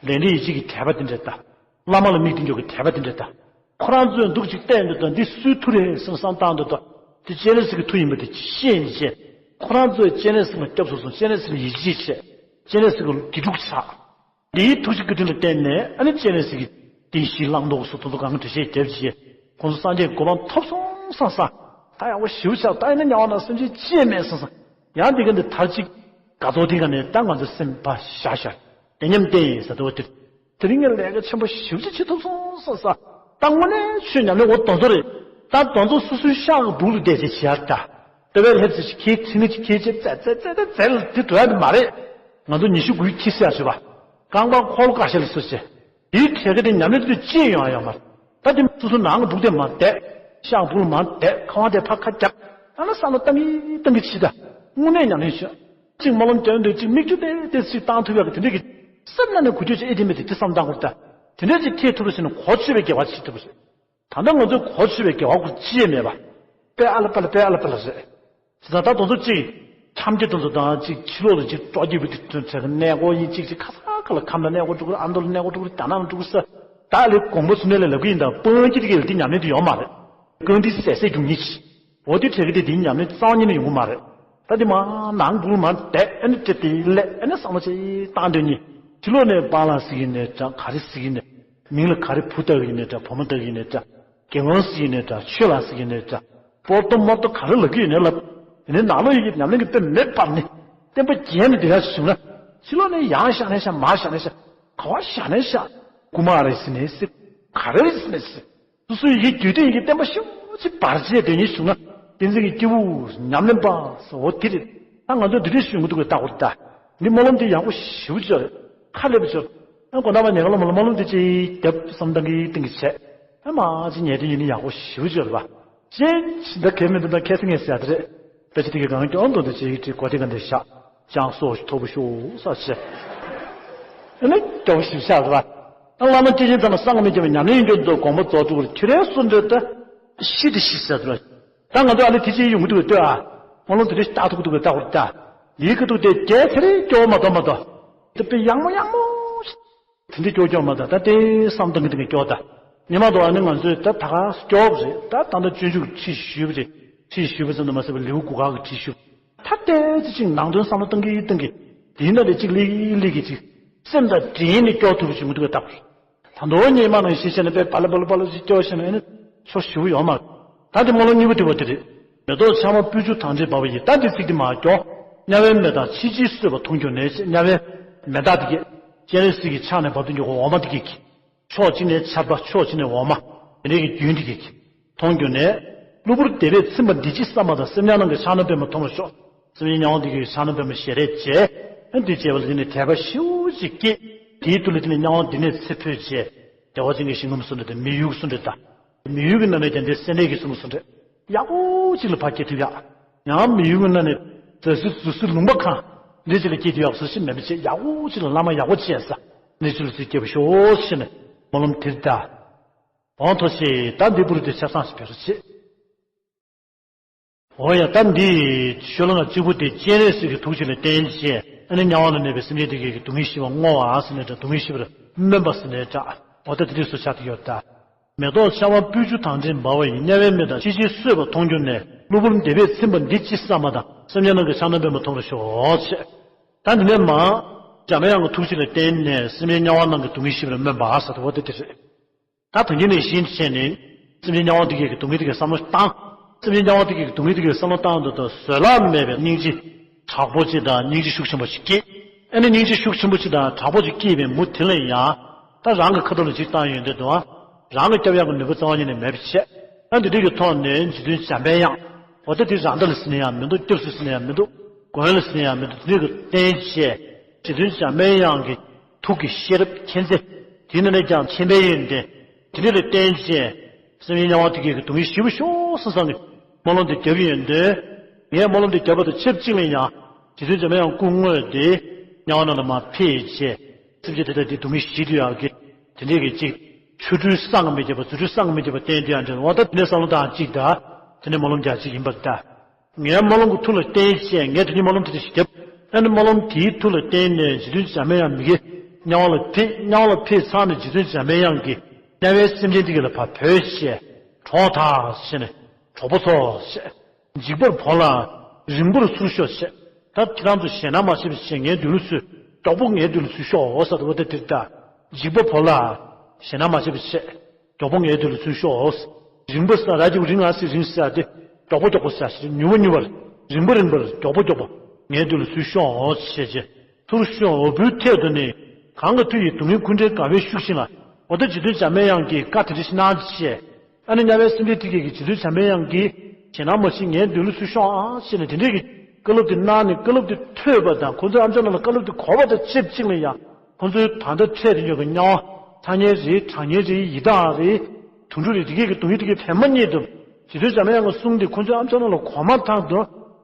དང་། ལས་འབྲས་ཡིད་བྱེད་ཀྱི་དད་པ་དེ་འདྲ་དང་། བླ་མ་ལ་དམིགས་ཏེ་འཇོག་གི་དད་པ་དེ་འདྲ་དང་། ཁོ་རང་ཚོས་འདུག་ཅིག་བལྟས་འདུག་དང་འདི་སུའི་མཐུ་རེད་ཟེར་བསམ་བཏང་འདུག་དང་། དེ་སྤྱན་རས་གཟིགས་ཀྱི་མཐུ་ཡིན་པ་དེ་ཤེས་ནས་བྱས། ཁོ་རང་ཚོས་སྤྱན་རས་གཟིགས་ལ་སྐྱབས་སུ་སོང་། སྤྱན་རས་གཟིགས་ལ་ཡིད་ཆེས་བྱས། སྤྱན་རས་གཟིགས་ཀྱི་དགེ་ཕྲུག་ཆགས། འདིའི་ཐུགས་རྗེ་བཀའ་དྲིན་ལ་བརྟེན་ནས་ཨ་ནི་སྤྱན་རས་གཟིགས་ཀྱི་བསྟན་བཤིག་བླང་དོར་སོགས་དེ་ཚོ་གང་ག་འགྲེལ་བཤད་རྒྱབ་བྱས། ཁོང་ཚོ་སངས་རྒྱས་གོ་འཕང་ཐོབ་སོང་བསམ་བསམ། ད་ཡག་པོ་ཞེ་པོ་ཆགས། ད་ཡིན་ན་དམྱལ་བ་ན་སེམས་ཅན་ཅི་ཡང་མེད་བསམ་བསམ། ཡང་འདི་ག་འདི་དར་ཅིག་དགའ་ཚོར་དེ་ག་ནས་ད་ང་ཚོ་སེམས་པ་བཞག་བཞག་དེ་མཉམ་བསྟན་ཡིན་ས་དོ་དེ། དེ་རིང་ངས་ལས་ཀ་ཆེན་པོ་ཞེ་པོ་ཅིག་བྱེད་ཐུབ་སོང་བསམ་བསམ། ད་དངོས་གནས་ཆོས་ཉམས་ལེན་འོ་དོན་ཚོ་རེད། ད་དོན་ཚོ་སོ་སོའི་ཤག་གི་སྦུག་ལ་བསྡད་བྱས་བྱེད་ཡག་ད། ལྟ་བའི་ལྷེབ་ཙེ་ཞིག་ཁྱེར་ཚིག་ནི་ཅིག་ཁྱེར་བྱས་ཙེ་ཙེ་ཙེ་ཙེ་ཙེ་ལ་དེ་འགྲོ་ཡག་དེ་མ་རེད། ང་ཚོ་ཉི་ཤུ་དགུའི་ཁྱི་སེར་ཞུ་བ། རྐང་པ་འཁོར་ལོ་ཀ་ཤ་ལ་སོ་བྱས། དེའི་གྲས་ཀ་དེ་ཉམས་ལེན་དུ་ཅི་ཡང་ཡོང་ཡ་ཡོད་མ་རེད། ད་དེ་སོ་སོ་ནང་གི་སྦུག་དེ་མར་བསྡད། ཤངས་སྦུག་ལ་མར་བསྡད། ཁ་བ་དེ་ཕར་ཁ་རྒྱག་ད་ན་བསམ་བློ་བཏང་གི་བཏང་གི་བྱེད་ད། དངོས་གནས་ཉམས་ལེན་བྱེད། གཅིག་སྨོན་ལམ་རྒྱག་འདོད་གཅིག་མིག་ཆུ་ཏེ་ཏེ་ཞིག་བཏང་ཐུབ་ཡག་གི་དེ་འདྲས་ཀྱི། སེམས་ནང་ནས་གོ་ཆོད་ཅིག་ཨེ་དེ་མེད་དེ་དེ་བསམ་བཏང་དགོས་ད། དེ་འདྲས་ཅིག་ཐེག་ཐུབ་པ་ཟེར་ན་གོ་ཆོད་པའི་དགེ་བ་བྱེད་ཐུབ་པ་ཟེར། ད་ལྟ་ང་ཚོས་གོ་ཆོད་པའི་དགེ་བ་ཁུར་ཅི་ཡང་མེད་པ། དཔེ་ཨ་ལ་པ་ལ་དཔེ་ཨ་ལ་པ་ལ་རེད། དེ་ད་ལྟ་དེ་ཚོ་གཅིག་ཁྱམས་རྒྱ་དེ་ཚོ་དང་གཅིག་ཕྱི་ལོགས་ལ་གཅིག་སྤྲོ་སྐྱིད་པའི་དེ་ཚོ་གནས་སྐོར་ཡིན། གཅིག་གཅིག་ཁ་ས་ཁ་ལ་ཁམས་ལ་གནས་སྐོར་འགྲོ་གི་རེད། ཨ་མདོ་ལ་གནས་སྐོར་འགྲོ་གི་རེད། རྒྱ་ནག་ལ་འགྲོ་གི་རེད་ཟེར། ད་ལས་དགོངས་པ་ཚུལ་གནས་ལ་ལབ་གི་ཡིན། ད་སྤང་སྐྱིད་དེ་ག་ལ་དེ་ཉམས་ལེན་དེ་ཡོད་མ་རེད། རྐང་དེ་ཟད་ཟད་རྒྱུག་ཉིད་ཀྱི། འོ་དེ་འཕྲད་གི་དེ་དེའི་ཉམས་ལེན་རྩ་བ་ཉིད་ནས་ཡོང་གི་མ་རེད། ད་དེ་མ་ནང་སྦུག་ལ་མར་བསྡད། ཨ་ནི་དེ་དེ་སླེབས། ཨ་ནི་བསམ་བློ་ཅིག་བཏང་དོན་ཉིད། ཕྱི་ལོགས་ནས་སྤང་ལ་ཟེར་གི་ནས་འདྲ། ག་རེ་ཟེར་གི་ནས། མིང་ལ་ག་རེ་བུ་ལྟ་གི་ནས་འདྲ། བུ་མོ་ལྟ་གི་ནས་འདྲ། དགེ་སློང་ཟེར་གི་ནས་འདྲ། ཆོས་ལ་ཟེར་གི་ནས་འདྲ། སྤོར་ཏོ་མོར་ཏོ་ག་རེ་ལབ་གི་ཡོད་ནས་ལབ། དེ་ནས་ནང་ལོགས་ཡི་གི་ཉམས་ལེན་གི་དཔེ་མེད་པར་ནི། བསྟན་པ་རྒྱས་ནས་དེ་ཡག་བྱུང་ན། ཕྱི་ལོགས་ནས་ཡང་བཞག་ནས་བཞག་མར་བཞག་ནས་བཞག་ག་བ་བཞག་ནས་བཞག་རྐུ་མ་རེད་ཟེར་ནས་ཟེར། ག་རེ་རེད་ཟེར་ནས་ཟེར། སོ་སོའི་ཡི་གེ་དུས་དེ་ཡི་གེ་བསྟན་པ་ཤུགས་ཆེ་བར་ཆད་དེ་ཉིད་བྱུང་ན། བསྟན་འཛིན་གྱི་སྐྱེས་བུ་ཉམས་ལེན་པ་སོ་དེ་རེད། ད་ང་ཚོ་འདི་འདྲའི་ཞུ་མི་འདུག་གི་ལྟ་བུར་ལྟ། འདི་སྨོན་ལམ་འདི་ཡག་པོ་ཞེ་པོ་ཅིག་རེད། ཁ་སླེབས་པ་ཅིག་རེད། ཨ་དགོན་པ་ཉལ་ཁ་ལ་མ་ལ་སྨོན་ལམ་འདི་ཅིག་རྒྱབ་བསམ་བཏང་གི་བཏང་གི་བྱས། ཨ་མ་ཅིག་ཉལ་དུས་ཉིན་ནི་ཡག་པོ་ཞེ་པོ་ཅིག་རེད་པ། ཅན་ཅི་འདྲ་གལ་མི་འདུག་ད་ཁ་སང་ངས་ཟེར་ཡ་དེ་རེད། དཔེ་ཆ་དེ་གའི་སྒང་སྐྱོང་དོ་འདི་ཅིག་དྲི་གོ་དེ་ག་འདི་བཞག་ཅང་སོ་ཞིག་མཐོ་པོ་ཤོག་ས་ཆེ། ཨ་ནི་སྐྱོ་པོ་ཞིག་བཞག་རེད་པ། ཨ་བླ་མ་སྐྱེས་ཆེན་ཚང་ལ་སངས་མི་རྒྱ་བའི་ཉམས་ལེན་ཡོན་ཏན་དུ་དགོངས་པ་རྫོགས་འགྲོ་བར་ཁྱོད་རའི་སུ་འདོད་ད། ཤི་དེ་ཤི་ཟེར་དུ། ད་ང་ཚོ་ཨ་ནི་དེ་ཅིག་ཡོང་གི་འདུག་ལྟོས་ཨ། སྨོན་ལམ་དེ་འདྲ་ཞིག་བཏགས་ཐུབ་ཀྱི་འདུག་གས་ལྟ་བུར་ལྟ། འདིའི་ཁ་ཐུག་དེ་རྒྱལ་ཚེ་རིང་སྐྱོ་བོ་མ་གཏོགས་མ་གཏོགས། དེ་དཔེ་ཡག་མོ་ཡག་མོ་ཞིག་དེ་འདྲ་སྐྱོ་སྐྱོ་མ་གཏོགས་ད་དེ་བསམ་བཏང་གི་འདུག་གས་སྐྱོ་ད། ཉི་མ་དོ་ཨ་ནི་ང་ཚོས་ད་ད་ག་སྐྱོ་བོ་རེད། ད་ད་ལྟ་སྤྱོད་འཇུག་ཁྲིད་ཞུས་པ་རེད། ཁྲིད་ཞུས་པ་ཙམ་དུ་མ་ཟད་པར་ལེའུ་དགུ་ཁག་གི་ཁྲིད་ཞུས། ད་ལྟའི་ཚེ་གཅིག་ནང་དོན་བསམ་བློ་གཏང་གི་གཏང་གི། དེའི་ནང་ལས་གཅིག་ལེགས་ལེགས་ཀྱི་གཅིག་སེམས་དང་འབྲེལ་ནས་སྐྱོར་ཐུབ་པ་ཞིག་མི་འདུག་གས་ལྟ་བུར། ད་དོ་ཉི་མ་ནང་བཞིན་བྱས་ནས་དཔེ་པ་ལ་པ་ལ་པ་ལ་ཞིག་སྐྱོར་བྱས་ནས་ཨ་ནི་ཕྱོགས་ཞེ་པོ་ཡོད་མ་རེད། ད་དེ་སྨོན་ལམ་གཉིས་པ་དེ་བ་དེ་རེད། མེ་ཏོག་ཕྱར་མ་སྤོས་ཆུ་དང་འདྲེས་འབར་བ་ཡིས། ད་འདི་ཚིག་དེ་མར་སྐྱོར། དམྱལ་བའི་མེ་སྟག་ཕྱིས་ཕྱིས་གསོད་པ་མཐོང་གྱུར་ནས། དམྱལ་བའི་མེ་སྟག་དེ་གས། སྤྱན་རས་གཟིགས་ཀྱི་ཕྱག་ནས་བབས་ཏེ་འགྱོ་འོ་མ་དེ་གས་ཀྱིས། ཕྱོགས་གཅིག་ནས་ཆར་པ་ཕྱོགས་གཅིག་ནས་འོ་མ། དེ་འདྲའི་གི་རྒྱུན་དེ་གས་ཀྱིས། མཐོང་གྱུར་ནས། གློ་བུར་དད་པས་ཚིམ་པ་འདི་ཅི་བསམ་པ་དང་། སེམས་ཉག་ནང་གི་ཕྱག་ན་པདྨོ་མཐོང་བར་ཤོག་སེམས་ཅན་དམྱལ་བ་འདི་གའི་ཕྱག་ན་པདྨོ་ཞལ་རས་མཇལ། ཨ་འདི་མཇལ་བ་ལ་དེ་ནས་དད་པ་ཞེ་པོ་ཅིག་སྐྱེས། དེའི་ཐུགས་ལ་དེ་ནས་དམྱལ་བ་འདི་ནས་ཚེ་འཕོས་བྱས། བདེ་བ་ཅན་གྱི་ཞིང་ཁམས་སུ་འགྲོ་སྟེ་མི་ཡུལ་གྱི་སུ་འདྲ་ད། མི་ཡུལ་གྱི་ནང་ནས་ཀྱང་འདི་སེམས་ལས་ཀྱི་སུ་འདྲ་སུ་འདྲ། ཡག་པོ་ཅིག་ལ་ཕར་སྐྱེ་ཐུབ་ཡག་ཡང་མི་ཡུལ་གྱི་ནང་ནས་ཟ་ཟི་ཟུ་ཟི་ལུང་པ་གང་འདི་ཅིག་ལ་སྐྱེ་ཐུབ་ཡག་སུ་ཞིག་མེད་པ་བྱས། ཡག་པོ་ཅིག་ལ་བླ་མ་ཡག་པོ་བྱས་ས་འདི་ཅིག་ལ་ཚུར་སྐྱེ་བ་ཤོག་ཞེས་ནས་སྨོན་ལམ་དེར་གདའ། འོང་ཐོ་ཆེ་ད་འདི་པུ་རུ་དེ་ཆ་ཚང་ཞིག་བེད་སྤྱོད་བྱེད། འོ་ཡ་ད་འདི་ཤོ་ལོ་ཀ་གཅིག་པུ་དེ་སྤྱན་རས་གཟིགས་ཀྱི་ཐུགས་རྗེ་ལ་བརྟེན་བྱས། ཨ་ནི་དམྱལ་བ་ལ་གནས་པའི་སེམས་ཅན་དེ་གའི་སྡུག་བསྔལ་ཞི་བར་བསྔོ་བ་ཟེར་ནས་འདྲ། སྡུག་བསྔལ་ཞི་བར་སྨོན་པ་ཟེར་ནས་འདྲ། འོ་ད་དེ་དུས་སུ་ཆགས་ཏེ་ཡོད་ད། མེ་ཏོག་ཕྱར་མ་སྤོས་ཆུ་དང་འདྲེས་འབར་བ་ཡིས། དམྱལ་བའི་མེ་སྟག་ཕྱིས་ཕྱིས་གསོད་པ་མཐོང་གྱུར་ནས། གློ་བུར་དད་པས་ཚིམ་པ་འདི་ཅི་བསམ་པ་དང་། སེམས་ཅན་རྣམས་ཀྱི་ཕྱག་ན་པདྨོ་མཐོང་བར་ཤོག་ཅེས། ད་འདི་ནས་མ། འཇམ་དབྱངས་ཀྱི་ཐུགས་རྗེ་ལ་བརྟེན་ནས་སེམས་ཅན་དམྱལ་བ་རྣམས་ཀྱི་སྡུག་བསྔལ་ཞི་བར་སྨོན་པ་ཟེར་དུ་བ་དེ་དེ་རེད། ད་ད་གིན་ནས་བཞིན་བྱས་ནས་སེམས་ཅན་དམྱལ་བ་འདི་གའི་སྡུག་བསྔལ་འདི་གའི་བསམ་བློ་བཏང་། སེམས་ཅན་དམྱལ་བ་འདི་གའི་སྡུག་བསྔལ་འདི་གའི་བསམ་བློ་བཏང་དུས་ད་བཟོད་གླགས་མེད་པའི་སྙིང་རྗེ་དྲག་པོ་ཅིག་དང་སྙིང་རྗེ་ཤུགས་ཆེན་པོ་ཞིག་སྐྱེས། ཨ་ནི་སྙིང་རྗེ་ཤུགས་ཆེན་པོ་ཅིག་དང་དྲག་པོ་ཅིག་སྐྱེས་པའི་མུ་མཐུད་ལ་ཡང་། ད་རང་གི་ཁ་ཐུག་ལ་ཅིག་བཏང་ཡོང་དུས་དང་། རང་གི་སྐྱོབ་ཡག་གི་ནུས་པ་རྩ་བ་ཉིད་ནས་མེད་པ་བྱས། ཨ་འདི་འདྲ་གི་ཐོག་ནས་རྗེ་བཙུན་འཇམ་པའི་དབྱངས། འོ་ད་དེ་རང་ད་ལ་ཟེར་ན་ཡང་མི་འདུག་སྐྱབས་སུ་ཟེར་ན་ཡང་མི་འདུག་མགོན་ལ་ཟེར་ན་ཡང་མི་འདུག་དེ་འདྲ་གི་བརྟེན་བྱས། རྗེ་བཙུན་འཇམ་པའི་དབྱངས་ཀྱི་ཐུགས་ཀྱི་ཤེས་རབ་མཁྱེན་བརྩེ། དེ་ནས་ནས་ཀྱང་མཁྱེན་པའི་ཡོན་ཏན། དེ་འདྲ་ལ་བརྟེན་བྱས། སེམས་ཅན་དམྱལ་བ་དེ་གའི་སྡུག་བསྔལ་ཞི་བར་ཤོག་བསམ་བསམ་གྱི་སྨོན་ལམ་དེ་བརྒྱབ་ཡོང་དུས། ངས་སྨོན་ལམ་དེ་བརྒྱབ་པ་དང་ཆབས་ཅིག་ལ་ཡང་། རྗེ་བཙུན་འཇམ་པའི་དབྱངས་སྐུ་དངོས་དེ་དམྱལ་བ་རྣམས་ལ་མར་ཕེབས་བྱས། སེམས་ཅན་དེ་དག་དེ་སྡུག་བསྔལ་ཞི་དུ་ཡག་གི་དེ་འདྲའི་གི་ཅིག་ཆོ་འཕྲུལ་བསམ་གྱིས་མི་ཁྱབ་པ། རྫུ་འཕྲུལ་བསམ་གྱིས་མི་ཁྱབ་པ་བསྟན་དུ་ཡང་འདྲ། འོ་ད་དེ་ནས་བསམ་བློ་བཏང་གཅིག་ད། དེ་ནས་སྨོན་ལམ་རྒྱག་གཅིག་ཡིན་པར་གདའ། ངའི་སྨོན་ལམ་གྱི་མཐུ་ལ་བརྟེན་བྱས། ངས་དེ་ནས་སྨོན་ལམ་དེ་འདྲ་ཞིག་བརྒྱབ། ཨ་ནི་སྨོན་ལམ་དེའི་མཐུ་ལ་བརྟེན་ནས་རྗེ་བཙུན་འཇམ་དཔལ་དབྱངས་མི་དགེ་དམྱལ་བ་ལ་ཕེབས། དམྱལ་བ་ལ་ཕེབས་ཚར་ནས་རྗེ་བཙུན་འཇམ་དཔལ་དབྱངས་ཀྱིས་དམྱལ་བའི་སེམས་ཅན་དེ་ག་ལ་ཕར་བོས་བྱས། གྲོགས་དག་ཟེར་ནས་གྲོགས་པོ་ཚོ་ཞེས། འཇིགས་པར་བོར་ལ་རིངས་པར་ཚུར་ཤོག་ཅེས། ད་ཁྱེད་རང་ཚོ་ཞེད་སྣང་མ་བྱེད་པ་བྱས། ངའི་མདུན་ལ་ཚུར། མགྱོགས་པོ་ངའི་མདུན་ལ་ཚུར་ཤོག་ཟེར་དུ་བ་དེ་དེར་ད། འཇིགས་པ་བོར་ལ་ཞེད་སྣང་མ་བྱེད་པ་བྱས། མགྱོགས་པོ་ངའི་མདུན་ལ་ཚུར་ཤོག་རིངས་པ་ཟེར་ར་ཅིག་རིང་ཨ་སི་རིང་ཟེར་ཏེ། མགྱོགས་པོ་མགྱོགས་པོ་ཟེར་ཞིག་མྱུར་བ་མྱུར་བར། རིངས་པ་རིངས་པར། མགྱོགས་པོ་མགྱོགས་པོ། ངའི་མདུན་ལ་ཚུར་ཤོག་ཅེས་བྱས། ཚུར་ཤོག་འོ་བུའི་ཐད་དུ་ནི། གང་གི་མཐུ་ཡིས་སྡུག་བསྔལ་ཀུན་བྲལ་དགའ་བའི་ཤུགས་ཤིང་ལ། འོ་ད་རྗེ་བཙུན་འཇམ་པའི་དབྱངས་ཀྱིས་བཀའ་དེ་འདྲ་ཞིག་གནང་བྱས། ཨ་ནི་དམྱལ་བའི་སེམས་ཅན་དེ་གའི་གི་རྗེ་བཙུན་འཇམ་པའི་དབྱངས་ཀྱིས་ཞེད་སྣང་མ་བྱེད། ངའི་མདུན་ལ་ཚུར་ཤོག་ཨང་ཞེས་ནས་དེ་འདྲའི་གི་བཀའ་སློབ་དེ་གནང་ནས། བཀའ་སློབ་དེ་ཐོས་པ་དང་ཁོ་ཚོའི་ཨམ་ཅོག་ནང་ལ་བཀའ་སློབ་དེ་གོ་བ་དང་ཆབས་ཅིག་ལ་ཡང་། ཁོ་ཚོའི་ད་ལྟ་འཕྲད་དེ་ཡོད་པའི་དམྱལ་ ཐ་སྙད་རེད། གྲངས་ངེས་རེད། ཡི་དྭགས་རེད། དུད་འགྲོ་རེད། དེ་གས་ཀྱི་སྡུག་བསྔལ་དེ་གས་པད་མ་སྙེད་དུ་རྗེ་བཙུན་འཇམ་དབྱངས་ཀྱི་གསུང་དེ་ཁོ་ཚོའི་ཨམ་ཅོག་ནང་ལ་གོ་མ་ཐག་ཏུ་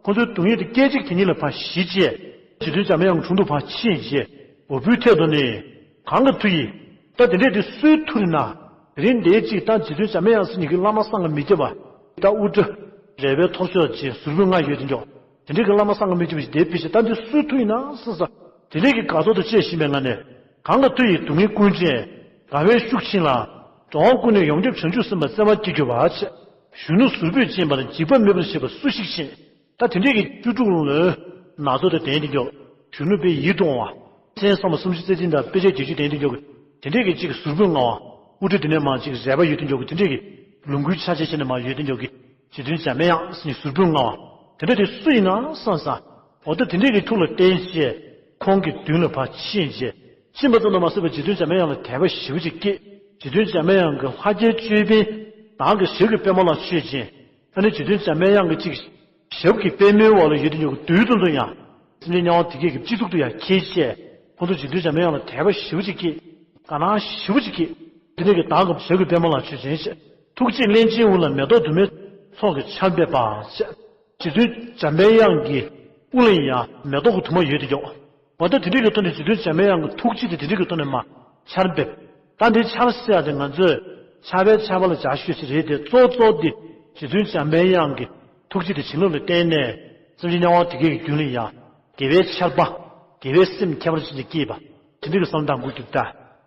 ཁོ་ཚོའི་སྡུག་བསྔལ་དེ་སྐད་ཅིག་དེ་ཉིད་ལ་ཕར་ཞི་བྱས། རྗེ་བཙུན་འཇམ་དབྱངས་དྲུང་དུ་ཕར་ཕྱིན་བྱས། འོ་བུའི་ཐད་དུ་ནི། གང་གི་མཐུ་ཡིས། ད་དེ་འདྲས་དེ་སུའི་མཐུ་རེད་ན། དེ་རིང་འདིའི་གཅིག་ད་རྗེ་བཙུན་འཇམ་དབྱངས་ཟེར་མཁན་གྱི་བླ་མ་བསམ་གྱིས་མི་ཁྱབ་པ། ད་དབུ་སྐྲ་རལ་པའི་ཐོར་ཅོག་ཅན་ཟུར་ཕུད་ལྔ་ཡོད་དེ་འཇོག་དེ་འདྲས་ཀྱི་བླ་མ་བསམ་གྱིས་མི་ཁྱབ་པ་ཞིག་དེ་ཕི་ཞིག་ད་འདི་སུའི་མཐུ་ཡིན་ན་བསམ་ས། དེ་འདྲས་ཀྱི་དགའ་ཚོར་དུ་བཅས་བཞིན་པའི་ངང་ནས། གང་གི་མཐུ་ཡིས་སྡུག་བསྔལ་ཀུན་བྱེད། དགའ་བའི་ཤུགས་ཆེན་ལ། འགྲོ་བ་ཀུན་ནས་ཡོངས་ཁྱབ་བྱང་ཆུབ་སེམས་དཔའ་བརྩེ་བ་སྐྱེ་གྱུར་པ་ཆེ། གཞོན་ནུ་ཟུར་ཕུད་ཅན་པར་འཇིགས་པ་མེད་པར་བྱེད་པ་སུ་ཞིག་ཤེས། ད་དེ་འདྲས་ཀྱི་བཅུ་དྲུག་ལོའི་ན་ཚོད་དང་ལྡན་དེ་འཇོག་གཞོན་ནུ་དཔེ་ཡིད་དུ་འོང་བ། མཚན་བསམ་པ་སུམ་ཅུ་རྩ་གཅིག་དང་དཔེ་བྱད་བརྒྱད་ཅུ་ལྡན་དེ་འཇོག་དེ་འདྲས་ཀྱི་གཅིག་ཟུར་ཕུད་ལྔ་བ། དབུ་སྐྲ་དེ་ནས་མར་གཅིག་རལ་པ་ཡོད་དེ་འཇོག་དེ་འདྲས་ཀྱི་ལོངས་སྐུའི་ཆ་བྱད་བྱས་ནས་མར་ཡོད་དེ་འཇོག་གི་རྗེ་བཙུན་འཇམ་དབྱངས་ཟེར་ནས་ཟུར་ཕུད་ལྔ་བ། དེ་འདྲ་དེ་སུ་ཡིན་ན་བསམ་ས། འོ་ད་དེ་འདྲས་ཀྱི་ཐུགས་ལ་བརྟེན་བྱས། ཁོང་གི་མདུན་ལ་ཕར་ཕྱིན་བྱས། ཕྱིན་པ་ཙམ་དུ་མ་ཟད་པར་རྗེ་བཙུན་འཇམ་དབྱངས་ལ་དད་པ་ཞེ་པོ་ཅིག་སྐྱེས། རྗེ་བཙུན་འཇམ་དབྱངས་ཀྱི་ལྷ་བརྒྱའི་ཅོད་པན། བདག་གི་ཞབས་ཀྱི་པད་མོ་ལ་མཆོད་ཅིང་། ཨ་ནི་རྗེ་བཙུན་འཇམ་དབྱངས་ཀྱི་གཅིག་ཞབས་ཀྱི་པད་མོའི་འོག་ལ་ཡོད་དེ་འཇོག་གི་རྡུལ་ཙམ་ཙམ་ཡང་། སེམས་ཅན་དམྱལ་བ་དེ་གས་ཀྱི་སྤྱི་གཙུག་ཏུ་ཡང་འཁྱེར་བྱས། ཁོང་ཚོ་རྗེ་བཙུན་འཇམ་དབྱངས་ལ་དད་པ་ཞེ་པོ་ཅིག་སྐྱེས། དགའ་སྣང་ཞེ་པོ་ཅིག་སྐྱེས། དེ་ནས་ཀྱི་བདག་གི་ཞབས་ཀྱི་པད་མོ་ལ་མཆོད་ཅིང་བྱས། ཐུགས་རྗེས་བརླན་ཅིང་དབུ་ལ་མེ་ཏོག་དུ་མའི་ཚོགས་ཀྱི་ཆར་འབེབས་པ་བྱས། རྗེ་བཙུན་འཇམ་དཔལ་དབྱངས་ཀྱི་དབུ་ལ་ཡང་མེ་ཏོག་གི་དུ་མ་ཡོད་དེ་འཇོག་འོ་ད་དེ་འདྲའི་གི་ཐོག་ནས་རྗེ་བཙུན་འཇམ་དཔལ་དབྱངས་ཀྱི་ཐུགས་རྗེ་དེ་དེ་འདྲའི་གི་ཐོག་ནས་མར་ཆར་འབེབས། ད་འདི་ཆར་ཟེར་ཡ་དེ་ང་ཚོས་ཆར་པའི་ཆར་པ་ལ་སྦྱར་ཤོད་ཅིག་རེད་དེ། གཙོ་གཙོ་དེ་རྗེ་བཙུན་འཇམ་དཔལ་དབྱངས་ཀྱི་ཐུགས་རྗེ་དེ་བྱིན་རླབས་ལ་བརྟེན་ནས་སེམས་ཅན་དམྱལ་བ་དེ་གའི་གི་རྒྱུད་ལ་ཡང་དགེ་བའི་ཆར་པ། དགེ་བའི་སེམས་ཁྱད་པར་ཅན་ཅིག་སྐྱེས་པ། དེ་འདྲའི་གི་བསམ་སྟངས་དགོས་ཀྱི་འདུག་ད་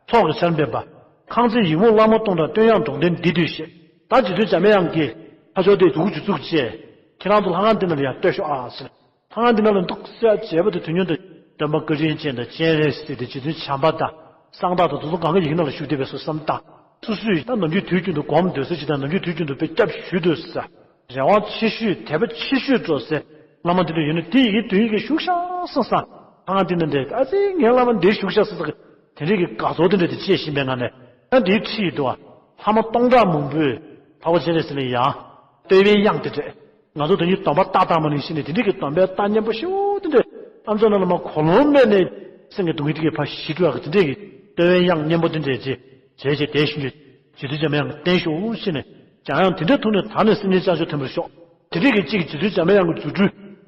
ཚོགས་ཀྱི་ཆར་འབེབས་པ། ཁང་བརྩེགས་ཡིག་མུག་བླ་མ་སྟོང་དང་བསྟོད་དབྱངས་སྒྲོག་ལྡན་འདི་ལྟོས་ཞེས། ད་རྗེ་བཙུན་འཇམ་དབྱངས་ཀྱིས་ཕ་ཕྱོགས་དེ་འདུག་རྒྱུ་བཙུགས་བྱས། ཁྱེད་རང་ཚོ་ལྷ་ཁང་འདི་ནང་ལ་ཡང་ལྟོས་ཤོག་ཨ་ཟེར། ལྷ་ཁང་འདི་ནང་ལ་འདུག་ཟེར་བྱས་པ་དེ་དུས་མཉམ་དུ་སྟོན་པ་བཀའ་དྲིན་ཅན་དང་སྤྱན་རས་གཟིགས་དང་རྗེ་བཙུན་བྱམས་པ་དང་གསང་བདག་དང་དེ་ཚོ་གང་ག་ཡིན་ན་ལ་བཞུགས་བསྡད་པའི་བཟོ་བསམ་བཏང་། སོ་སོས་ད་ནམ་རྒྱུན་དུས་རྒྱུན་དུ་སྒོམ་སྡོད་ས་ཅིག་དང་ནམ་རྒྱུན་དུས་རྒྱུན་དུ་དཔེ་སྐྱབས་ཞུ་སྡོད་ས། རེ་བ་ཆེ་ཤོས་དད་པ་ཆེ་ཤོས་འགྲོ་སའི་བླ་མ་དེ་འདྲ་ཡོད་ན་དེ་ཡི་གེ་དོན་ཡི་གེ་བཞུགས་ཤག་བསམ་ས། ཁང་འདི་ནི་འདྲ་ཨ་ཙི་ངའི་བླ་མ་འདིར་བཞུགས་ཤག་བསམ་ས་གི་དེ་འདྲའི་གི་དགའ་ཚོར་དེ་འདྲ་དེ་སྐྱེས་བཞིན་པའི་ངང་ནས་ཨ་འདིའི་ཁྲིད་ཡི་འདུག་བ། ལྷ་མོ་སྟོང་ཕྲག་མང་པོས་འཕགས་པ་སྤྱན་རས་གཟིགས་ལ་ཡང་བསྟོད་པའི་དབྱངས་དེ་འདྲ། ང་ཚོ་དོན་གྱི་སྡོམ་པ་རྟགས་དང་མ་ནིང་བཞིན་ནས་དེ་འདྲའི་གི་སྡོམ་པའི་རྟགས་སྙན་པོ་ཞེ་པོ་དེ་འདྲ་ཨམ་ཅོག་ནང་ལ་མ་གོ་ལོང་མེད་ནས་སེམས་ཀྱི་སྡུག་བསྔལ་དེ་གི་ཕར་ཞི་འགྲོ་ཡག་གི་དེ་འདྲའི་གི་བསྟོད་པའི་དབྱངས་སྙན་པོ་དེ་འདྲ་བྱས་བྱས་བྱས་བསྡད་བཞིན་ཡོད། རྗེ་བཙུན་འཇམ་དབྱངས་བསྟེན་ཤོག་ཅེས་ནས་འཇམ་དབྱངས་དེ་འདྲའི་ཐུགས་ནས་ད་ནས་སེམས་ཅན་བསྐྱབ་མཆོག་ཐོན་པར་ཤོག་དེ་འདྲའི་གི་གཅིག་རྗེ་བཙུན་འཇམ་དབྱངས་ཀྱི་རྫུ་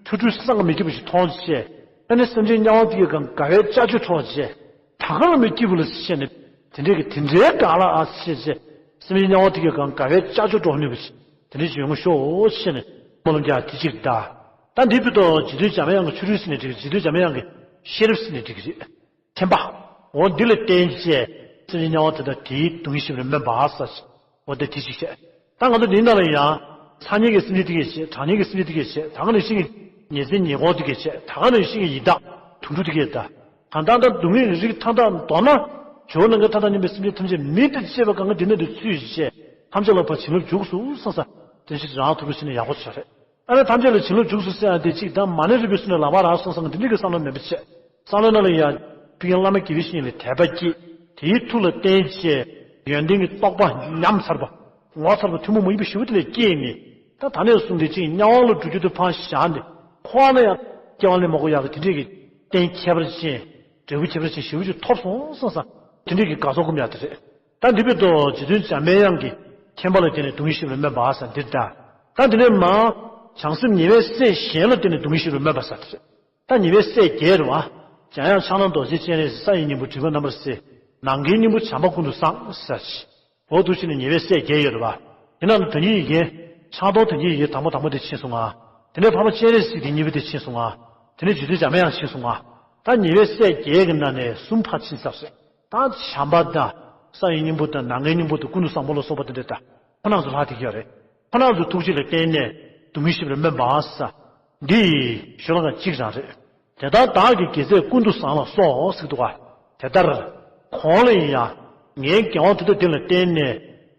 འཕྲུལ་ཐུགས་སྤྲུལ་བསམ་གྱིས་མི་ཁྱབ་པ་ཞིག་མཐོང་བྱས། ཨ་ནི་སེམས་ཅན་དམྱལ་བ་དེ་གི་སྒང་དགའ་བའི་ཅ་ཅོ་འཕྲོག་བྱས། ད་ག་རང་མི་སྐྱིད་པོ་ལ་ཟེར་ནས་དེ་འདྲའི་གི་དེ་འདྲའི་དགའ་ལ་ཨ་ཟེར་བྱས། སེམས་ཅན་དམྱལ་བ་དེ་གི་སྒང་དགའ་བའི་ཅ་ཅོ་འཕྲོག་ནུས་པ་ཞིག་དེ་འདྲའི་ཞིག་ཡོང་ཤོག་ཅེས་ནས་སྨོན་ལམ་རྒྱག་དེ་གཅིག་གདའ། ད་འདི་བར་དུ་རྗེ་བཙུན་འཇམ་དབྱངས་ཀྱི་ཆོ་འཕྲུལ་ཟེར་ནས་འགྲིག་རྗེ་བཙུན་འཇམ་དབྱངས་ཀྱི་ཤེས་རབ་ཟེར་ནས་འགྲིག་གི་རེད། མཁྱེན་པ། འོ་འདི་ལ་བརྟེན་བྱས་སེམས་ཅན་དམྱལ་བ་དེ་དག་དེའི་སྡུག་བསྔལ་ཞི་བར་སྨོན་པ་ཟེར། འོ་དེ་དེ་ཅིག་བྱས། ད་ང་ཚོ་འདིའི་ནང་ལ་ཡང་ཚ་དམྱལ་གྱི་སེམས་ཅན་དེ་གས་བྱས། གྲང་དམྱལ་གྱི་སེམས་ཅན་དེ་གས་བྱས། ད་ག་ནང་བཞིན་གྱི་ཉེ་ཚན་ཉེ་འཁོར་དེ་གས་བྱས། ད་ག་ནང་བཞིན་གྱི་ཡི་དྭགས་དུད་འགྲོ་དེ་གས་ད། གང་ལྟར་ད་སྡུག་བསྔལ་གྱི་རིགས་མཐའ་དག་མདོར་ན་ཇོ་བོ་ནམ་མཁའི་མཐའ་དང་མཉམ་པའི་སེམས་ཅན་ཐམས་ཅད་མི་དང་བཅས་པ་གང་ག་འདི་ནང་དུ་ཚུད་བྱས་ཐམས་ཅད་ལ་ཕར་བྱིན་རླབས་འཇུག་སོང་བསམ་ས་དེ་བཞིན་རང་ཐུགས་ལ་བྱིན་ན་ཡག་པོ་ཆགས་རེད། ཨ་ནི་ཐམས་ཅད་ལ་བྱིན་རླབས་འཇུག་སོང་ཟེར་ཡང་དེ་གཅིག་དང་མ་ཎི་རིལ་བུའི་ཚུལ་ནས་ལག་པ་རག་སོང་ཙང་དེ་འདྲ་གི་བསམ་བློ་མེད་པ་བྱས། བསམ་བློའི་ནང་ལ་ཡང་ཕ་གིའི་བླ་མ་དགེ་བའི་བཤེས་གཉེན་ལ་དད་པ་སྐྱེས། དེའི་ཐུགས་ལ་བརྟེན་བྱས་ཡོན་ཏན་གྱི་རྟོགས་པ་ཉམས་ཚར་བ། ངོ་མཚར་བ་ཐུན་མོང་མ་ཡིན་པ་ཞེ་པོ་དེ་ལ་སྐྱེས་ནས། ད་ད་ནས་བཟུང་སྟེ་གཅིག་དམྱལ་བ་ལ་འགྲོ་རྒྱུ་དེ་ཕར་བཞག་ནས་འཁོར་བ་ལ་ཡང་སྐྱེ་བ་ལེན་མ་དགོས་ཡག་གི་དེ་འདྲའི་གི་རྟེན་ཁྱད་པར་ཅན། འབྲས་བུ་ཁྱད་པར་ཅན་ཞེ་པོ་ཅིག་ཐོབ་སོང་བསམ་ས་དེ་འདྲའི་གི་དགའ་ཚོར་སྒོམ་ཡག་དེ་རེད། ད་འདི་བར་དུ་རྗེ་བཙུན་འཇམ་པའི་དབྱངས་ཀྱིས་མཁྱེན་པ་ལ་བརྟེན་ནས་སྡུག་བསྔལ་ཞི་བར་སྨོན་པ་ཟེར་འདིར་གདའ། ད་འདི་ནས་མར་བྱང་སེམས་ཉེ་བའི་སྲས་གཞན་ལ་བརྟེན་ནས་སྡུག་བསྔལ་ཞི་བར་སྨོན་པ་ཟེར་འདིར། ད་ཉེ་བའི་སྲས་བརྒྱད་རེད་བ། འཇམ་དབྱངས་ཕྱག་ན་རྡོ་རྗེ་སྤྱན་རས་གཟིགས། ས་ཡི་སྙིང་པོ་སྒྲིབ་པ་རྣམ་པར་སེལ། ནམ་མཁའི་སྙིང་པོ་བྱམས་པ་ཀུན་ཏུ་བཟང་ཟེར། འོ་འདུག་བྱས་ནས་ཉེ་བའི་སྲས་བརྒྱད་ཡོད་རེད་བ། དེ་ནང་ནས་དོན་གཉིས་ཡི་གེ། ཕྱག་རྡོར་དོན་གཉིས་ཡི་གེ་དང་པོ་དང་པོ་དེ་ཕྱིན་སོང་ང་། དེ་ནས་འཕགས་པ་སྤྱན་རས་གཟིགས་དེ་གཉིས་པ་དེ་ཕྱིན་སོང་ང་། དེ་ནས་རྗེ་བཙུན་འཇམ་དབྱངས་ཕྱིན་སོང་ང་། ད་ཉེ་བའི་སྲས་བརྒྱད་ཀྱི་ནང་ནས་གསུམ་ཕར་ཕྱིན་ཚར་སོང་། ད་བྱམས་པ་དང་། ས་ཡི་སྙིང་པོ་དང་ནམ་མཁའི་སྙིང་པོ་དང་ཀུན་ཏུ་བཟང་པོ་ལ་སོགས་པ་དེ་འདྲ་དང་། ཁོ་རང་ཚོ་ལྷག་བསྡད་ཀྱི་ཡོད་རེད། ཁོ་རང་ཚོ་ཐུགས་རྗེ་ལ་བརྟེན་ནས་སྡུག་བསྔལ་ཞི་བར་སྨོན་པ་ཟེར། འདི་ཡི་ཤོ་ལོ་ཀ་གཅིག་རང་རེད། དེ་ལྟར་བདག་གི་དགེ་རྩས་ཀུན་ཏུ་བཟང་ལ་སོགས་ཟེར་འདུག་ག་དེ་ལྟར། གོང་ལ་ཡིན་ཡང་། ངའི་དགེ་བ་དེ་དག་འདི་ལ་བརྟེན་ནས།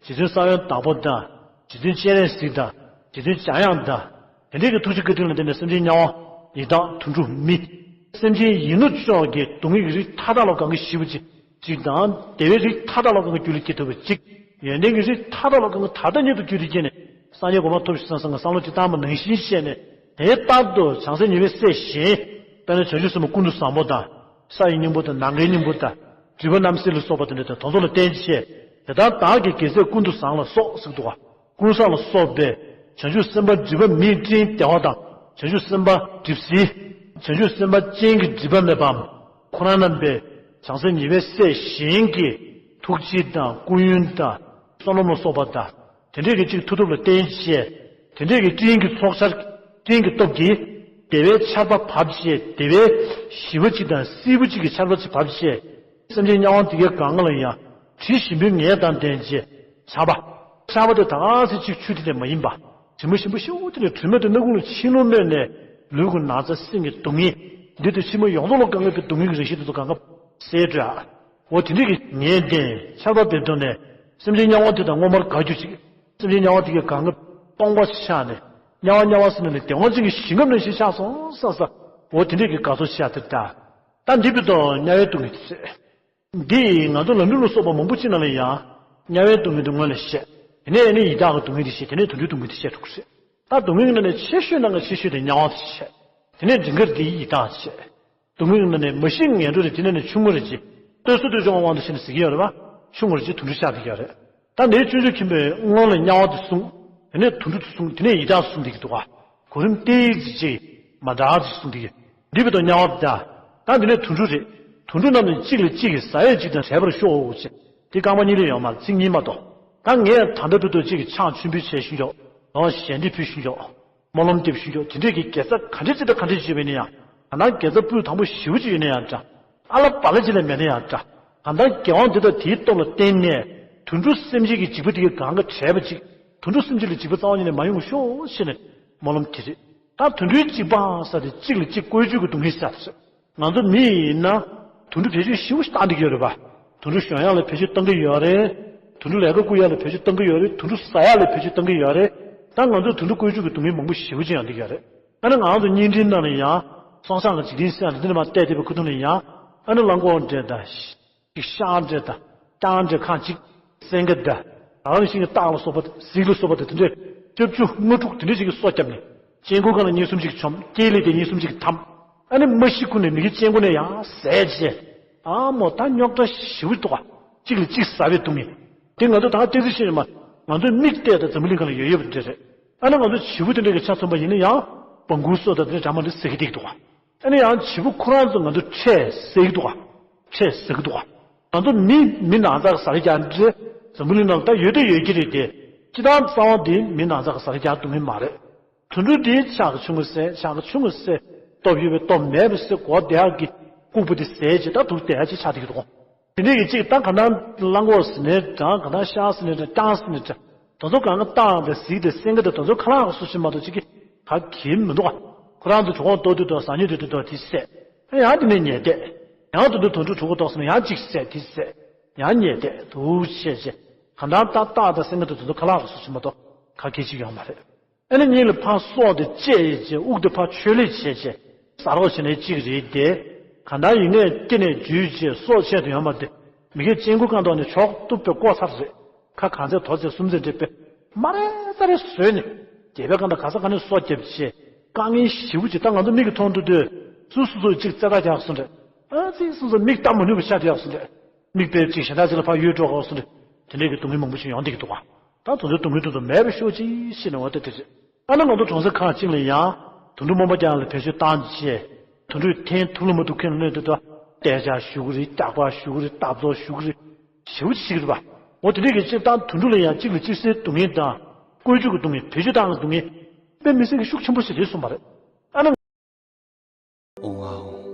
རྗེ་བཙུན་ས་བོན་བདག་པོ་དང་། རྗེ་བཙུན་སྤྱན་རས་གཟིགས་དང་། རྗེ་བཙུན་འཇམ་དབྱངས་དང་། དེ་འདྲའི་གི་ཐུགས་རྗེ་བཀའ་དྲིན་ལ་བརྟེན་ནས་སེམས་ཅན་དམྱལ་བ། ཡི་དྭགས་དུད་འགྲོ་མི། སེམས་ཅན་ཡིན་ནོ་ཅོག་གི་སྡུག་བསྔལ་གྱི་རིགས་མཐའ་དག་ལ་གང་གི་ཞི་བ་ཅིག་གཅིག་དང་། བདེ་བའི་རིགས་མཐའ་དག་ལ་གང་གི་རྒྱུད་ལ་སྐྱེ་ཐུབ་པ་གཅིག་ཡོན་ཏན་གྱི་རིགས་མཐའ་དག་ལ་གང་གི་ད་ལྟ་ཉིད་དུ་རྒྱུད་ལ་སྐྱེས་ནས། སངས་རྒྱས་གོ་འཕང་ཐོབ་ཤིག་བསམ་བསམ་གྱི་བསམ་བློ་ཅིག་བཏང་བ་ནང་བཞིན་བྱས་ནས། དེ་ལྟར་དུ་བྱང་སེམས་ཉེ་བའི་སྲས་གཞན། དཔེར་ན་བྱང་ཆུབ་སེམས་དཔའ་ཀུན་ཏུ་བཟང་པོ་དང་། ས་ཡི་སྙིང་པོ་དང་ནམ་མཁའི་སྙིང་པོ་དང་། སྒྲིབ་པ་རྣམ་སེལ་ལ་སོགས་པ་དེ་འདྲ་དང་དེ་ཚོ་ལ་བརྟེན་བྱས། དེ་ལྟར་བདག་གི་དགེ་རྩས་ཀུན་ཏུ་བཟང་ལ་སོགས་ཟེར་འདུག་ག། ཀུན་བཟང་ལ་སོགས་པའི་བྱང་ཆུབ་སེམས་དཔའ་སྒྲིབ་པ་མེད་སྤྲིན་བདེ་བ་དང་། བྱང་ཆུབ་སེམས་དཔའ་སྒྲིབ་བསིལ། བྱང་ཆུབ་སེམས་དཔའ་སྤྱན་གྱི་སྒྲིབ་པ་མེད་པའམ། ཁོ་རང་རྣམ་པའི་བྱང་སེམས་ཉེ་བའི་སྲས་གཞན་གྱི་ཐུགས་རྗེ་དང་སྐུ་ཡོན་དང་བསོད་ནམས་ལ་སོགས་པ་དང་། དེ་འདྲས་ཀྱི་གཅིག་མཐུ་སྟོབས་ལ་བརྟེན་བྱས། དེ་འདྲས་ཀྱི་སྤྲིན་གྱི་ཚོགས་ཆར། སྤྲིན་གྱི་སྟོབས་ཀྱིས། བདེ་བའི་ཆར་པ་བབས་བྱས། བདེ་བའི་ཞི་བ་གཅིག་དང་བསིལ་བ་གཅིག་གི་ཆར་པ་གཅིག་བབས་བྱས། སེམས་ཅན་དམྱལ་བ་དེ་གའི་གང་ག་ལ་ཡང་། དྲི་ཞིམ་པོའི་ངད་དང་ལྡན་བྱས། ཆར་པ། ཆར་པ་དེ་ད་ག་སེ་གཅིག་ཆུ་དེ་ལས་མ་ཡིན་པ། དྲི་མ་ཞིམ་པོ་ཤོག་དེ་ལས་དྲི་མ་དེ་སྣ་ཁུང་ལ་ཕྱིན་ལོང་མེད་ནས། ལུས་ཀྱི་ན་ཚ་སེམས་ཀྱི་སྡུག་བསྔལ། འདི་དང་ཕྱི་མ་ཡོངས་རྫོགས་ལ་དཀའ་ངལ་གྱི་སྡུག་བསྔལ་གྱི་རང་བཞིན་དེ་ཚོ་གང་ག་སེལ་འགྲོ་ཡ། འོ་དེ་འདྲས་ཀྱི་ངད་ལྡན་ཆར་པ་འབེབས་དོན་ནས། སེམས་ཅན་དམྱལ་བ་དེ་དང་སྔོན་མར་དགའ་རྒྱུ་ཅིག། སེམས་ཅན་དམྱལ་བ་དེ་གའི་གང་ག་སྟོང་པ་ཆགས་ནས། དམྱལ་བ་དམྱལ་བ་ཟེར་ནས་ནི་བདེ་བ་ཅན་གྱི་ཞིང་ཁམས་ནང་བཞིན་ཆགས་སོང་བསམ་ས། འོ་དེ་འདྲས་ཀྱི་དགའ་ཚོར་ཆེ་ཡ་དེ་འདྲ། ད་འདི་བར་དུ་དམྱལ་བའི་སྡུག་བསྔལ་དེ་ཚོ། འདི་ང་ཚོ་ལམ་རིམ་ལ་སོགས་པ་མང་པོ་ཅིག་ནང་ལ་ཡང་། དམྱལ་བའི་སྡུག་བསྔལ་དེ་སྔོན་ལ་བཤད། དེ་ནས་ནི་ཡི་དྭགས་ཀྱི་སྡུག་བསྔལ་དེ་བཤད། དེ་ནས་དུད་འགྲོའི་སྡུག་བསྔལ་དེ་བཤད་འགྲོ་གི་རེད། ད་སྡུག་བསྔལ་གྱི་ནང་ནས་ཆེ་ཤོས་ནང་གི་ཆེ་ཤོས་དེ་དམྱལ་བ་དེ་བཤད། དེ་ནས་འབྲིང་གར་དེ་ཡི་དྭགས་བཤད། སྡུག་བསྔལ་གྱི་ནང་ནས་མ་ཤི་ངན་འགྲོ་རེད། དེ་ནས་ནི་ཆུང་ངུ་རེད་ཅེས། ལྟོས་གསོལ་ལྟོས་སྦྱོང་བའི་དབང་དུ་བྱས་ནས་ཟེར་གྱི་ཡོད་རེད་པ། ཆུང་ངུ་རེད་ཅེས་དུད་འགྲོ་ཆགས་བསྡད་ཀྱི་ཡོད་རེད། ད་ནི་སྤྱོད་འཇུག་ཆེན་པོའི་སྔོན་ལ་དམྱལ་བ་དེ་གསུངས། དེ་ནས་དུད་འགྲོ་དེ་གསུངས། དེ་ནས་ཡི་དྭགས་གསུངས་བསྡད་ཀྱི་འདུག་ག། གོ་རིམ་ཏོག་ཙམ་ཅིག་མ་འདྲ་ཅིག་གསུངས་བསྡད་ཀྱི། འདི་བར་དུ་དམྱལ་བ་དང་། ད་འདི་ནས་དུད་འགྲོ་རེད། དུད་འགྲོ་རྣམས་ནི་གཅིག་ལ་གཅིག་གིས་ཟ་ཡས་གཅིག་དང་བྲལ་བར་ཤོག་ཅེས། འདི་རྐང་པ་གཉིས་ལས་ཡོད་མ་རེད། ཚིག་གཉིས་མ་གཏོགས། ད་ངས་ད་ལྟ་བར་དུ་གཅིག་གིས་ཕྱག་མཆོད་འབུལ་བྱས་ཤིང་ཆོག། ལོངས་ཞལ་འདྲེན་ཕུལ་ཤིང་ཆོག། སྨོན་ལམ་འདེབས་ཤིང་ཆོག། དེ་འདྲས་ཀྱི་དགེ་རྩ་ག་འདྲས་ཅིག་དང་ག་འདྲས་ཅིག་བྱས་པ་ཡིན་ན་ཡང་། གང་ལྟར་དགེ་རྩ་ཕུད་དང་པོ་ཞེ་པོ་ཅིག་ཡོད་ན་ཡང་འདྲ། ཨ་ལ་བ་ལ་ཅིག་ལས་མེད་ན་ཡང་འདྲ། གང་ལྟར་དགེ་དབང་འདི་དང་དེའི་སྟོབས་ལ་བརྟེན་ནས། དུད་འགྲོ་སེམས་ཅན་གྱི་འཇིགས་པ་དེ་གའི་གང་ག་བྲལ་བ་ཅིག། དུད་འགྲོ་སེམས་ཅན་ལ་འཇིགས་པ་རྩ་བ་ཉིད་ནས་མ་ཡོང་ཤོག་ཅེས་ནས་སྨོན་ལམ་དེ་རེད། ད་དུད་འགྲོའི་འཇིགས་པ་ཟེར་དེ་གཅིག་ལ་གཅིག་བཀོལ་སྤྱོད་ཀྱི་སྡུག་བསྔལ་ཟེར་ཟེར། ང་ཚོ་མི་ཡིན་ན། དུད་འགྲོ་བེད་སྤྱོད་ཞེ་པོ་ཞིག་བཏང་བསྡད་ཀྱི་ཡོད་རེད་པ། དུད་འགྲོ་ཞོན་ཡག་ལ་བེད་སྤྱོད་བཏང་གི་ཡོད་རེད། དུད་འགྲོ་ལས་ཀ་བསྐུལ་ཡག་ལ་བེད་སྤྱོད་བཏང་གི་ཡོད་རེད། དུད་འགྲོ་ཟ་ཡག་ལ་བེད་སྤྱོད་བཏང་གི་ཡོད་རེད། ད་ང་ཚོ་དུད་འགྲོ་བཀོལ་སྤྱོད་ཀྱི་སྡུག་བསྔལ་མང་པོ་ཞེ་པོ་ཅིག་ཡོང་བསྡད་ཀྱི་ཡོད་རེད། ཨ་ནི་ང་ཚོ་བརྙན་འཕྲིན་ནང་ལ་ཡང་། སོང་ཙང་གི་འཇིག་རྟེན་སེམས་ལ་འདི་ནས་མར་བལྟས་བསྡད་པའི་ཁུ་ཐུང་ལ་ཡང་། ཨ་ནི་གླང་གོག་འདྲ་དང་། ཤ་འདྲ་དང་། རྐྱང་འདྲ་ཁ་ཅིག། སེང་གེ་འདྲ། རང་བཞིན་གྱི་སྟག་ལ་སོགས་པ་དང་གཟིག་ལ་སོགས་པ་དང་དེ་འདྲའི་བཅུ་བཅུ་ལྔ་དྲུག་དེ་འདྲའི་ཞིག་གིས་སོ་བརྒྱབ་ནས། སྐྱེ་དགུའི་ཁ་ལ་གཉིས་གསུམ་ཅིག་བཅོམ། སྐྱེས་ལས་དེ་གཉིས་གསུམ་ཅིག་འཐམ། ཨ་ནི་མ་ཤི་ཁུ་ནས་མི་གི་སྐྱེ་དགུ་ནས་ཡང་ཟས་བྱས། ཨ་མོ་ད་རྙོག་དྲ་ཞེ་པོ་འདུག་ག། གཅིག་ལ་གཅིག་ཟ་བའི་སྡུག་བསྔལ། དེ་ང་ཚོ་ད་ལྟ་ཙི་ཤེས་ནས་མ། ང་ཚོའི་མིག་བལྟས་དང་འཛམ་བུ་གླིང་སྒང་ལ་ཡོད་ཡོད་པ་འདྲ་རེད། ཨ་ནི་ང་ཚོ་བྱིའུ་དེ་འདྲ་གི་ཆ་མཚོན་པ་ཡིན་ན་ཡང་། སྦྲང་ཁུ་སོགས་དང་དེ་འདྲ་འདྲ་མ་འདྲ་ཟ་གི་བསྡད་ཀྱི་འདུག་ག། ཨ་ནི་ཡང་བྱིའུ་ཁོ་རང་ཚོ་ང་ཚོ་ཁྲལ་ཟ་གི་འདུག་ག། ཁྲལ་ཟ་གི་འདུག་ག། ང་ཚོ་མི་མི་ནང་ཚགས་ཟ་རེ་རྒྱག་འདྲ། འཛམ་བུ་གླིང་ནང་ལ་ད་ཡོད་དེ་ཡོད་ཀྱི་རེད་དེ། སྤྱིར་བཏང་རྩ་བ་འདི་མི་ནང་ཚགས་ཟ་རེ་རྒྱག་སྡུག་མི་མ་རེད། དུད་འགྲོ་འདིའི་ཕྱག་གི་ཆུང་ངུ་ཟས། ཕྱག་གི་ཆུང་ངུ་ཟས། སྟོབས་ཡོད་པའི་སྟོབས་མེད་པའི་ཟས། གོ་བདེ་ཡག་གི་ལྐུགས་པ་འདི་ཟས་བྱས་ད་དུག་བསྡད་ཡག་ཅིག་ཆགས་བསྡད་ཀྱི་འདུག། དེ་འདྲའི་གི་ཅིག་ད་ག་ན་གླང་གོག་ཟེར་ནའི་འདྲ། ག་ན་ཤ་ཟེར་ནའི་འདྲ། རྐྱང་ཟེར་ནའི་འདྲ། དེ་ཚོ་གང་ག་སྟག་དང་གཟིག་དང་སེང་གེ་དང་དེ་ཚོ་ཁ་ལག་གི་སུ་ཞིག་མ་གཏོགས་ཅིག་གི་ག་གི་མི་འདུག་ག། ཁོ་རང་ཚོ་གྲོད་ཁོག་ལྟོགས་དུས་དང་ཟ་སྙིང་འདོད་དུས་དང་དེ་བཟས། ཡང་དེ་ནས་ཉལ་བསྡད། ཡང་དེ་དུས་དུད་འགྲོ་གྲོད་ཁོག་ལྟོགས་སོང་ན་ཡང་གཅིག་བཟས་དེ་བཟས། ཡང་ཉལ་བསྡད་འདུག་བྱས་བྱས། གང་ལྟར་ད་སྟག་དང་སེང་གེ་དང་དེ་ཚོ་ཁ་ལག་གི་སུ་ཞིག་མ་གཏོགས་ག་གེ་ཅིག་ཡོད་མ་རེད། ཨ་ནི་གཉིད་ལ་ཕར་སྲོག་དེ་བཅད་བྱས། དབུགས་དེ་ཕར་ཆད་ལེ་བྱས་བྱས། ཟ་རོགས་བྱས་ནས་གཅིག་རེད་དེ། གང་ལྟར་ཡིན་ནའི་སྐེ་ནས་འཇུས་བྱས་སྲོག་ཆད་དུ་ཡོང་བ་དེ། མི་གའི་སྤྱན་དགུ་རྐང་ཐོག་ནས་མཆོག་ཏུ་དཔེ་བཀོག་ཚར་རེད། ཁ་གང་ཚད་དོ་ཚད་གསུམ་ཚད་འདྲ་དཔེ། མ་རེ་ཙ་རེ་བཟོས་ནས། རྒྱལ་པོའི་རྐང་ཐང་ག་ས་ག་ནས་སྲོག་བརྒྱབ་བྱས། དཀའ་ངལ་ཞེ་པོ་ཅིག། ད་ང་ཚོ་མིག་གིས་མཐོང་དུས་དུས། སུ་སུ་སུ་ཅིག་རྩེ་ད་རྒྱག་སོང་རེད། ཨ་ཙི་སུ་སུ་མིག་ལྟ་མ་ནུས་པ་ཆགས་རྒྱག་སོང་རེད། མིག་དཔེ་ཅིག་གཞན་དག་ཅིག་ལ་ཕར་གཡོལ་འགྲོ་དགོས་སོང་རེད། དེ་འདྲའི་གི་སྡུག་བསྔལ་མང་པོ་ཞིག་ཡོང་བསྡད་ཀྱི་འདུག་ག། ད་དེ་ཚོའི་སྡུག་བསྔལ་དེ་ཚོ་མེད་པ་ཤོག་ཅིག་ཞེས་ནས་འོ་ད་དེ་རེད། ཨ་ནི་ང་ཚོ་གྲོང་གསེབ་ཁག་ཅིག་ལ་ཡང་། དུད་འགྲོ་རྨོངས་པ་རྒྱག་ཡག་ལ་བེད་སྤྱོད་བཏང་བྱས། དུད་འགྲོས་འཐེན་ཐུག་ལ་མ་ཐུག་མཁན་ལ་གནོད་དེ་དུས། དཔྱད་འཇོག་ཞུ་གི་རེད། རྟག་པར་ཞུ་གི་རེད། ལྟ་རྟོག་ཞུ་གི་རེད། ཞེ་པོ་ཅིག་བྱེད་ཀྱི་རེད་པ། འོ་དེ་འདྲས་ཀྱི་སྤྱིར་བཏང་དུད་འགྲོ་ལ་ཡང་གཅིག་ལ་གཅིག་བསྲེས་སྡུག་བསྔལ་དང་། བཀོལ་སྤྱོད་ཀྱི་སྡུག་བསྔལ། བེད་སྤྱོད་བཏང་གི་སྡུག་བསྔལ། དཔེ་མི་སྲིད་ཀྱི་ཤུགས་ཆེན་པོ་ཞིག་རེད་གསུངས་པ་རེད། ཨ་ནི། ཨོང་ཨ་ཨོང་།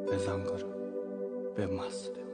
དཔེ་བཟང་གར་དཔེ་མ་སྲིད།